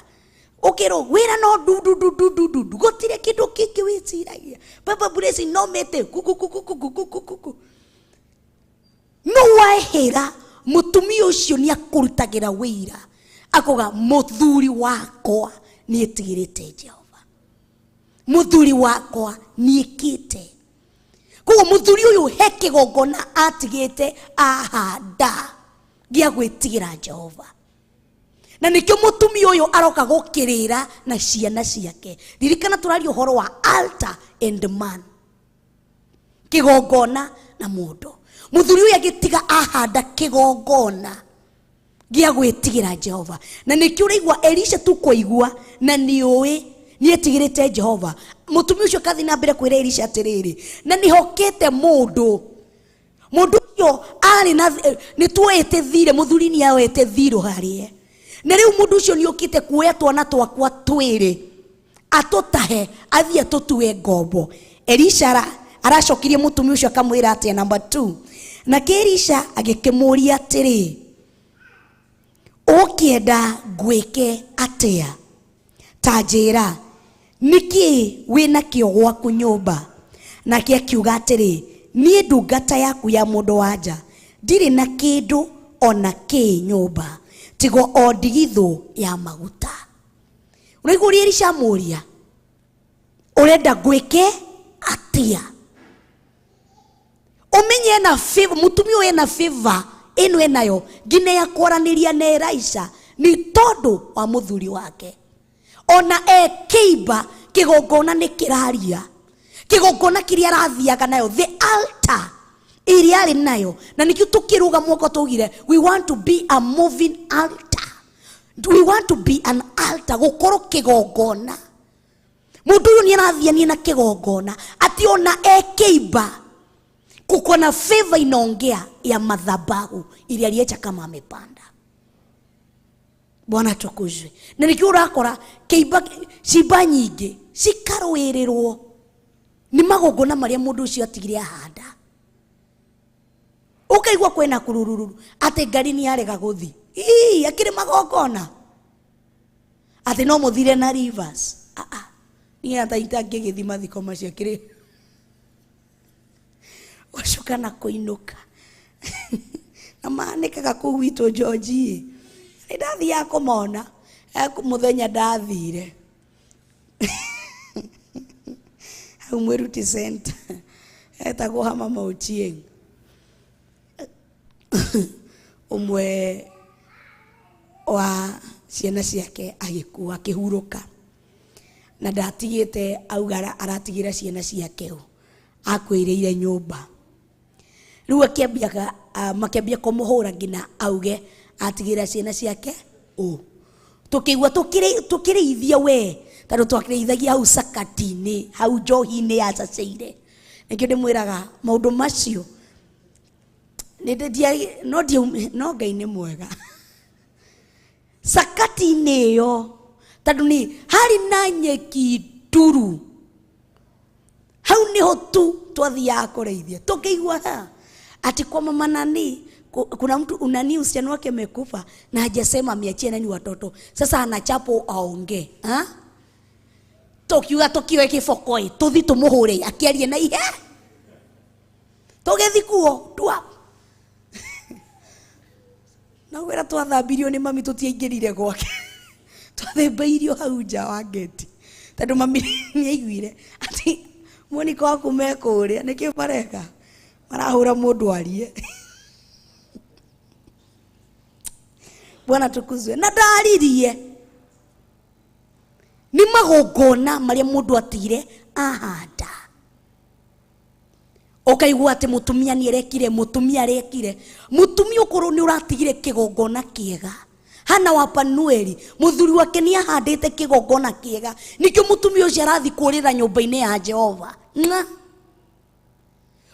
ũkĩrwo wĩra no ndu ndu ndu ndu ndu ndu gũtirĩ kĩndũ kĩngĩ wĩciragia. Baba Blessing no mete kuku kuku kuku kuku kuku. No wahĩra mũtumia ũcio nĩ akũrutagĩra wĩira akoga mũthuri wakwa nĩ etigĩrĩte Jehova, mũthuri wakwa nĩ ekĩte. Koguo mũthuri ũyũ he kĩgongona atigĩte ahanda gĩa gwĩtigĩra Jehova, na nĩkĩo mũtumia ũyũ aroka gũkĩrĩra na ciana ciake. Ririkana tũraria ũhoro wa altar and man, kĩgongona na mũndũ. Mũthuri ũyũ agĩtiga ahanda kĩgongona gĩa gwĩtigĩra Jehova, na nĩkĩo ũraigua Elisha tu kũigua na nĩ ũĩ nĩ etigĩrĩte Jehova. Mũtumia ũcio akathiĩ na mbere kwĩra Elisha atĩrĩrĩ, na nĩhokete mũndũ, mũndũ ũcio arĩ na nĩ tuoete thirĩ, mũthuri nĩ oete thirĩ harĩe, na rĩu mũndũ ũcio nĩ okĩte kuoya twana twakwa twĩrĩ atũtahe athiĩ atũtue ngombo. Elisha aracokirie mũtumia ũcio akamwĩra atĩa? Number 2, nake Elisha agĩkĩmũũria atĩrĩ, ũkĩenda ngwĩke atĩa? Ta njĩra, nĩkĩ wĩnakĩo gwaku nyũmba? Nake akiuga atĩrĩ, niĩ ndungata yaku ya mũndũ wa nja ndirĩ na kĩndũ ona kĩ nyũmba tigo o ndigithũ ya maguta. Ũraigua ũrĩa Elisha amũũria, ũrenda ngwĩke atĩa? Ũmenye ena favor, mũtumia ũyũ ena favor ĩno enayo nginya ya kwaranĩria na Elisha nĩ tondũ wa mũthuri wake. Ona ekĩimba kĩgongona nĩ kĩraria, kĩgongona kĩrĩa arathiaga nayo, the altar Ĩrĩa arĩ nayo. Na nĩkĩo tũkĩrũga mwaka twaugire, we want to be a moving altar. We want to be an altar, gũkorwo kĩgongona. Mũndũ ũyũ nĩ arathiania na kĩgongona, atĩ ona ekĩimba, kuko na favor inaongea ya madhabahu ile aliacha kama amepanda. Bwana atukuzwe. Na nikio urakora kĩimba cimba nyingĩ cikarũĩrĩrwo nĩ magongona marĩa mũndũ ũcio atigire ahanda. Ũkaigua kwĩna kurururu atĩ ngari nĩ yarega gũthi. Ii, akĩrĩ magongona atĩ no mũthire na rivers. Ah ah, niĩ ata itangĩgĩthi mathiko macio akĩrĩ gũcoka na kũinũka. Na manĩkaga kũu gwitũ George. Nĩ ndathiaga kũmona mũthenya ndathire hau Mwĩruti Center etagwo Hama Ochieng. Ũmwe wa ciana ciake agĩkua akĩhurũka, na ndatigĩte auga aratigĩra ciana ciake ũ akwĩrĩire nyũmba. Rĩu akĩambia makĩambia kũmũhũra nginya auge atigĩra ciana ciake ũ. Tũkĩigua tũkĩrĩithia we tondũ twakĩrĩithagia hau sakati-inĩ, hau njohi-inĩ ya caceire. Nĩkĩo ndĩmwĩraga maũndũ macio no Ngai nĩ mwega. Sakati-inĩ ĩyo tondũ nĩ harĩ na nyeki nduru, hau nĩho tu twathiaga kũrĩithia. Tũkĩigua ha ati kwa mama nani kuna mtu unani usichana wake amekufa na hajasema ameachia nani watoto, sasa anachapo aongee. Ha tukiuga tukioe kiboko tuthi tumuhure akiarie na ihe tugithi kuo tua na wera twathambirio ni mami tutiaingirire gwake twathembeirio hau nja wa gate tondu mami niaiguire ati Monica waku mekuria nikio mareka marahura mundu arie. Bwana tukuzwe. Na ndaririe ni magongona maria mundu atigire ahanda. Ukaigua ati mutumia ni arekire, mutumia arekire, mutumia ukorwo ni uratigire kigongona kiega. Hana wa Panueli muthuri wake ni ahandite kigongona kiega, nikio mutumia ucio arathi kurira nyumba-ini ya Jehova. Na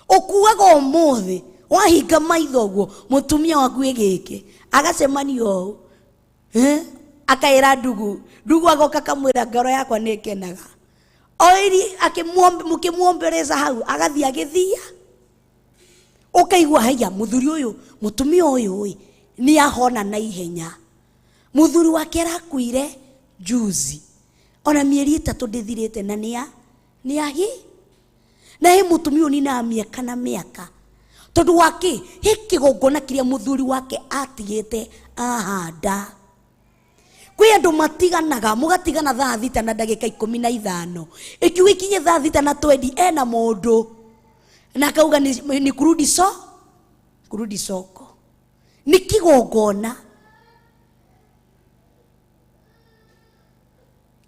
ukuaga umuthi wahinga maitho uguo mutumia waku giki agacemanio ũũ, akaira ndugu ndugu agoka kamwira ngoro yakwa nĩ ĩkenaga. Oiri mũkĩmuombereza hau agathiĩ agĩthia. Ũkaigua haiya mũthuri ũyũ mũtumia ũyũ ĩ nĩ ahona na ihenya. Mũthuri wake arakuire juzi, ona mĩeri 3 ndĩthirĩte na nĩ ahi na he mũtumia ũyũ nina mĩaka na mĩaka tondu wake he kĩgongona kĩrĩa mũthuri wake atigĩte ahanda. Kwĩ andũ matiganaga mũgatigana thaa 6 na ndagĩka 15 ĩkiuga ikinye thaa 6 na 20 ena mũndũ na akauga ni kurudi so kurudi soko. Nĩ kĩgongona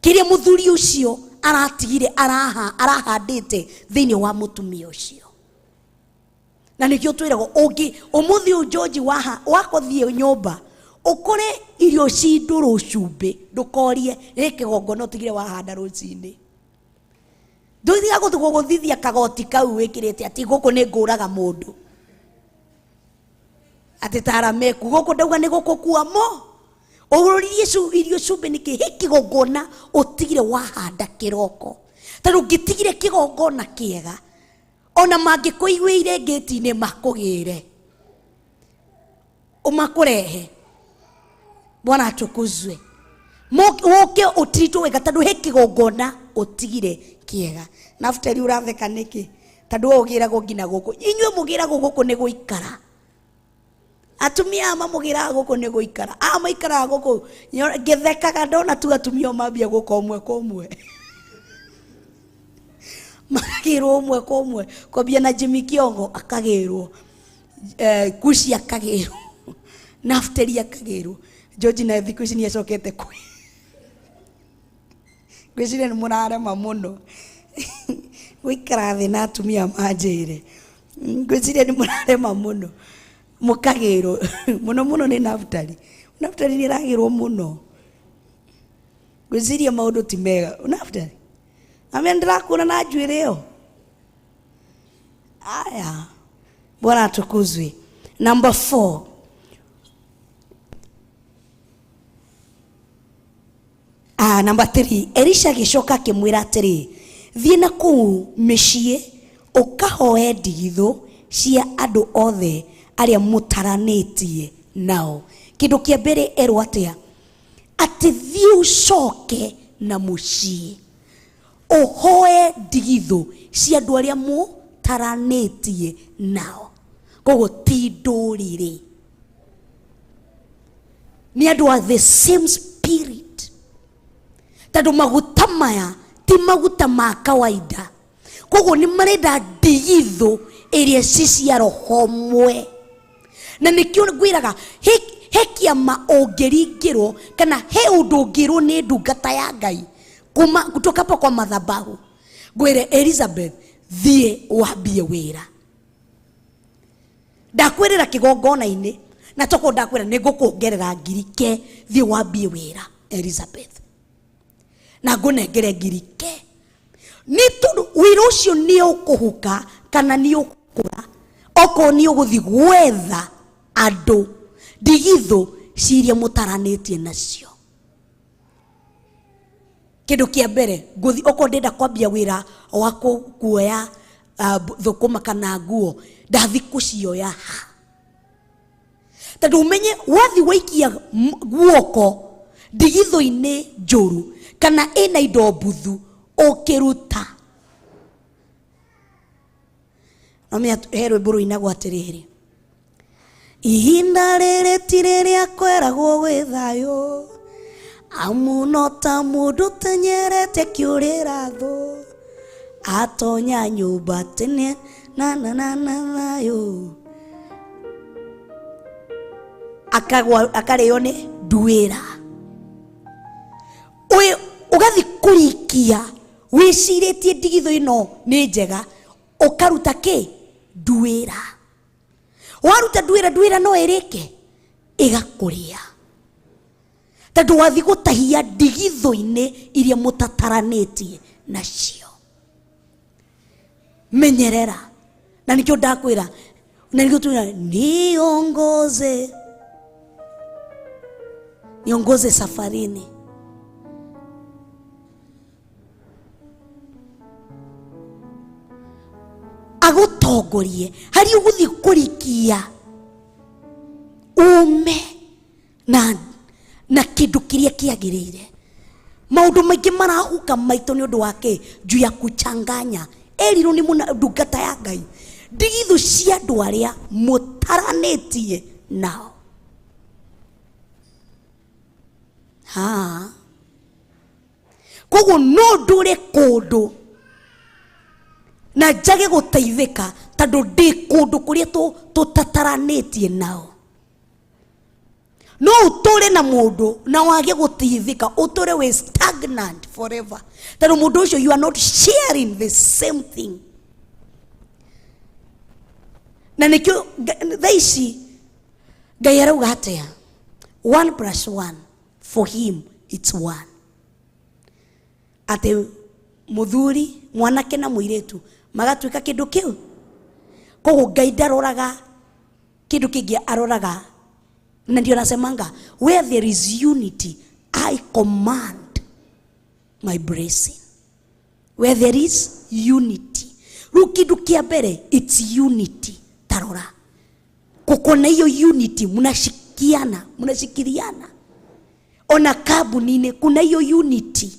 kĩrĩa mũthuri ũcio aratigire arahandĩte thĩinĩ wa mũtumia ũcio. Na nĩkĩo twĩragwo ũngĩ ũmũthĩ ũyũ George wakũthiĩ nyũmba ukore irio cindũrũ cumbĩ ndũkorie nĩ kĩgongona ũtigire wahanda rũcinĩ. Ndũthiaga gũthithia kagoti kau wĩkĩrĩte atĩ gũkũ nĩ ngũraga mũndũ atĩ tarameku gũkũ ndauga nĩ gũkũkua mo ũroririe irio cumbĩ nĩkĩ hĩ kĩgongona ũtigire wahanda kĩroko. Tondũ ũngĩtigire kĩgongona kĩega ona mangĩkũiguĩire ngĩti-inĩ makũgĩre ũmakũrehe. Bwana atukuzwe. Woke ũtiritwo wega tondũ he kĩgongona ũtigire kĩega. Naftali ũratheka nĩkĩ? Tondũ we ũgĩragwo nginya gũkũ. Inyuĩ mũgĩragwo gũkũ nĩ gũikara. Atumia aya mamũgĩraga gũkũ nĩ gũikara. Aya maikaraga gũkũ ngĩthekaga ndona tu atumia o mambia gũka ũmwe kwa ũmwe. Makagĩrwo ũmwe kwa ũmwe. Kwambia na Jimmy Kiongo akagĩrwo, Kushi akagĩrwo, Naftali akagĩrwo. George na thikũ ici nĩ acokete kwĩ. Ngwĩciria nĩ mũrarema mũno gũikara thĩ na atumia manjĩre. Ngwĩciria nĩ mũrarema mũno mũkagĩrwo mũno mũno nĩ Naftali. Naftali nĩ aragĩrwo mũno. Ngwĩciria maũndũ ti mega. Naftali, amia ndĩrakuona na njuĩrĩ ĩyo. Aya, Bwana atukuzwe. Number 4. Ah, number 3. Elisha agĩcoka akĩmwĩra atĩrĩ, thiĩ na kũu mĩciĩ ũkahoe ndigithũ cia andũ othe arĩa mũtaranĩtie nao. Kĩndũ kĩa mbere erwo atĩa? Atĩ thiĩ ũcoke na mũciĩ ũhoe ndigithũ cia andũ arĩa mũtaranĩtie nao. Koguo ti ndũrĩrĩ, nĩ andũ a the same spirit, tondũ maguta maya ti maguta ma kawaida. Koguo nĩ marenda ndigithũ ĩrĩa ci cia roho mwe. Na nĩkĩo ngwĩraga he kĩama ũngĩringĩrwo kana he ũndũ ũngĩrwo nĩ ndungata ya Ngai kuma kutoka hapa kwa madhabahu, ngwĩre Elizabeth, thiĩ wambie wĩra. Ndakwĩrĩra kĩgongona-inĩ na tokorwo ndakwĩra nĩ ngũkuongerera ngiri ke, thiĩ wambie wĩra Elizabeth, na ngũnengere ngiri ke, nĩ tondũ wĩra ũcio nĩ ũkũhuka kana nĩ ũkũra, okorwo nĩ ũgũthiĩ gwetha andũ ndigithũ ciria mũtaranĩtie nacio. Kĩndũ kĩa mbere ngũthi, okorwo ndĩrenda kwambia wĩra wa kuoya thũkũma kana nguo, ndathi kũcioya ha? Tondũ ũmenye wathi waikia guoko ndigithũ-inĩ njũru kana ĩna indo mbuthu ũkĩruta. No menya he rwĩmbo rũinagwo atĩrĩrĩ, ihinda rĩrĩ ti rĩrĩa kweragwo gwĩ thayũ, amu no ta mũndũ tenyerete kĩũrĩra thũ, atonya nyũmba tene na na na na thayũ, akagwa akarĩo nĩ nduĩra. Ũyũ ũgathi kũrikia wĩcirĩtie ndigithũ ĩno nĩ njega, ũkaruta kĩ? Nduĩra. Waruta nduĩra, nduĩra no ĩrĩke ĩgakũrĩa, tondũ wathi gũtahia ndigithũ-inĩ iria mũtataranĩtie nacio. Menyerera, na nĩkĩo ndakwĩra, na nĩkĩo twĩra niongoze, niongoze safarini. Agũtongorie harĩa ũgũthiĩ kũrikia ume na kĩndũ kĩrĩa kĩagĩrĩire. Maũndũ maingĩ marahuka maitũ nĩ ũndũ wa kĩ? Juu ya kuchanganya. Erirwo nĩ ndungata ya Ngai, ndigithũ cia andũ arĩa mũtaranĩtie nao. Ha. Koguo no ndũre kũndũ na njage gũteithĩka tondũ ndĩ kũndũ kũrĩa tũtataranĩtie nao. No ũtũre na mũndũ na wage gũteithĩka, ũtũre wĩ stagnant forever, tondũ mũndũ ũcio you are not sharing the same thing. Na nĩkĩo thaa ici Ngai arauga atĩa? 1 plus 1 for him it's 1. Atĩ mũthuri, mwanake na mũirĩtu magatuĩka kĩndũ kĩu. Koguo Ngai ndaroraga kĩndũ kĩngĩ, aroraga, na ndio nasemanga where there is unity I command my blessing. Where there is unity, rĩu kĩndũ kĩa mbere it's unity. Tarora kuko na hiyo unity, mnashikiana, mnashikiliana. Ona kambuni-inĩ kuna hiyo unity.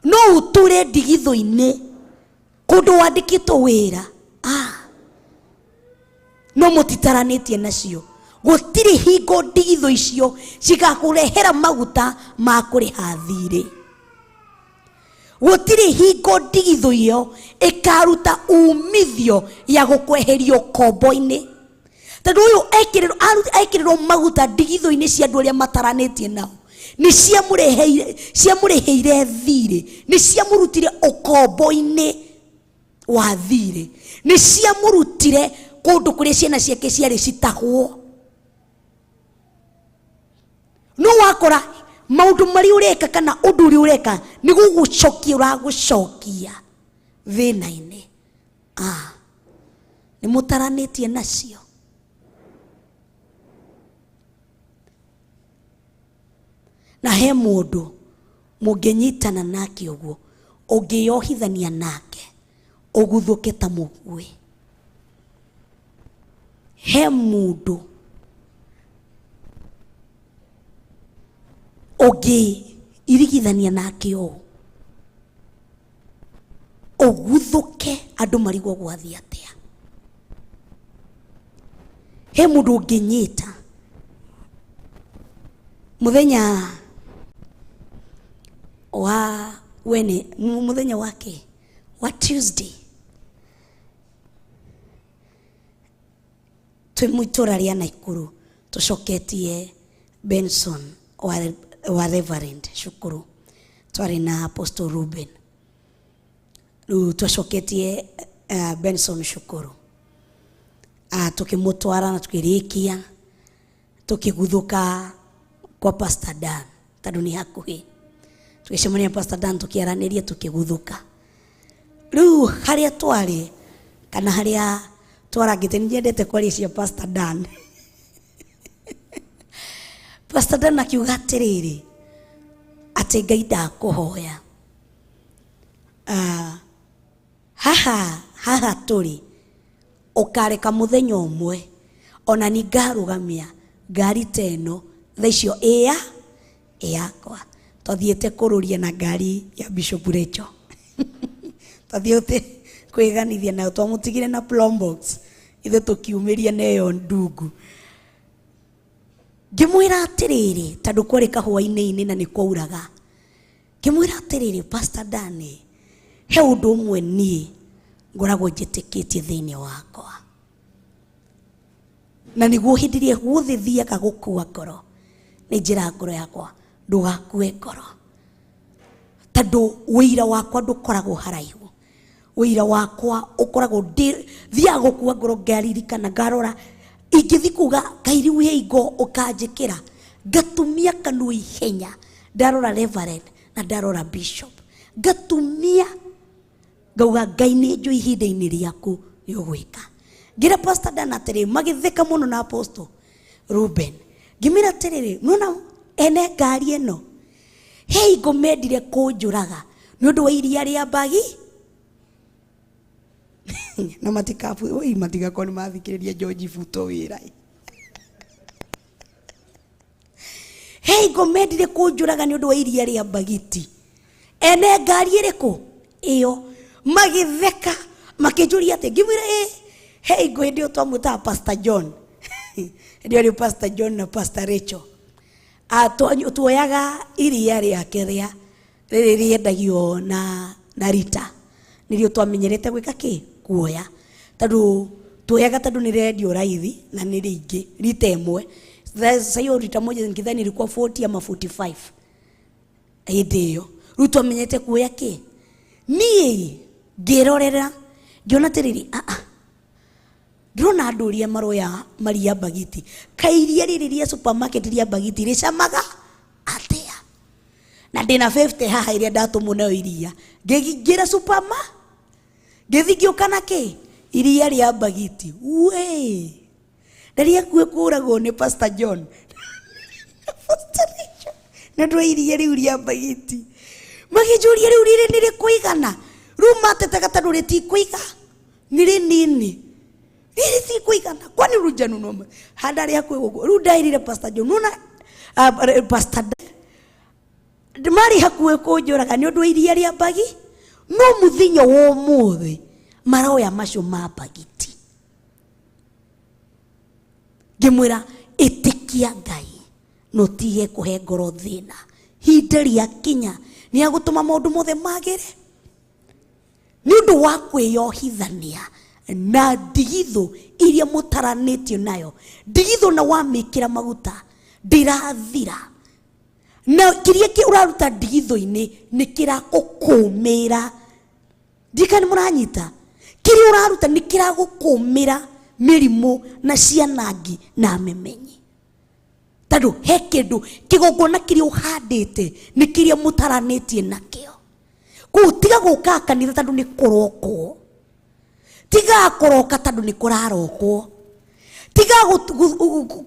No ũtũre ndigithũ-inĩ kũndũ wandĩkĩtwo wĩra, no mũtitaranĩtie nacio, gũtirĩ hingo ndigithũ icio cigakũrehera maguta ma kũrĩha thirĩ. Gũtirĩ hingo ndigithũ ĩyo ĩkaruta umithio ya gũkweheria ũkombo-inĩ, tondũ ũyũ ekĩrĩrwo maguta ndigithũ-inĩ cia andũ arĩa mataranĩtie nao, nĩ ciamũrĩhĩire thirĩ, nĩ ciamũrutire ũkombo-inĩ Wa thirĩ. Nĩ ciamũrutire kũndũ kũrĩa ciana ciake ciarĩ citahwo. No wakora maũndũ marĩa ũreka kana ũndũ ũrĩa ũreka nĩ gũgũcokia ũragũcokia thĩna-inĩ. Nĩ mũtaranĩtie nacio. Na he mũndũ mũngĩnyitana nake ũguo, ũngĩyohithania nake ũguthũke ta mũguĩ. He mũndũ ũngĩirigithania nake ũũ, ũguthũke andũ marigwo gwathiĩ atĩa. He mũndũ ũngĩnyita mũthenya wa wene, mũthenya wake wa Tuesday, twĩ itũra rĩa Naikuru tũcoketie Benson wa Reverend Shukuru, twarĩ na Apostle Ruben. Rĩu twacoketie Benson Shukuru, tukĩmũtwara na tukĩrĩkia tukĩguthũka kwa Pastor Dan tondũ nĩ hakuhĩ. Tũgĩcemania na Pastor Dan tũkĩaranĩria tukĩguthũka. Rĩu harĩa twarĩ kana harĩa twarangĩte, nĩ nyendete kwaria cia Pastor Dan. Pastor Dan akiuga atĩrĩrĩ, atĩ Ngai ndakũhoya, haha haha tũrĩ ũkareka mũthenya ũmwe ona ni ngarũgamia ngari ta ĩno thaa icio ĩya ĩyakwa. Twathiĩte kũrũria na ngari ya Bishop Rachel. Twathiĩte kwĩganithia nayo, twamũtigire na Plumbox, ithuĩ tũkiumĩria na ĩyo ndungu. Ngĩmwĩra atĩrĩrĩ, tondũ kwarĩ kahũa-inĩ na nĩ kwauraga, ngĩmwĩra atĩrĩrĩ, Pastor Dan, he ũndũ ũmwe niĩ ngoragwo njĩtĩkĩtie thĩinĩ wakwa, na nĩguo hĩndĩ ĩrĩa guothe thiaga gũkua ngoro, nĩ njĩraga ngoro yakwa ndũgakue ngoro, tondũ ũira wakwa ndũkoragwo haraihu. Ũira wakwa ũkoragwo thiaga gũkua ngoro, ngaririkana, ngarora, ingĩthiĩ kuga Ngai rĩu he ingo ũkanjĩkĩra, ngatumia kanua ihenya, ndarora Reverend na ndarora Bishop, ngatumia ngauga Ngai nĩ njũĩ ihinda-inĩ rĩaku nĩ ũgwĩka. Ngĩra Pastor Dan atĩrĩ, magĩtheka mũno na Apostle Ruben, ngĩmwĩra atĩrĩrĩ, nĩwona ene ngari ĩno, he ingo mendire kũnjũraga nĩ ũndũ wa iria rĩa mbagi. Na matikabu, oi, matigakorwo nĩ mathikĩrĩria George Buto wĩra. He ingo mendire kũnjũraga nĩ ũndũ wa iria rĩa mbagiti. Ene ngari ĩrĩkũ ĩyo magĩtheka makĩnjũria atĩ, ngĩmwĩra ĩ, he ingo hĩndĩ ĩyo twamwĩtaga Pastor John. Hĩndĩ ĩyo rĩu Pastor John na Pastor Rachel. Tuoyaga iria rĩake rĩa rĩrĩ rĩendagio na rita, nĩrĩo twamenyerete gwĩka kĩ kuoya, tondũ tuoyaga tondũ nĩ rĩrendio raithi na nĩ rĩingĩ rita ĩmwe. Sasa hiyo rita moja nikidhani ilikuwa 40 ama 45 hĩndĩ ĩyo. Rĩu twamenyete kuoya kĩ, niĩ ngĩrorera ngĩona atĩrĩrĩ, ndĩrona andũ ũrĩa maroya maria mbagiti, kaĩ iria rĩrĩ rĩa supermarket rĩa mbagiti rĩcamaga atĩa, na ndĩna 50 haha ĩrĩa ndatũmwo nayo iria, ngĩingĩra superma ngĩthiĩ ngĩũka na kĩ iria rĩa mbagiti, we na rĩakuĩ kũragwo nĩ Pastor John. Pastor Rachel, nĩ ũndũ wa iria rĩu rĩa mbagiti. Magĩnjũria rĩu rĩrĩ nĩ rĩkũigana, rĩu matetaga tondũ rĩtikũiga, nĩ rĩnini, rĩrĩ rĩtikũigana, kwani rujanu no handa rĩakuĩ gũkũ. Rĩu ndaĩrire Pastor John, nona, Pastor marĩ hakuhĩ kũnjũraga nĩ ũndũ wa iria rĩa mbagi, no mũthenya wa ũmũthĩ maroya macio ma mbagiti. Ngĩmwĩra ĩtĩkia Ngai na ũtige kũhe ngoro thĩna, ihinda rĩakinya nĩ agũtũma maũndũ mothe magĩre. Nĩ ũndũ wa kwĩyohithania na ndigithũ iria mũtaranĩtio nayo, ndigithũ na wamĩkĩra maguta ndĩrathira, na kĩrĩa ũraruta ndigithũ-inĩ nĩ kĩrakũkũmĩra. Ndika nĩ mũranyita? Kĩrĩa ũraruta nĩ kĩragũkũmĩra mĩrimũ na cianangi na memenyi. Tondũ he kĩndũ kĩgongona kĩrĩa ũhandĩte nĩ kĩrĩa mũtaranĩtie nakĩo. Kũu tiga gũka kanitha tondũ nĩ kũrokwo. Tiga kũroka tondũ nĩ kũrarokwo. Tiga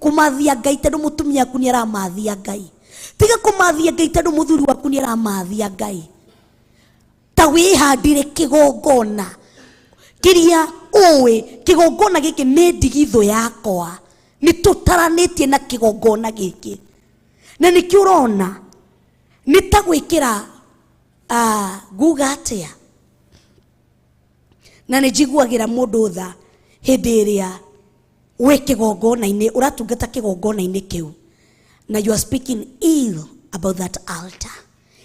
kũmathia Ngai tondũ mũtumia waku nĩ aramathia Ngai. Tiga kũmathia Ngai tondũ mũthuri waku nĩ aramathia Ngai. Ta wĩhandire kĩgongona kĩrĩa ũĩ kĩgongona gĩkĩ nĩ ndigithũ yakwa. Nĩ tũtaranĩtie na kĩgongona gĩkĩ. Na nĩkĩo ũrona nĩ ta gwĩkĩra nguga atĩa. Na nĩ njiguagĩra mũndũ tha hĩndĩ ĩrĩa wĩ kĩgongona-inĩ, ũratungata kĩgongona-inĩ kĩu, na you are speaking ill about that altar.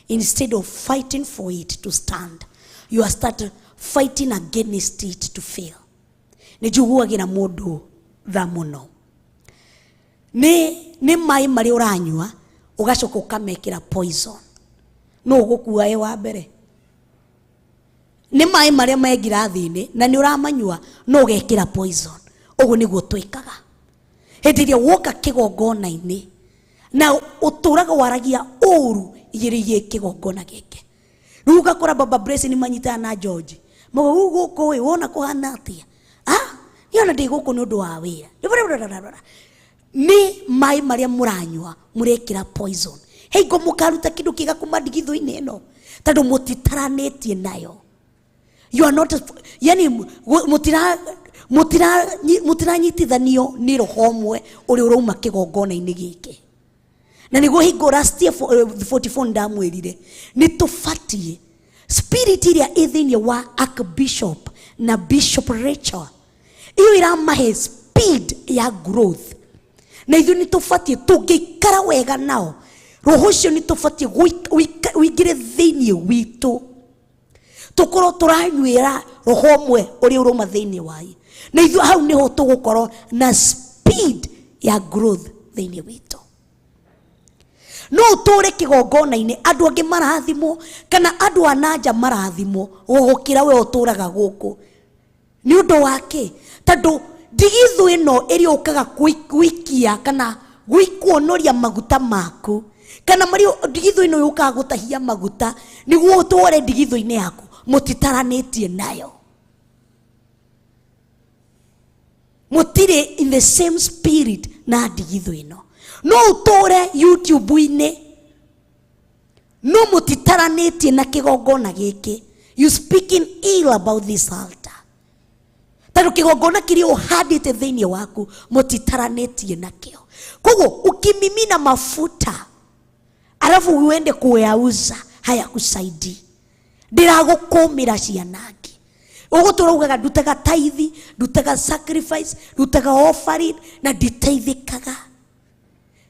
Instead of fighting for it to stand, you are start fighting against it to fail. Nĩ njiguagĩra mũndũ tha mũno. Nĩ maĩ marĩa ũranyua ũgacoka ũkamekĩra poison. No ũgũkua ĩ wa mbere. Nĩ maĩ marĩa me ngirathi-inĩ na nĩ ũramanyua no ũgekĩra poison. Ũguo nĩguo twĩkaga. Hĩndĩ ĩrĩa woka kĩgongona-inĩ na ũtũraga waragia ũru igĩrĩirie kĩgongona gĩkĩ. Rĩu ũgakora Baba Blessing manyitana na George. Mauga rĩu gũkũ ĩ wona kũhana atĩa? Niĩ ona ndĩ gũkũ nĩ ũndũ wa wĩra. Nĩ maĩ marĩa mũranyua mũrekĩra poison. Hingo mũkaruta kĩndũ kĩega kuma ndigithũ-inĩ ĩno tondũ mũtitaranĩtie nayo. You are not, yani mũtiranyitithanio nĩ roho ũmwe ũrĩa ũrauma kĩgongona-inĩ gĩkĩ. Na nĩguo hingo last year 44 ndamwĩrire nĩ tũbatiĩ spirit ĩrĩa ĩ thĩinĩ wa Archbishop na Bishop Rachel iyo ĩramahe speed ya growth. Na ithuĩ nĩ tũbatiĩ tũngĩikara wega nao roho ũcio nĩ tũbatiĩ ũingĩre thĩinĩ witũ. Tũkorwo tũranyuĩra roho ũmwe ũrĩa ũrauma thĩinĩ wa ye. Na ithuĩ hau nĩho tũgũkorwo na speed ya growth thĩinĩ witũ. No ũtũre kĩgongona-inĩ andũ angĩ marathimwo kana andũ a nanja marathimwo gũgũkĩra we ũtũraga gũkũ. Nĩ ũndũ wa kĩ? Tondũ ndigithũ ĩno ĩrĩa ũkaga gũikia kana gwĩkuonoria maguta maku kana marĩa ndigithũ ĩno yũkaga gũtahia maguta nĩguo ũtware ndigithũ-inĩ yaku mũtitaranĩtie nayo. Mũtirĩ in the same spirit na ndigithũ ĩno. No ũtũre YouTube-inĩ no mũtitaranĩtie na kĩgongona gĩkĩ. You speaking ill about this altar. Tondũ kĩgongona kĩrĩa ũhandĩte thĩinĩ waku mũtitaranĩtie nakĩo. Koguo ukimimina mafuta alafu uende kuyauza hayakusaidii. Ndĩragũkũmĩra cianangi. Ũguo tũraugaga ndutaga tithe, ndutaga sacrifice, ndutaga offering na nditeithĩkaga.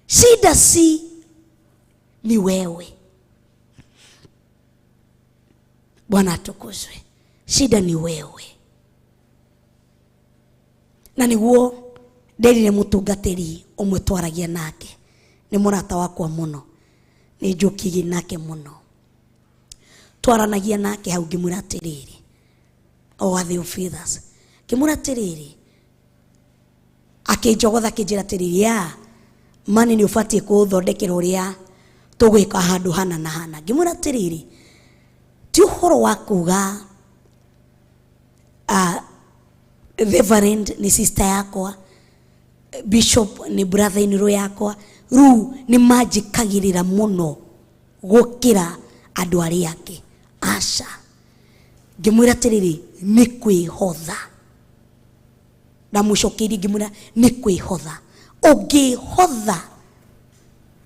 Shida si ni wewe. Bwana atukuzwe. Shida ni wewe. Na niguo nderire mũtungatĩri ũmwe twaragia nake. Nĩ mũrata wakwa mũno. Nĩ njũkigi nake mũno. Twaranagia nake hau ngĩmwĩra atĩrĩrĩ. O wa Theophilus. Ngĩmwĩra atĩrĩrĩ. Akĩnjogotha akĩnjĩra atĩrĩrĩ, ya mani nĩ ũbatiĩ kũthondekera ũrĩa tũgwĩka handũ hana na hana. Ngĩmwĩra atĩrĩrĩ, ti ũhoro wa kuga Reverend nĩ sister yakwa, Bishop nĩ brother in law yakwa, rĩu nĩ manjĩkagĩrĩra mũno gũkĩra andũ arĩa angĩ. Aca. Ngĩmwĩra atĩrĩrĩ, nĩ kwĩhotha. Ndamũcokeirie ngĩmwĩra nĩ kwĩhotha. Ũngĩhotha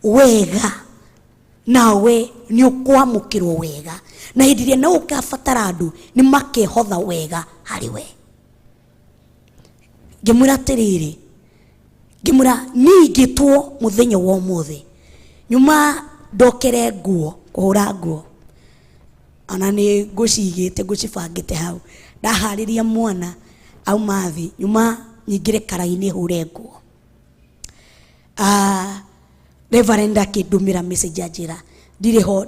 wega nawe nĩ ũkwamũkĩrwo wega, na hĩndĩ ĩrĩa nawe ũkabatara andũ nĩ makehotha wega harĩ we. Ngĩmwĩra atĩrĩrĩ, ngĩmwĩra niĩ ingĩtwo mũthenya wa ũmũthĩ nyuma ndokere nguo, kũhũra nguo, ona nĩ ngũcigĩte ngũcibangĩte hau, ndaharĩria mwana auma thĩ nyuma nyingĩre karainĩ hũre nguo. Reverend akĩndũmĩra message anjĩra ndirĩ ho,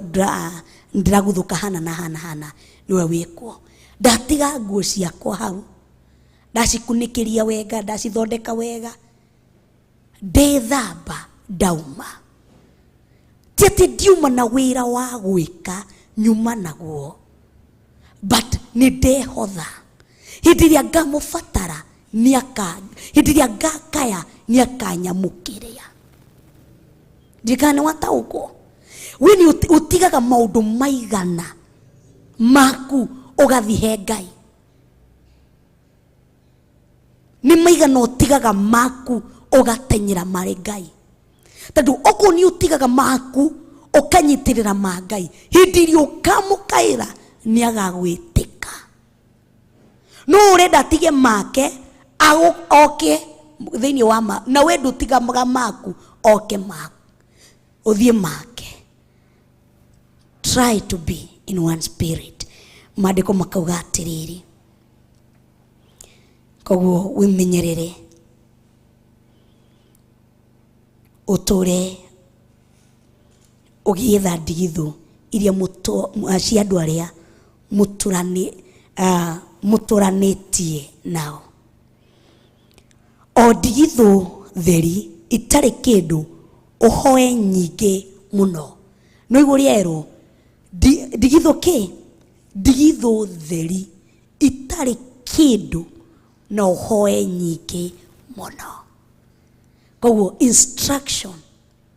ndĩraguthũka hana na hana hana, nĩwe wĩkuo. Ndatiga nguo ciakwa hau, ndacikunĩkĩria wega, ndacithondeka wega, ndĩthamba ndauma. Ti atĩ ndiuma na wĩra wa gwĩka, nyuma naguo, but nĩ ndehotha. Hĩndĩ ĩrĩa ngamũbatara nĩaka, hĩndĩ ĩrĩa ngakaya nĩakanyamũkĩria. Ndirikana nĩ wataũkwo. We nĩ ũtigaga maũndũ maigana maku ũgathiĩ he Ngai. Nĩ maigana ũtigaga maku ũgatenyera marĩ Ngai. Tondũ okorwo nĩ ũtigaga maku ũkanyitĩrĩra ma Ngai, hĩndĩ ĩrĩa ũkamũkaĩra nĩagagwĩtĩka. No ũrenda atige make oke thĩinĩ wa ma, na we ndũtigaga maku oke maku, ũthiĩ make. Try to be in one spirit. Maandĩko makauga atĩrĩrĩ, koguo wĩmenyerere ũtũre ũgĩetha ndigithũ iria cia andũ arĩa mũtũranĩtie nao. O ndigithũ theri itarĩ kĩndũ ũhoe nyingĩ mũno. No igũrũ rĩerwo ndigithũ kĩ? Ndigithũ theri itarĩ kĩndũ na ũhoe nyingĩ mũno. Koguo instruction,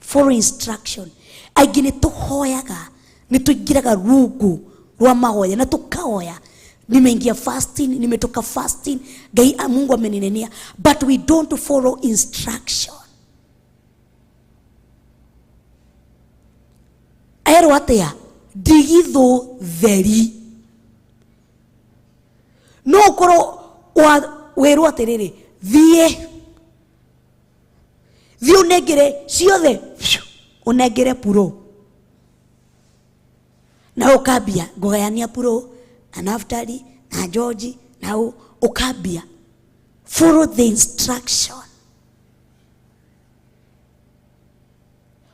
follow instruction. Aingĩ nĩ tũhoyaga, nĩ tũingĩraga rungu rwa mahoya na tũkahoya. Nimeingia fasting, nimetoka fasting, Ngai, Mungu ameninenia, but we don't follow instruction. Erwo atĩa? Ndigithũ theri. No ũkorwo wĩrwo atĩrĩrĩ, thiĩ thiĩ ũnengere ciothe, ũnengere puro. Na ũkambia ngũgayania puro na Naftali na George, na ũkambia. Follow the instruction.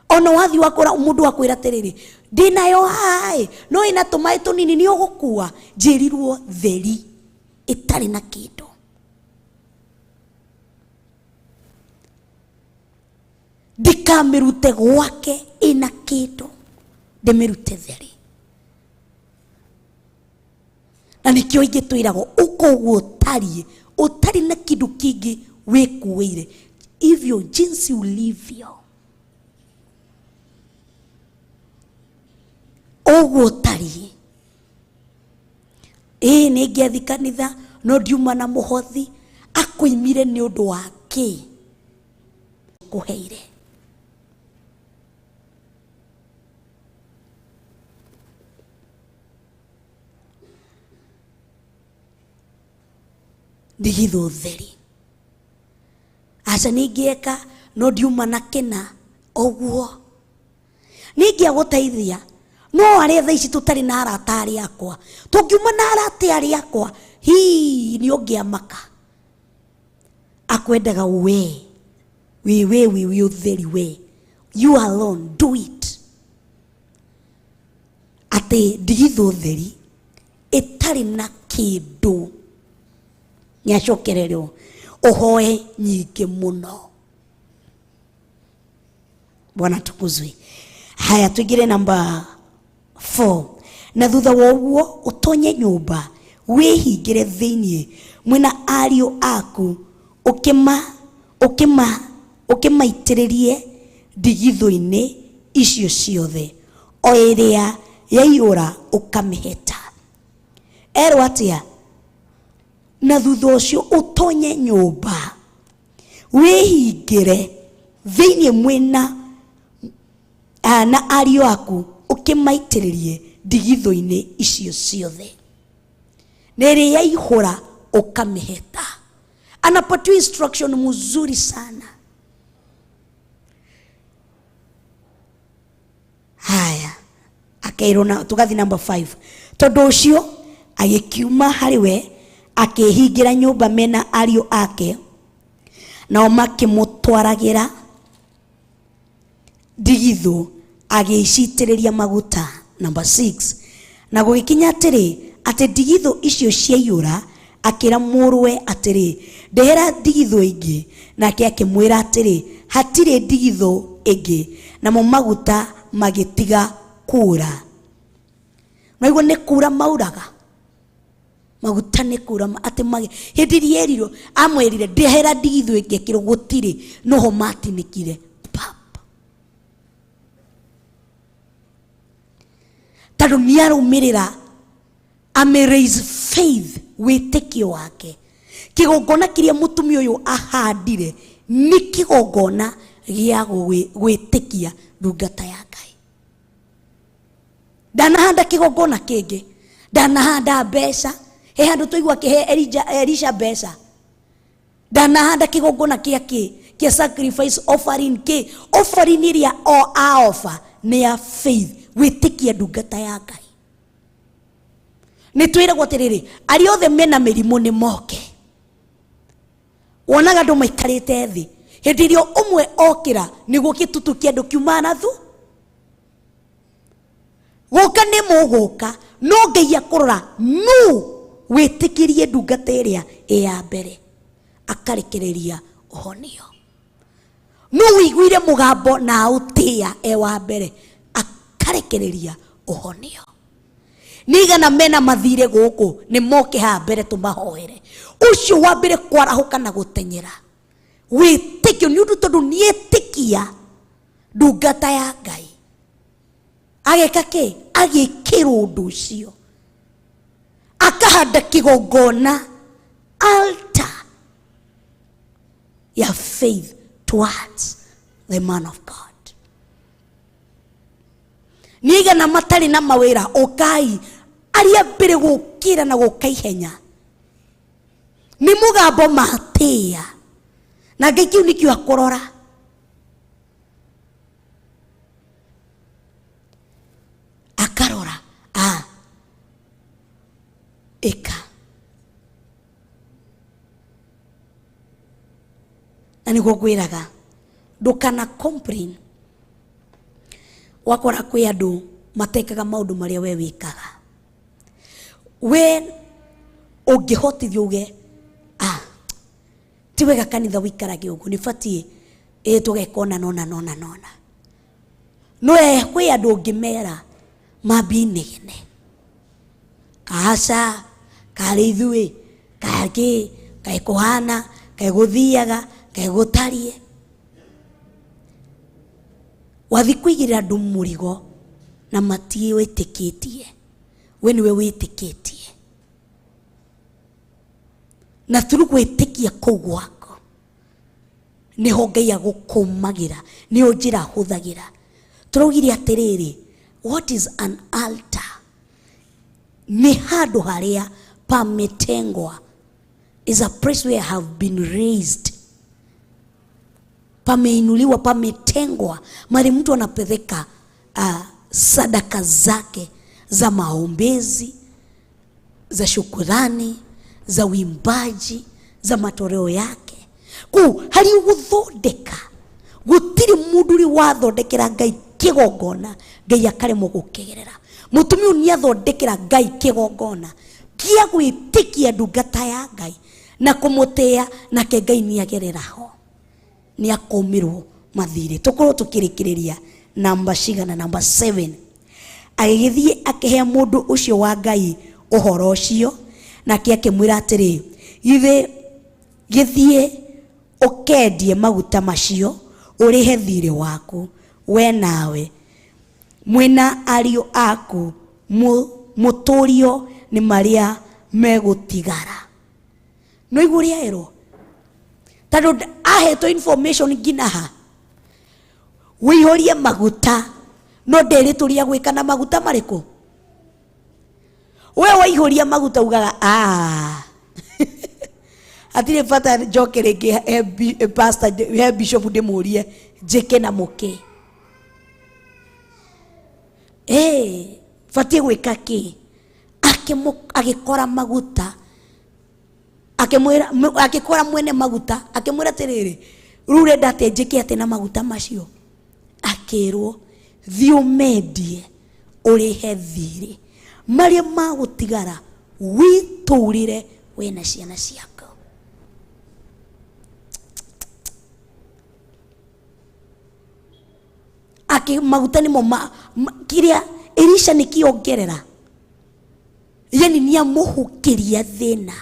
Ona wathiĩ wakora mũndũ akwĩra atĩrĩrĩ, ndĩnayo haha ĩ, no ĩna tũmaĩ tũnini nĩ ũgũkua. Njĩrirwo theri ĩtarĩ na kĩndũ. Ndikamĩrute gwake ĩna kĩndũ, ndĩmĩrute theri. Na nĩkĩo ingĩ twĩragwo ũka ũguo ũtariĩ, ũtarĩ na kĩndũ kĩngĩ wĩkuĩire, hivyo jinsi ulivyo, ũguo ũtariĩ. Ĩĩ nĩ ngĩathiĩ kanitha no ndiuma na mũhothi, akũimire nĩ ũndũ wa kĩ? Kũheire. Ndigithũ theri. Aca ningĩeka no ndiuma na kĩna ũguo. Ningĩagũteithia no arĩa thaa ici tũtarĩ na arata arĩa akwa, tũngiuma na arata arĩa akwa, hii nĩ ũngĩamaka. Akwendaga we, we, we, we, we ũtheri we. You alone do it. Atĩ ndigithũ theri ĩtarĩ na kĩndũ nĩacokererwo ũhoe nyingĩ mũno. Bwana tukuzwe. Haya, tuingire namba 4. Na thutha wa ũguo ũtonye nyũmba wĩhingĩre thĩinĩ mwĩna ariũ aku, ũkĩmaitĩrĩrie ndigithũ-inĩ icio ciothe, o ĩrĩa yaiyũra ũkamĩheta. Erwo atĩa? Na thutha ũcio ũtonye nyũmba wĩhingĩre thĩinĩ mwĩna na ariũ aku, ũkĩmaitĩrĩrie ndigithũ-inĩ icio ciothe, na ĩrĩa yaihũra ũkamĩheta. Anapatiwa instruction mzuri sana. Haya, akeirwo na tugathi number 5. Tondũ ũcio agĩkiuma harĩ we akĩhingĩra nyũmba mena ariũ ake, nao makĩmũtwaragĩra ndigithũ agĩcitĩrĩria maguta. Number 6. Na gũgĩkinya atĩrĩ, Atĩ ndigithũ icio ciaiyũra, akĩra mũrũwe atĩrĩ, ndehera ndigithũ ĩngĩ. Nake akĩmwĩra atĩrĩ, hatirĩ ndigithũ ĩngĩ. Namo maguta magĩtiga kuura. Naiguo nĩ kuura mauraga. Maguta nĩ kuura atĩ mage hĩndĩ ĩrĩa erirwo amwĩrire ndehera ndigithũ ĩngĩ, akĩrwo gũtirĩ, noho matinĩkire pap. Tondũ nĩarũmĩrĩra ame raise faith wĩtĩkio wake. Kĩgongona kĩrĩa mũtumia ũyũ ahandire nĩ kĩgongona gĩa gwĩtĩkia ndungata ya Ngai. Ndanahanda kĩgongona kĩngĩ, ndanahanda mbeca. He handũ twaigua akĩhe Elisha mbeca. Ndanahanda kĩgongona kĩa kĩ? Kĩa sacrifice offering kĩ? Offering ĩrĩa o a offer nĩ ya faith, gwĩtĩkia ndungata ya Ngai. Nĩ twĩragwo atĩrĩrĩ, arĩa othe mena mĩrimũ nĩ moke. Wonaga andũ maikarĩte thĩ, hĩndĩ ĩrĩa ũmwe okĩra nĩguo kĩtutu kĩa andũ kiumaga na thu. Gũka nĩ mũgũka, no Ngai akũrora nũ wĩtĩkĩrie ndungata ĩrĩa ĩ ya mbere, akarekereria ũhonio. Nũ wĩiguire mũgambo na aũtĩĩa e wa mbere, akarekereria ũhonio. Nĩ igana mena mathirĩ gũkũ, nĩ moke haha mbere tũmahoere. Ũcio wa mbere kwarahũka na gũtenyera wĩtĩkio, nĩ ũndũ tondũ nĩetĩkia ndungata ya Ngai. Ageka kĩ? Agĩkĩrwo ũndũ ũcio, akahanda kĩgongona, altar ya faith towards the man of God. Nĩ igana matarĩ na mawĩra, ũkai. Arĩa mbere gũkĩra na gũka ihenya nĩ mũgambo matĩĩa, na Ngai kĩu nĩkĩo akũrora. Akarora a ĩka. Na nĩguo ngwĩraga ndũkana complain wakora kwĩ andũ matekaga maũndũ marĩa we wĩkaga. We ũngĩhotithio uge, ah, ti wega kanitha wĩikarage ũguo, nĩ batiĩ ĩ tũgeka ũna nona nona nona. No kwĩ andũ ũngĩmera mambie inegene, aca karĩ ithuĩ kangĩ kaĩ kũhana kaĩ gũthiaga kaĩ gũtariĩ. Wathi kũigĩrĩra andũ mũrigo na matiwĩtĩkĩtie, we nĩwe wĩtĩkĩtie, na through gwĩtĩkia kũu gwaku nĩho Ngai agũkũmagĩra, nĩyo njĩra ahũthagĩra. Tũraugire atĩrĩrĩ, what is an altar? Nĩ handũ harĩa pametengwa, is a place where have been raised, pameinuliwa, pametengwa, mali mtu anapeleka sadaka zake za maombezi, za shukurani, za uimbaji, za matoleo yake. Kuu hari guthondeka, gutiri mundu uri wathondekera Ngai kigongona Ngai akaremwo gukigerera. Mutumia ũyũ nĩathondekera Ngai kigongona kia gwĩtĩkia ndungata ya Ngai na kũmũtĩĩa, nake Ngai nĩagerera ho, nĩakũmĩrwo mathirĩ. Tũkorwo tũkĩrĩkĩrĩria namba cigana? Namba 7. Agĩgĩthiĩ akĩhe mũndũ ũcio wa Ngai ũhoro ũcio, nake akĩmwĩra atĩrĩ, githĩ gĩthiĩ ũkendie maguta macio ũrĩhe thirĩ waku, we nawe mwĩna ariũ aku mũtũrio nĩ marĩa megũtigara. No igua ũrĩa erwo, tondũ ahetwo information nginya ha wĩihũrie maguta, no nderĩtwo ũrĩa gwĩka na maguta marĩkũ. We waihũria maguta ugaga, ah, hatirĩ bata njoke rĩngĩ he pastor, he bishop ndĩmũrie njĩke na mũkĩ, batiĩ gwĩka kĩ. Agĩkora maguta, akĩmwĩra, akĩkora mwene maguta, akĩmwĩra atĩrĩrĩ, rĩu ũrenda atĩa njĩke atĩ na maguta macio? Akĩrwo, thiĩ ũmendie ũrĩhe thirĩ, marĩa magũtigara Wĩtũrĩre we na ciana ciaku. Aki maguta nĩmo kĩrĩa Elisha nĩkĩongerera. Yani nĩamũhukiria thĩna.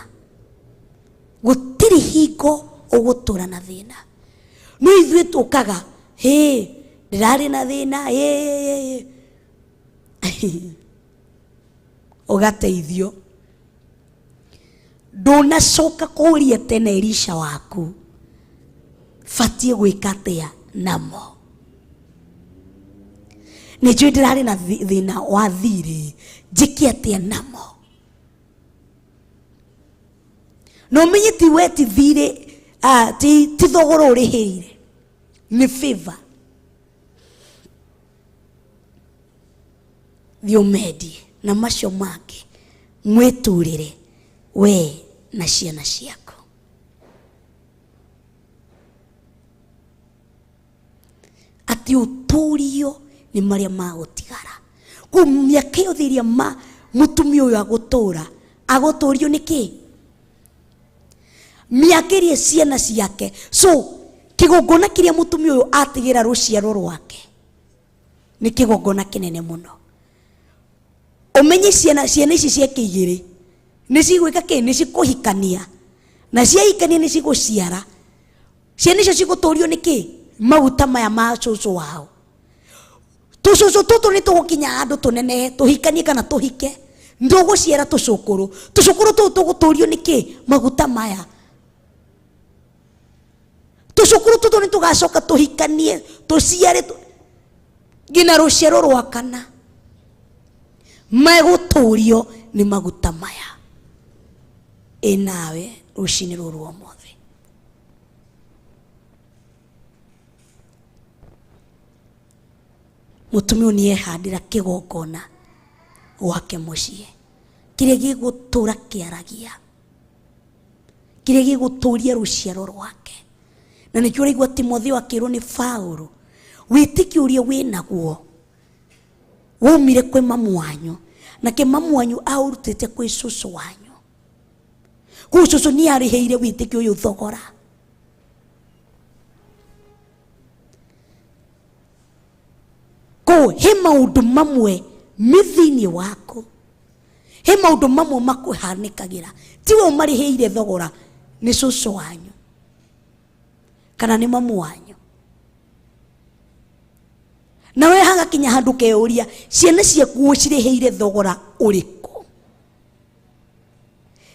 Gũtirĩ hingo ũgũtũra na thĩna. No ithuĩ tũkaga, hĩ, ndĩrarĩ na thĩna, hĩ. Ũgateithio. Ndũnacoka kũũria tene Elisha waku, batiĩ gwĩka atĩa namo. Nĩnjũĩ ndĩrarĩ na thĩna wa thirĩ, njĩke atĩa namo. No ũmenye ti we ti thirĩ, ti thogora ũrĩhĩire, nĩ favor. Thiĩ ũmendie na macio mangĩ mwĩtũrĩre we na ciana ciaku. Atĩ ũtũrio nĩ marĩa magũtigara. Kũu mĩaka yothe ĩrĩa mũtumia ũyũ agũtũra, agũtũrio nĩ kĩ? Mĩaka ĩrĩa ciana ciake. So kĩgongona kĩrĩa mũtumia ũyũ atigĩra rũciaro rwake nĩ kĩgongona kĩnene mũno. Ũmenye ciana ici ciake igĩrĩ nĩ cigwĩka kĩ? Nĩ cikũhikania. Na ciahikania nĩ cigũciara. Ciana icio cigũtũrio nĩ kĩ? Maguta maya ma cũcũ wao. Tũcũcũ tũtũ nĩ tũgũkinya handũ tũnenehe, tũhikanie kana tũhike. Ndũgũciara tũcũkũrũ. Tũcũkũrũ tũtũ tũgũtũrio nĩ kĩ? Maguta maya. Tũcũkũrũ tũtũ nĩ tũgacoka tũhikanie, tũciare nginya rũciaro rwa kana. Megũtũrio nĩ maguta maya. Ĩ nawe rũcinĩ rũrũ ũmũthĩ. Mũtumia ũyũ nĩehandĩra kĩgongona gwake mũciĩ kĩrĩa gĩgũtũra kĩaragia, kĩrĩa gĩgũtũria rũciaro rwake. Na nĩkĩo ũraigua Timotheo akĩrwo nĩ Paũlũ, wĩtĩkio ũrĩa wĩnaguo waumire kwĩ mamu wanyu, nake mamu wanyu aũrutĩte kwĩ cũcũ wanyu. Kũu cũcũ nĩarĩhĩire wĩtĩkio ũyũ thogora. Kũu he maũndũ mamwe me thĩinĩ waku, he maũndũ mamwe makũhanĩkagĩra, tiwe ũmarĩhĩire thogora, nĩ cũcũ wanyu kana nĩ mamu wanyu. Nawe hagakinya handũ keyũria, ciana ciaku ũcirĩhĩire thogora ũrĩkũ?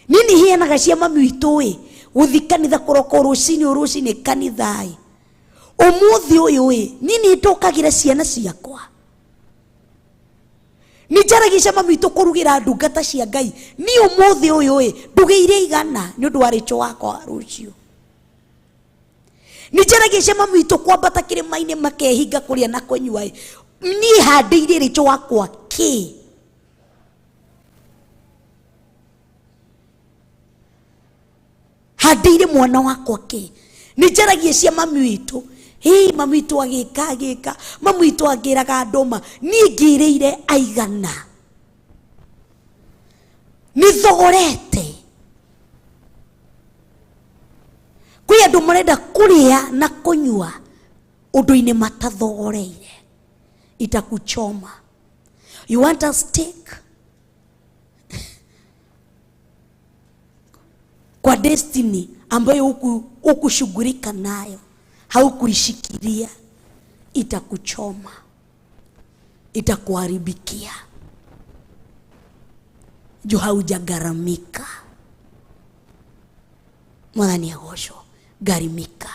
Niĩ nĩ heanaga cia mami witũ ĩ, gũthiĩ kanitha kũroka rũcinĩ o rũcinĩ kanitha ĩ. Ũmũthĩ ũyũ ĩ, niĩ nĩ ndokagĩra ciana ciakwa. Nĩ njaragia cia mami witũ kũrugĩra ndungata cia Ngai. Niĩ ũmũthĩ ũyũ ĩ, ndugĩire igana nĩ ũndũ wa rĩcho wakwa rũciũ. Nĩ njaragia cia mami witũ kwambata kĩrĩma-inĩ makehinga kũrĩa na kũnyua ĩ. Niĩ handĩire rĩcho wakwa kĩ? Handĩire mwana wakwa kĩ? Nĩ njaragia cia mami witũ. Hĩ, mami witũ agĩka, agĩka. Mami witũ angĩraga andũ ma. Niĩ ngĩrĩire aigana. Nĩ thogorete. Kwĩ andũ marenda kũrĩa na kũnyua ũndũ-inĩ matathogoreire. Itakuchoma. You want a steak? Kwa destiny ambayo hukushughulika nayo, haukuishikilia, itakuchoma, itakuharibikia. Juu haujagharamika. Mwathani agocwo, gharimika.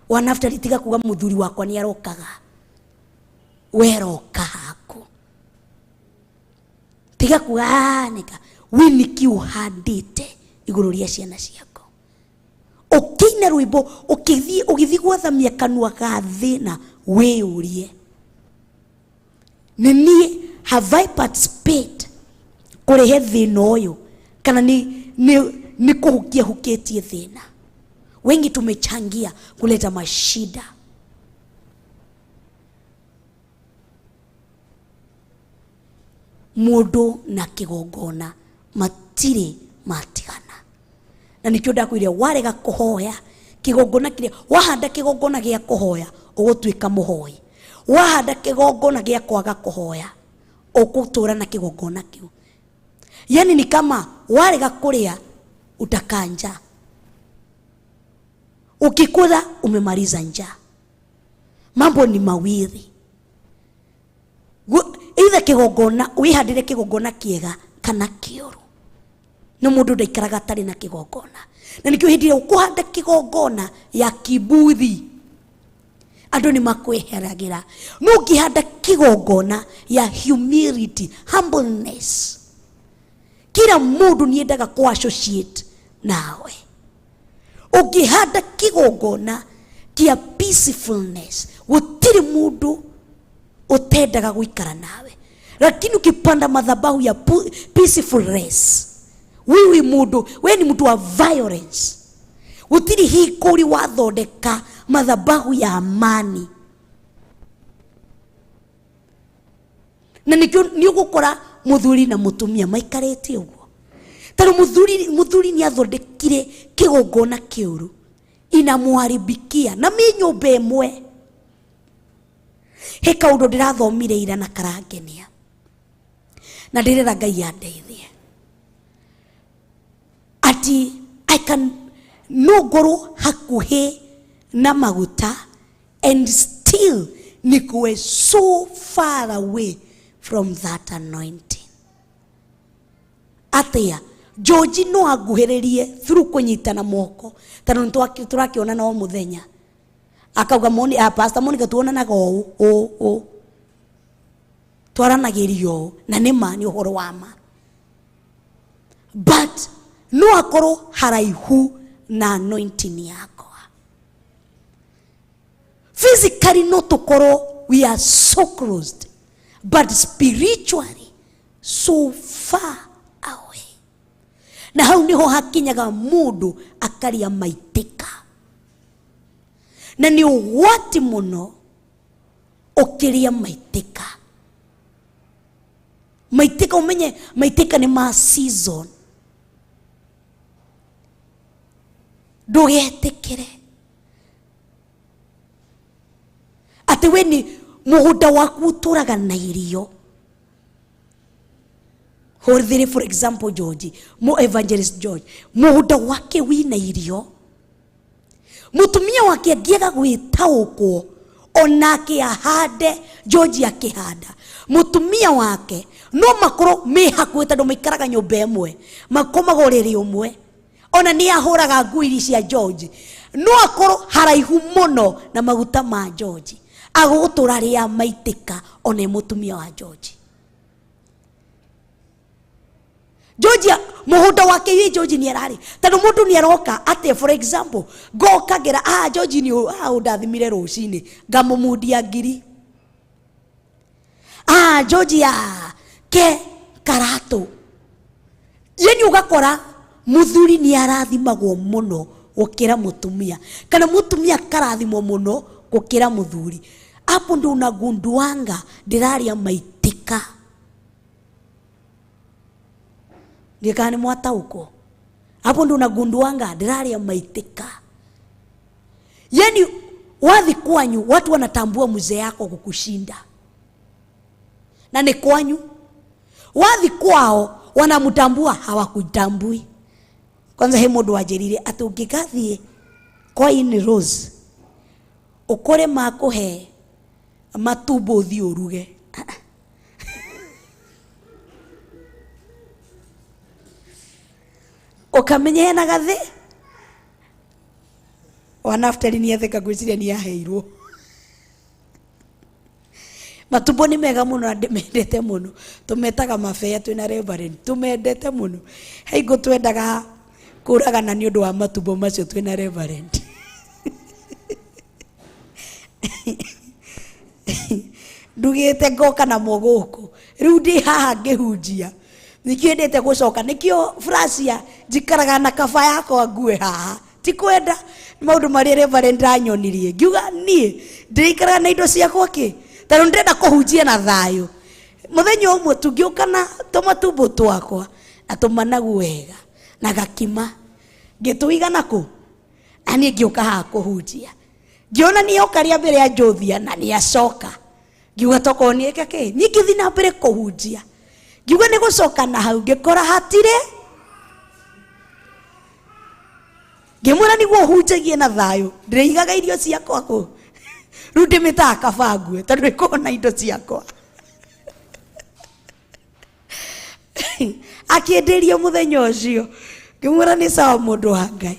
Wanaftali tiga kuga muthuri wakwa ni arokaga. Weroka haku. Tiga kuga nika winiki uhandite iguru ria ciana ciaku. Ukiina rwimbo ukithi gwathamia kanua ga thina wiyurie. Ni nie have I participated kurehe thina uyu kana ni kuhukia huketie thina. Wengi tumechangia kuleta mashida. Mũndũ na kĩgongona matirĩ matigana. Na nĩkĩo ndakwĩrire warega kũhoya kĩgongona kĩrĩa wahanda kĩgongona gĩa kũhoya ũgũtuĩka mũhoi. Wahanda kĩgongona gĩa kwaga kũhoya ũgũtũra na kĩgongona kĩu. Yani ni kama warega kũrĩa utakaa njaa. Ukikula umemaliza njaa. Mambo ni mawili. Either kĩgongona wĩhandĩre kĩgongona kĩega kana kĩũru. No mũndũ ndaikaraga atarĩ na kĩgongona. Na nĩkĩo hĩndĩ ĩrĩa ũkũhanda kĩgongona ya kibuthi andũ nĩ makweheragĩra. No ũngĩhanda kĩgongona ya humility, humbleness, kila mũndũ nĩendaga kũ associate nawe. Ũngĩhanda kĩgongona kĩa peacefulness, gũtirĩ mũndũ ũtendaga gũikara nawe. Lakini ukipanda madhabahu ya peacefulness, wewe mũndũ, we ni mtu wa violence. Gũtirĩ hingo ũrĩ wathondeka madhabahu ya amani. Na nĩkĩo nĩ ũgũkora mũthuri na mũtumia maikarĩte ũguo. Tondũ mũthuri nĩ athondekire kĩgongona kĩũru, inamũharibikia na mĩ nyũmba ĩmwe. He kaũndũ ndĩrathomire ira na karangenia, na ndĩrera Ngai andeithie ati I can no ngorwo hakuhĩ na maguta and still nikuwe so far away from that anointing. Atia George no anguhĩrĩrie through kũnyitana moko, tondũ nĩ tũrakĩonana o mũthenya. Akauga Moni, Pastor Monica tuonanaga ũũ, ũũ, ũũ. Twaranagĩria ũũ, na nĩ ma, nĩ ũhoro wa ma. But no akorwo haraihu na anointing yakwa. Physically no tũkorwo we are so closed, but spiritually so far away. Na hau niho hakinyaga mũndũ akaria maitĩka. Na nĩ ũgwati mũno ũkĩria maitĩka. Maitĩka ũmenye maitĩka nĩ ma season. Ndũgetĩkĩre atĩ we nĩ mũgũnda waku ũtũraga na irio. Hũthĩre for example George, mo evangelist George, mũgũnda wake wĩna irio. Mũtumia wake angĩaga gwĩtaũkwo onake ahande, George akĩhanda, mũtumia wake no makorwo me hakuhĩ tondũ maikaraga nyũmba ĩmwe, makomaga ũrĩrĩ ũmwe, ona nĩ ahũraga nguo iria cia George, no akorwo haraihu mũno na maguta ma George, agũgũtũra rĩa maitĩka ona mũtumia wa George. George mũgũnda wake yĩ George nĩ ararĩ tondũ mũndũ nĩ aroka atĩ for example ngoka ngera George nĩ ũndathimire rũcinĩ ngamũmundia ngiri, George ya ke karatũ. Yani ũgakora mũthuri nĩ arathimagwo mũno gũkĩra mũtumia, kana mũtumia akarathimwo mũno gũkĩra mũthuri. Hapo ndo unagunduanga ndĩraria maitĩka. Ndikana nĩ mwataũkwo. Hapo ndo unagunduanga ndĩraria maitĩka. Yani wathi kwanyu watu wanatambua mzee yako kukushinda, na ni kwanyu. Wathi kwao wanamtambua, hawakutambui. Kwanza he mũndũ wanjĩrire atĩ ũngĩgathiĩ kwa in Rose ũkore makũhe matumbo ũthiĩ ũruge. Ũkamenya hena gathĩ. Wa Naftali nĩ atheka ngwĩciria nĩ aheirwo. Matumbo nĩ mega mũno na ndĩmendete mũno. Tũmetaga mabea twĩna Reverend, tũmendete mũno. He hingo twendaga kũragana nĩ ũndũ wa matumbo macio twĩna Reverend. Ndugĩte ngoka namo gũkũ. Rĩu ndĩ haha ngĩhunjia. Nĩkĩo endete gũcoka, nĩkĩo Frasia njikaraga na kaba yakwa ngue haha. Ti kwenda maũndũ marĩa Reverend anyonirie. Ngiuga niĩ ndĩikaraga na indo ciakwa kĩ? Tondũ ndĩrenda kũhunjia na thayũ. Muthenya ũmwe tũngĩũka na tũmatumbo twakwa na tũmanagu wega na gakima ngĩtũiga nakũ na niĩ ngĩũka haha kũhunjia ngĩona nĩ oka rĩa mbere anjũthia na nĩ acoka ngiuga tokorwo nĩ ĩka kĩ niĩ ngĩthiĩ na mbere kũhunjia ngiuga nĩ gũcoka na hau ngĩkora hatirĩ ngĩmwĩra nĩguo hunjagie na thayũ ndĩrĩigaga irio ciakwa kũ rĩu ndĩmĩtaga kaba ngue tondũ ĩkoragwo na indo ciakwa akĩenderia mũthenya ũcio ngĩmwĩra nĩ sawa mũndũ wa Ngai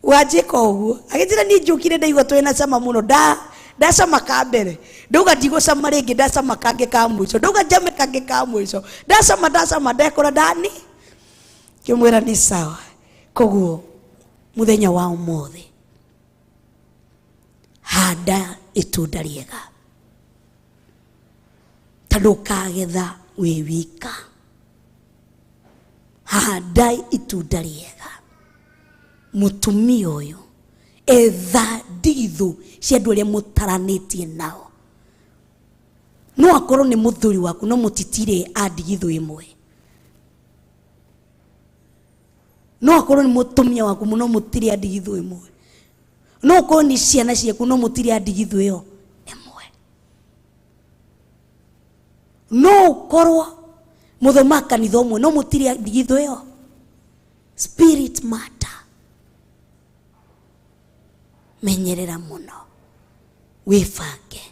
wanjĩka ũguo agĩnjĩra niĩ njũkire ndaigua twĩna cama mũno ndacama ka mbere ndauga ndigũcama rĩngĩ ndacama kangĩ ka mũico ndauga njame kangĩ ka mũico ndacama ndacama ndekora ndani ngĩmwĩra nĩ sawa koguo mũthenya wa ũmũthĩ handa itunda rĩega tondũ ũkagetha wĩ wika handa itunda rĩega mũtumia ũyũ etha ndigithũ cia andũ arĩa mũtaranĩtie nao no akorwo nĩ mũthuri waku no mũtitirĩ a ndigithũ ĩmwe no akorwo nĩ mũtumia waku no mũtirĩ a ndigithũ ĩmwe no akorwo nĩ ciana ciaku no mũtirĩ a ndigithũ ĩyo ĩmwe no ũkorwo mũthomaga kanitha ũmwe no mũtirĩ a ndigithũ ĩyo spirit matter menyerera mũno wĩbange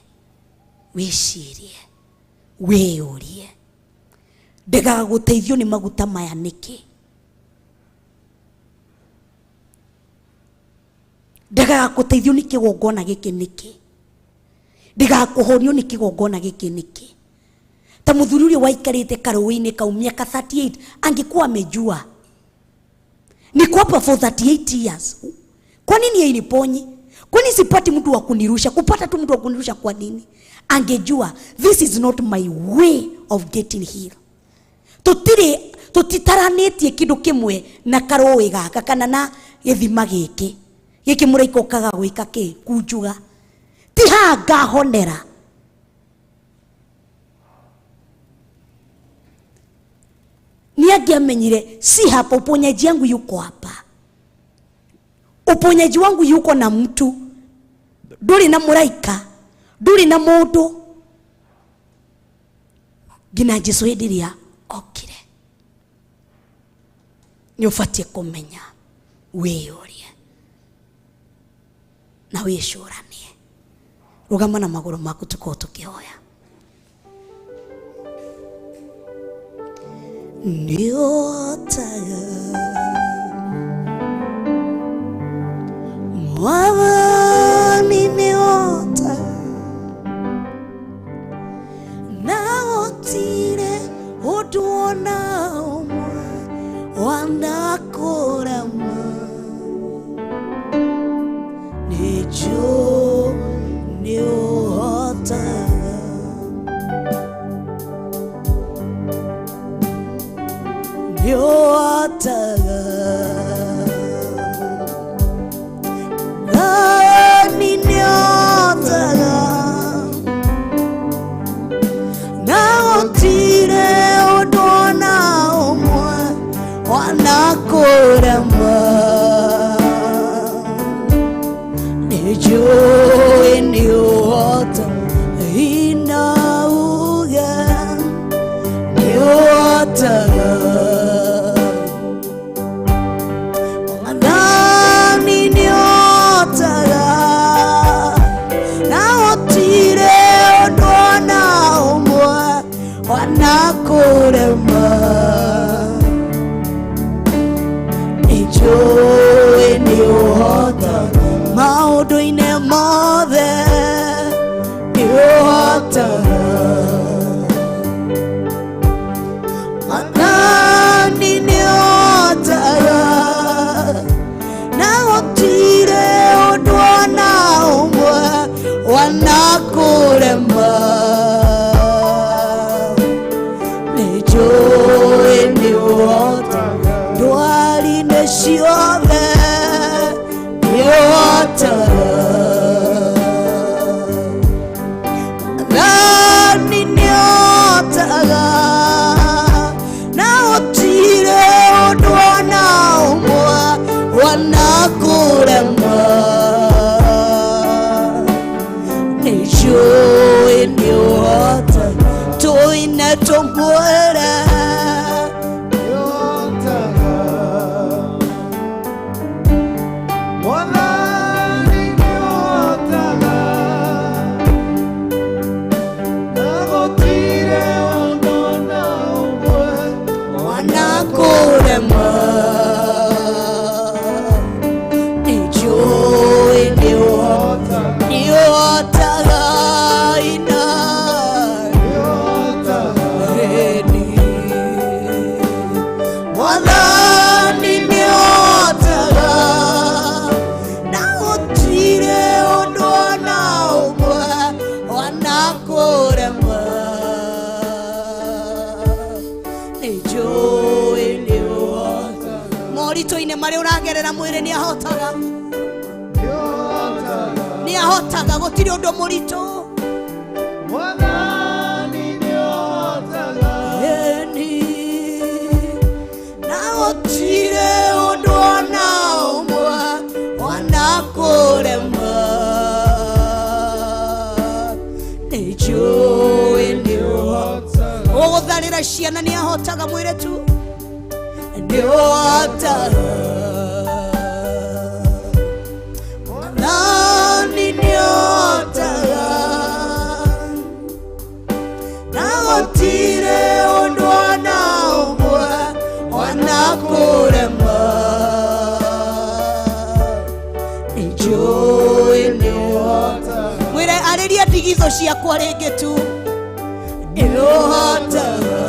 wĩcirie wĩyũrie ndegaga gũteithio nĩ maguta maya nĩkĩ ndegaga gũteithio nĩ kĩgongona gĩkĩ nĩkĩ ndegaga kũhonio nĩ kĩgongona gĩkĩ nĩkĩ ta mũthuri ũrĩa waikarĩte karũĩ-inĩ kau mĩaka 38 angĩkuwa amejua niko hapa for 38 years kwa nini hainiponyi kwa nini sipati mtu wa kunirusha kupata tu mtu wa kunirusha kwa nini angejua this is not my way of getting healed tutire tutitaranĩtie kĩndũ kĩmwe na karũĩ gaka kana na gĩthima gĩkĩ gĩkĩ mũraika ũkaga gwĩka kĩ kunjuga ti haha ngahonera ni angĩamenyire si hapa uponyaji yangu yuko hapa uponyaji wangu yuko na mtu ndũrĩ na mũraika ndũrĩ na mũndũ nginya Jesũ hĩndĩ ĩrĩa okire nĩ ũbatiĩ kũmenya wĩyũrie na wĩcũranie rũgama na magũrũ maku tũkorwo tũkĩhoya nĩũhotaga Mwathani nĩũhotaga na gũtirĩ ũndũ ona ũmwe wanakũrema nĩnjũĩ nĩũhotaga nĩũhotaga Nani nĩũhotaga na gũtirĩ ũndũ ona ũmwe wanakũrema nĩnjũĩ nĩũhotaga inauga nĩũhotaga Mwathani nĩũhotaga na gũtirĩ ũndũ ona ũmwe wanakũrema nĩnjũĩ nĩũhotaga maũndũ-inĩ mothe nĩũhotaga Mwathani nĩũhotaga na gũtirĩ ũndũ ona ũmwe wanakũrema nĩnjũĩ nĩũhotaga ndwari-inĩ ciothe nĩũhotaga Mwathani Tũmwĩre wanakũrema nĩnjũĩ nĩũhotaga ina Eni. Mwathani nĩũhotaga na gũtirĩ ũndũ ona ũmwe wanakũrema nĩnjũĩ nĩũhotaga moritũ-inĩ marĩa ũragerera mwĩrĩ nĩahotaga nĩahotaga gũtirĩ ũndũ mũritũ Eni, na gũtirĩ ũndũ ona ũmwe wanakũrema nĩnjũĩ nĩũhotaga ũgũtharĩra ciana nĩahotaga mwĩrĩ tu nĩũhotaga Mwathani nĩũhotaga na gũtirĩ ũndũ ona ũmwe wanakũrema nĩnjũĩ nĩũhotaga mwĩre arĩria ndigithũ ciakwa rĩngĩ tu nĩũhotaga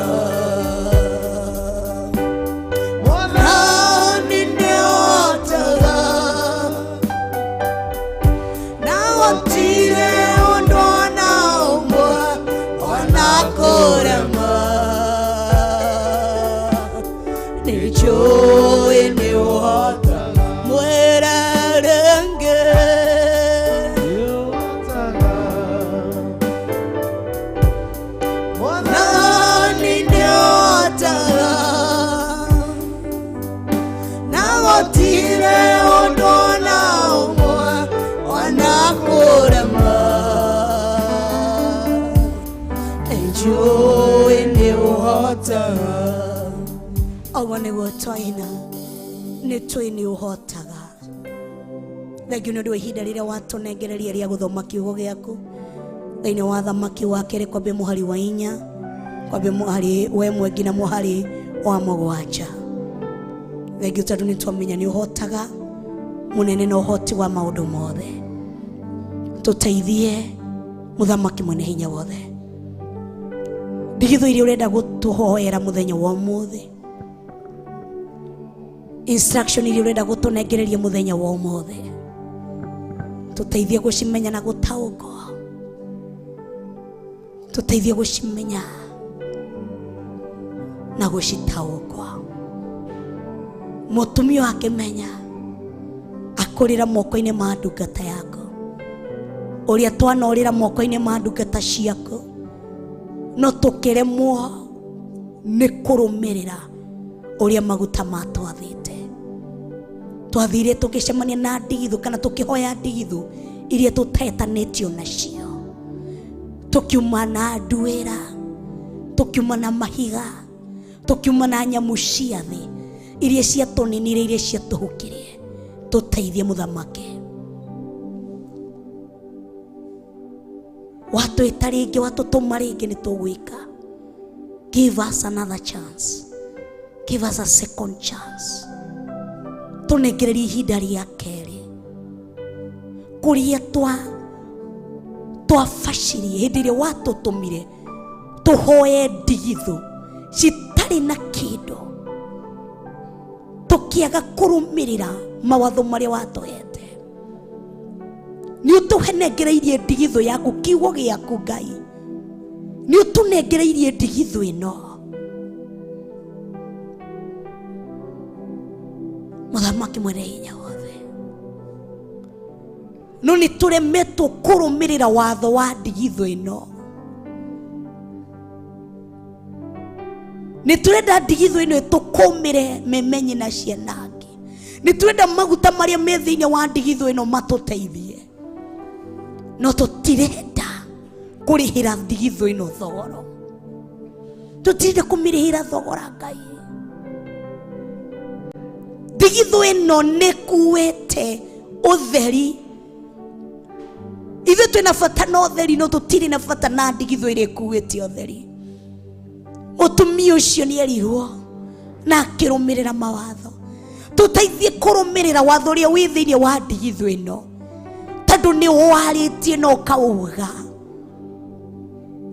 Mwathani nĩũhotaga na gũtirĩ ũndũ ona ũmwe wanakũrema nĩnjũĩ nĩũhotaga mwĩre rĩngĩ Mwathani nĩũhotaga na gũtirĩ ũndũ ona ũmwe wanakũrema nĩnjũĩ nĩũhotaga ũguo nĩguo twaina nĩtũĩ nĩũhotaga thengiũ nĩ ũndũ wa ihinda rĩrĩa watũnengereria rĩa gũthoma kiugo gĩaku thĩinĩ wa thamaki wa kerĩ kwambia mũhari wa inya kwambia mũhari wa ĩmwe nginya mũhari wa mũgwanja thengiũ tondũ nĩ twamenya nĩ ũhotaga mũnene na ũhoti wa maũndũ mothe tũteithie mũthamaki mwene hinya wothe ndigithũ iria ũrenda gũtũhoera mũthenya wa ũmũthĩ instruction iria ũrenda gũtũnengereria mũthenya wa ũmũthĩ tũteithie gũcimenya na gũtaũkwo tũteithie gũcimenya na gũcitaũkwo mũtumia akĩmenya akũrĩra moko-inĩ ma ndungata yaku ũrĩa twanorĩra moko-inĩ ma ndungata ciaku no tũkĩremwo nĩ kũrũmĩrĩra ũrĩa maguta matwathĩte twathire tũgĩcemania na ndigithũ kana tũkĩhoya ndigithũ iria tũtetanĩtio nacio tũkiuma na nduĩra tũkiuma na mahiga tũkiuma na nyamũ cia thĩ iria ciatũninire iria ciatũhukirie tũteithie mũthamaki watwĩta rĩngĩ watũtũma rĩngĩ nĩ tũgwĩka give us another chance give us a second chance tũnengererie ihinda rĩa kerĩ kũrĩa twa twabacirie hĩndĩ ĩrĩa watũtũmire tũhoe ndigithũ citarĩ na kĩndũ tũkĩaga kũrũmĩrĩra mawatho marĩa watũhete nĩ ũtũhenengereirie ndigithũ yaku kiugo gĩaku ngai nĩ ũtũnengereirie ndigithũ ĩno mũthamaki mwene hinya wothe no nĩ tũremetwo kũrũmĩrĩra watho wa ndigithũ ĩno nĩ tũrenda ndigithũ ĩno ĩtũkũmĩre memenyi na ciana angĩ nĩ tũrenda maguta marĩa me thĩinĩ wa ndigithũ ĩno matũteithie no tũtirenda kũrĩhĩra ndigithũ ĩno thogoro Tũtirinde kũmĩrĩhĩra thogora Ngai. Ndigithũ ĩno nĩkuĩte ũtheri. Ithuĩ twĩna bata na ũtheri, no tũtirĩ na bata na ndigithũ ĩrĩa ĩkuĩte ũtheri. Mũtumia ũcio nĩ erirwo na akĩrũmĩrĩra mawatho. Tũteithie kũrũmĩrĩra watho ũrĩa wĩ thĩinĩ wa ndigithũ ĩno, tondũ nĩ warĩtie na ũkauga.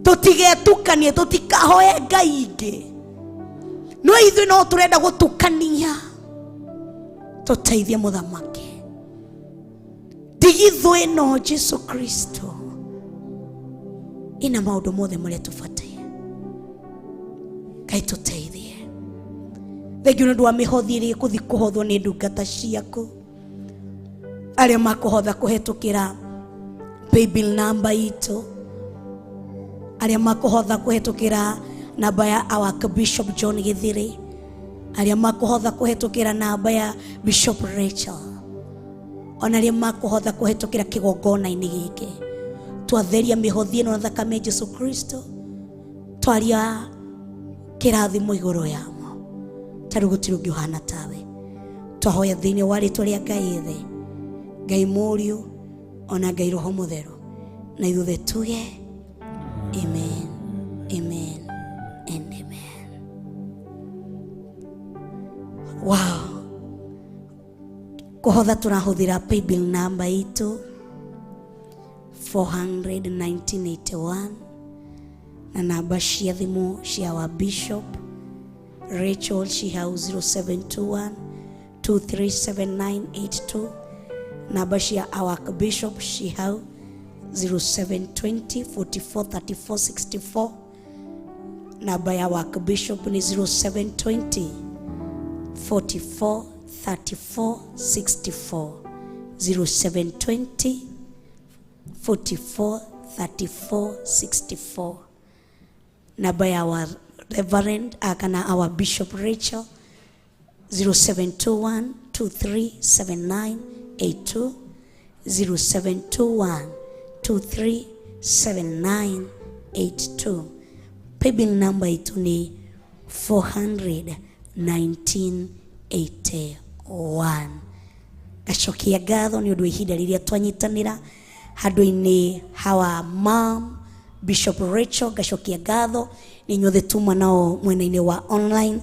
Tũtigetukanie, tũtikahoe Ngai ingĩ, no ithuĩ no tũrenda gũtukania. Tũteithie mũthamaki. Ndigithũ ĩno Jesu Kristo ina maũndũ mothe marĩa tũbataire. Ngai tũteithie. Thengiũ nĩ ũndũ wa mĩhothi ĩrĩa ĩkũthi kũhothwo nĩ ndungata ciaku, arĩa makũhotha kũhetũkĩra paybill namba itũ, arĩa makũhotha kũhetũkĩra namba ya our Bishop John Githiri, arĩa makũhotha kũhetũkĩra namba ya Bishop Rachel, ona arĩa makũhotha kũhetũkĩra kĩgongona-inĩ gĩkĩ. Twatheria mĩhothi ĩno na thakame ya Jesu Kristo, twaria kĩrathimo igũrũ yamo, tarĩu gũtirĩ ũngĩ ũhana tawe. Twahoya thĩinĩ wa rĩtwa rĩa Ngai Ithe, Ngai Mũriũ, ona Ngai Roho Mũtheru, na ithuothe tuge amen, amen and amen. Wow. Kũhotha tũrahũthĩra paybill namba itũ 41981 na namba cia thimũ cia wa Bishop Rachel Shihau 0721 237982, namba cia our Bishop Shihau 0720 44 34 64, namba ya our Bishop ni 0720 44 34 64, 0720 44 34 64, namba ya our Reverend kana our Bishop Rachel 0721 237982, 0721 237982. Paybill number itu ni 41981. Ngacokia ngatho nĩ ũndũ wa ihinda rĩrĩa twanyitanĩra handũ-inĩ hawa mam Bishop Rachel. Ngacokia ngatho nĩ inyuothe tuma nao mwena-inĩ wa online,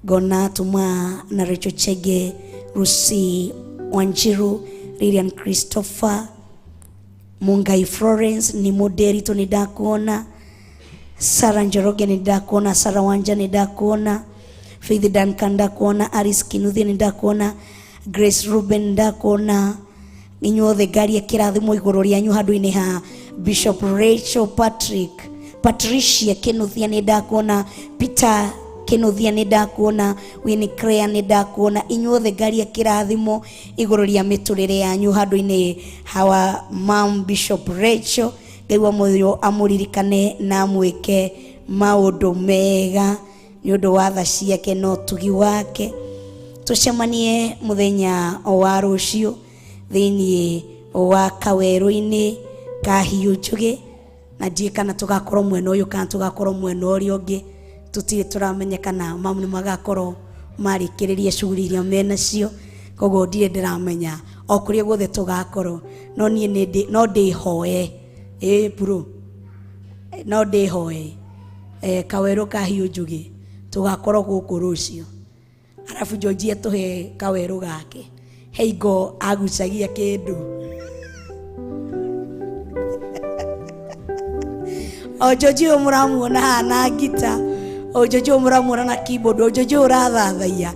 ngona tuma na Rachel Chege, Lucy Wanjiru, Lilian Christopher, Mungai Florence, ni Moderito nĩ ndakuona, Sarah Njoroge nĩ ndakuona, Sarah Wanja nĩ ndakuona, Faith Duncan ndakuona, Alice Kinuthia nĩ ndakuona, Grace Ruben ndakuona. Inyuothe ngaria kĩrathimo igũrũ rĩanyu handũ-inĩ ha Bishop Rachel Patrick, Patricia Kinuthia nĩ ndakuona, Peter Kinuthia nĩ ndakuona, Winnie Crea nĩ ndakuona. Inyuothe ngaria kĩrathimo igũrũ rĩa mĩtũrĩre yanyu handũ-inĩ hawa mam Bishop Rachel. Ngai wa muoyo amũririkane na amwĩke maũndũ mega nĩ ũndũ wa tha ciake na ũtugi wake. Tũcemanie mũthenya wa rũciũ thĩinĩ wa kawerũ-inĩ ka Hiũ Njũgĩ, na ndiũĩ kana tũgakorwo mwena ũyũ kana tũgakorwo mwena ũrĩa ũngĩ, tũtirĩ tũramenya kana mamu nĩ magakorwo marĩkĩrĩria shughuli iria menacio, koguo ndirĩ ndĩramenya o kũrĩa guothe tũgakorwo, no niĩ no ndĩhoe bro, no ndĩhoe kawerũ ka Hiũ Njũgĩ tũgakorwo gũkũ rũciũ, arabu Georgia tũhe kawerũ gake heingo agucagia kĩndũ. O Georgia ũyũ mũramuona haha na ngita, o Georgia ũyũ mũramuona na keyboard, o Georgia ũyũ ũrathathaia,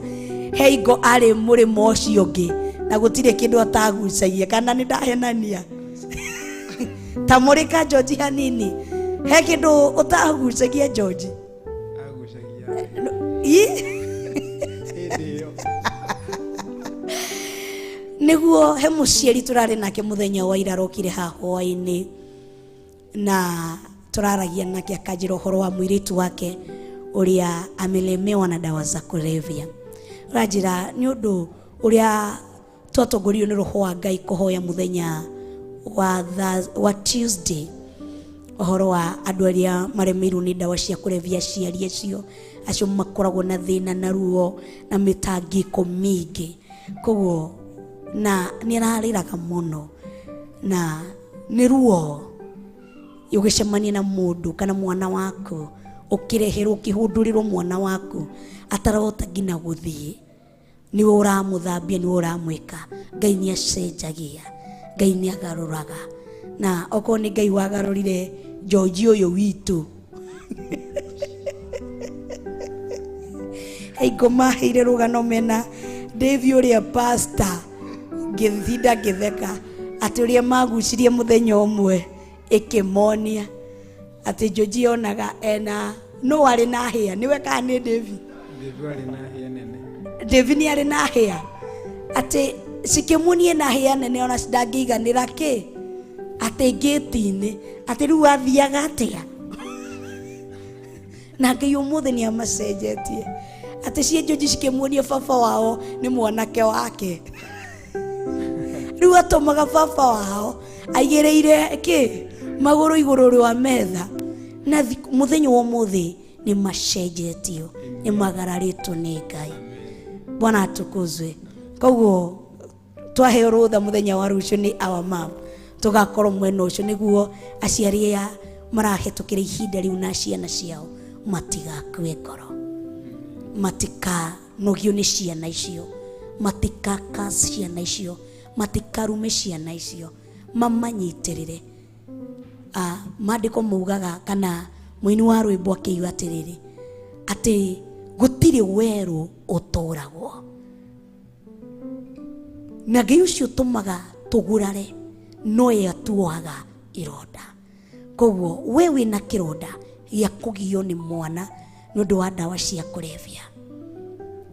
heingo arĩ mũrĩmo ũcio ũngĩ na gũtirĩ kĩndũ atagucagia. Kana nĩ ndahenania? Ta mũrĩka Georgia hanini, he kĩndũ ũtagucagia Georgia? Agucagia. Ĩ? Hĩndĩ ĩyo. Nĩguo he mũciari tũrarĩ nake mũthenya wa ira arokire haha hwaĩ-inĩ, na tũraragia nake akanjĩra ũhoro wa mũirĩtu wake ũrĩa amelemewa na dawa za kulevya. Ũranjĩra nĩ ũndũ ũrĩa twatongoririo nĩ roho wa Ngai kũhoya mũthenya wa Tuesday, Ũhoro wa andũ arĩa maremeirwo nĩ ndawa cia kũrebia, aciari acio acio makoragwo na thĩna na ruo na mĩtangĩko mĩingĩ. Koguo na nĩ ararĩraga mũno na nĩ ruo ũgĩcemania na mũndũ kana mwana waku ũkĩreherwo ũkĩhũndũrĩrwo mwana waku atarahota nginya gũthiĩ, nĩwe ũramũthambia, nĩwe ũramwĩka. Ngai nĩ acenjagia, Ngai nĩ agarũraga. Na okorwo nĩ Ngai wagarũrire George ũyũ witũ, hingo maheire rũgano mena Dave ũrĩa pastor, ngĩthinda ngĩtheka atĩ ũrĩa magucirie mũthenya ũmwe ĩkĩmonia atĩ George onaga ena no arĩ na hĩa, nĩwe kana nĩ Dave? Dave nĩ arĩ na hĩa, atĩ cikĩmuonie na hĩa nene ona ndangĩiganĩra kĩ atĩ ngĩti-inĩ atĩ rĩu athiaga atĩa. Na Ngai ũmũthĩ nĩ amacenjetie atĩ ciĩ George cikĩmuonia baba wao nĩ mwanake wake. Rĩu atũmaga baba wao aigĩrĩire kĩ magũrũ igũrũ rwa metha. Na mũthenya wa ũmũthĩ nĩ macenjetio, nĩ magararĩtwo nĩ Ngai. Bwana atukuzwe. Koguo twaheo rũtha mũthenya wa rũciũ nĩ our mom, tũgakorwo mwena ũcio nĩguo aciari aya marahĩtũkĩra ihinda rĩu na ciana ciao matigakue ngoro, matikanogio nĩ ciana icio, matikaka ciana icio, matikarume ciana icio, mamanyitĩrĩre. Maandĩko maugaga kana mũini wa rwĩmbo akĩiga atĩrĩrĩ atĩ gũtirĩ werũ ũtũragwo, na Ngai ũcio ũtũmaga tũgurare no ye atuohaga ironda. Koguo we wĩna kĩronda gĩa kũgio nĩ mwana nĩ ũndũ wa ndawa cia kũrebia,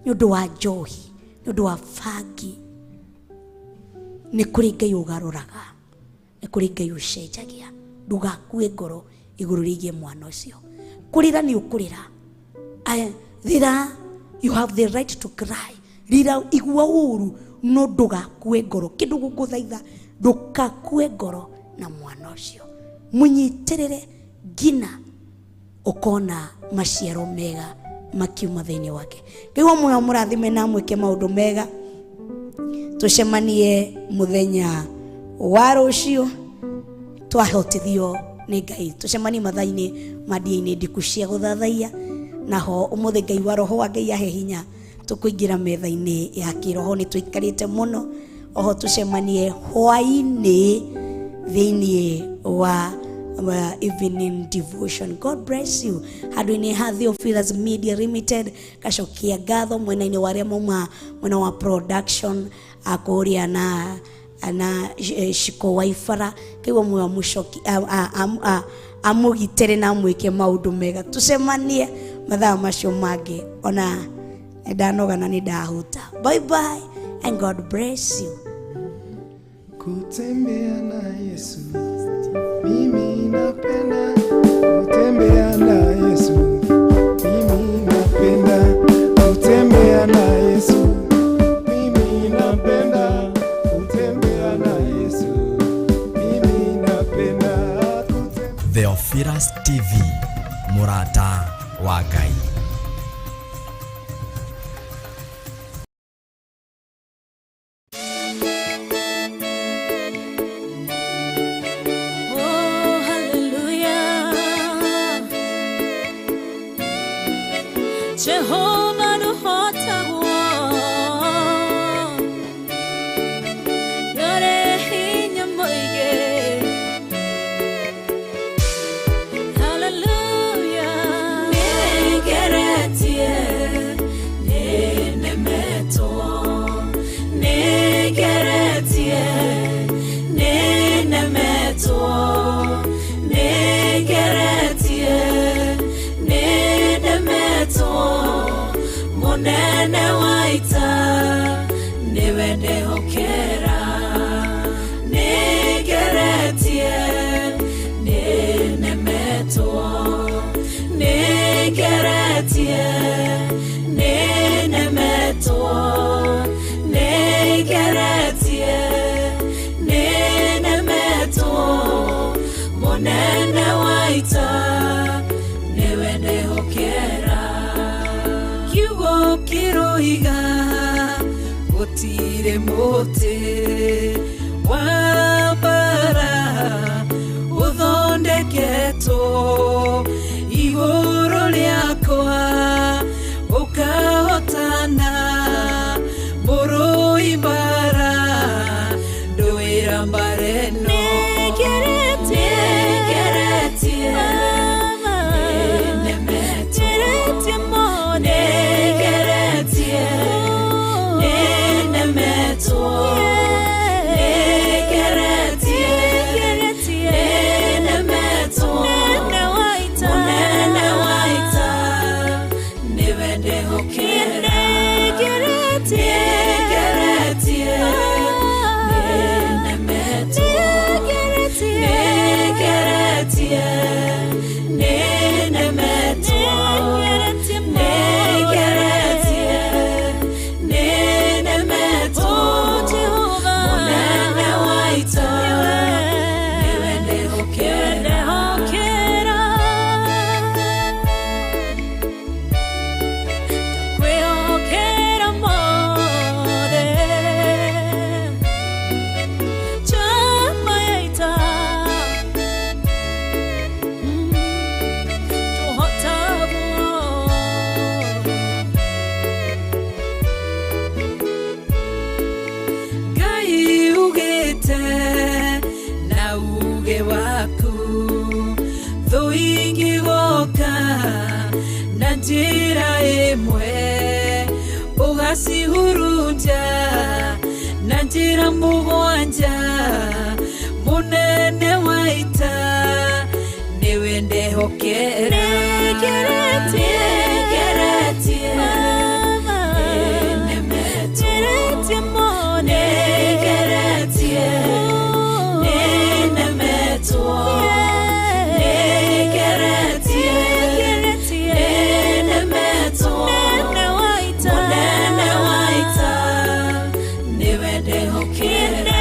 nĩ ũndũ wa njohi, nĩ ũndũ wa bangi, nĩ kũrĩ Ngai ũgarũraga, nĩ kũrĩ Ngai ũcenjagia. Ndũgakue ngoro igũrũ rĩgiĩ mwana ũcio. Kũrĩra nĩ ũkũrĩra, rĩra, you have the right to cry, rĩra, igua ũru, no ndũgakue ngoro. Kĩndũ gũkũthaitha, ndũgakue ngoro na mwana ũcio, mũnyitĩrĩre nginya ũkona maciaro mega makiuma thĩinĩ wake. Ngai wa muoyo mũrathime na amwĩke maũndũ mega. Tũcemanie mũthenya wa rũciũ twahotithio nĩ Ngai, tũcemanie mathaa-inĩ ma ndia-inĩ ndiku cia gũthathaiya. Naho ũmũthĩ Ngai wa roho wa Ngai ahe hinya tũkũingĩra metha-inĩ ya kĩroho, nĩ tũikarĩte mũno. Oho tũcemanie hwaĩ-inĩ thĩinĩ wa evening devotion. God bless you. Handũ-inĩ ha Theophilus Media Limited, gacokia ngatho mwena-inĩ wa arĩa mauma mwena wa production akũrĩa na Shiko Waibara. Kaigua muoyo mũcoki amũgitĩre na amwĩke maũndũ mega. Tũcemanie mathaa macio mangĩ, ona nĩ ndanoga na nĩ ndahuta. Bye bye and God bless you. Kutembea na Yesu, mimi napenda kutembea na Yesu, mimi napenda kutembea na Yesu, mimi napenda kutembea na Yesu, mimi napenda kutembea. Theophilus TV, mũrata wa Ngai. Oh, hallelujah. Jehovah nũhotagwo, nĩũrĩ hinya mũingĩ. Hallelujah. Nĩngeretie, nĩnemetwo, nĩngeretie, nĩnemetwo, nĩngeretie, nĩnemetwo. Mũnene wa ita nĩwe ndĩhokera. Nĩngeretie, nĩnemetwo, nĩngeretie, nĩnemetwo, nĩngeretie, nĩnemetwo. Mũnene wa Gũtirĩ mũtĩ wa mbara ũthondeketwo igũrũ rĩakwa ũkahotana mũrũi mbara ndũĩra mbara ĩno. Nĩngeretie, nĩnemetwo, nĩngeretie, nĩnemetwo, nĩngeretie, nĩnemetwo, mũnene wa ita nĩwe ndĩhokera. Nĩngeretie, nĩnemetwo, nĩngeretie, nĩnemetwo, nĩngeretie, nĩnemetwo, mũnene wa ita nĩwe ndĩhokera. Kwĩhokera mothe chama ya ita tũhotagwo. Ngai ugĩte na uge waku thũ ingĩgoka na njĩra ĩmwe ũgacihurunja na njĩra mũgwanja mũnene wa ita nĩwe ndehokera. Nĩngeretie, Nĩngeretie, nĩnemetwo, nĩngeretie, nĩnemetwo, nĩngeretie, nĩnemetwo, mũnene wa ita nĩwe ndehokera.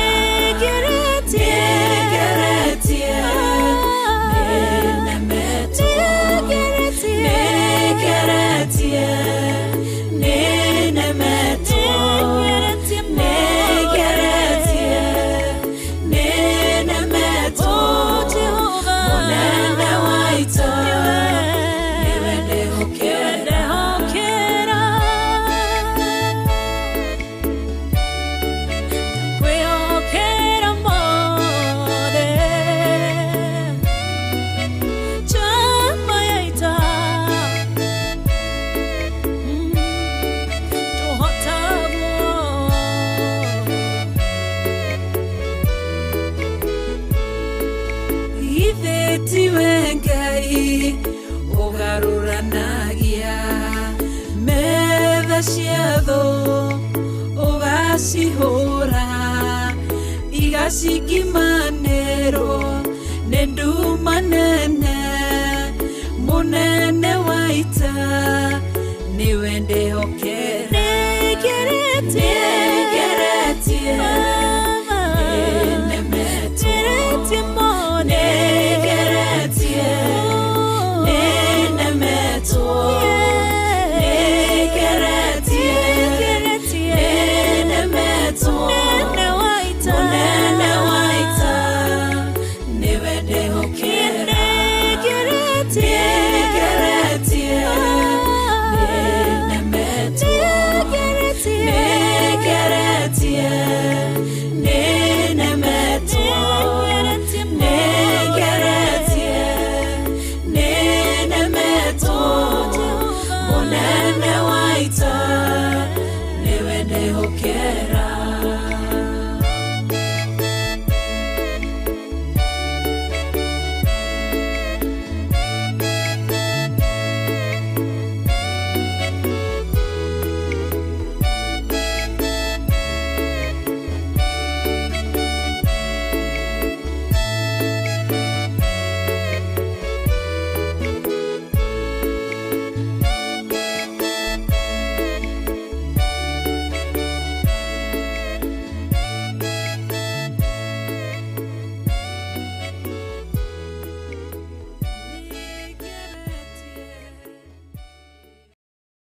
Nĩngeretie, nĩnemetwo, nĩngeretie, nĩnemetwo, nĩngeretie, nĩnemetwo, mũnene wa ita nĩwe ndehokera. Kwĩhokera mothe chama ya ita tũhotagwo. Githĩ tiwe Ngai ũgarũranagia metha cia thũ ũgacihũra igacikimanĩrwo nĩ nduma nene mũnene wa ita nĩwe ndĩhokera. Nĩngeretie,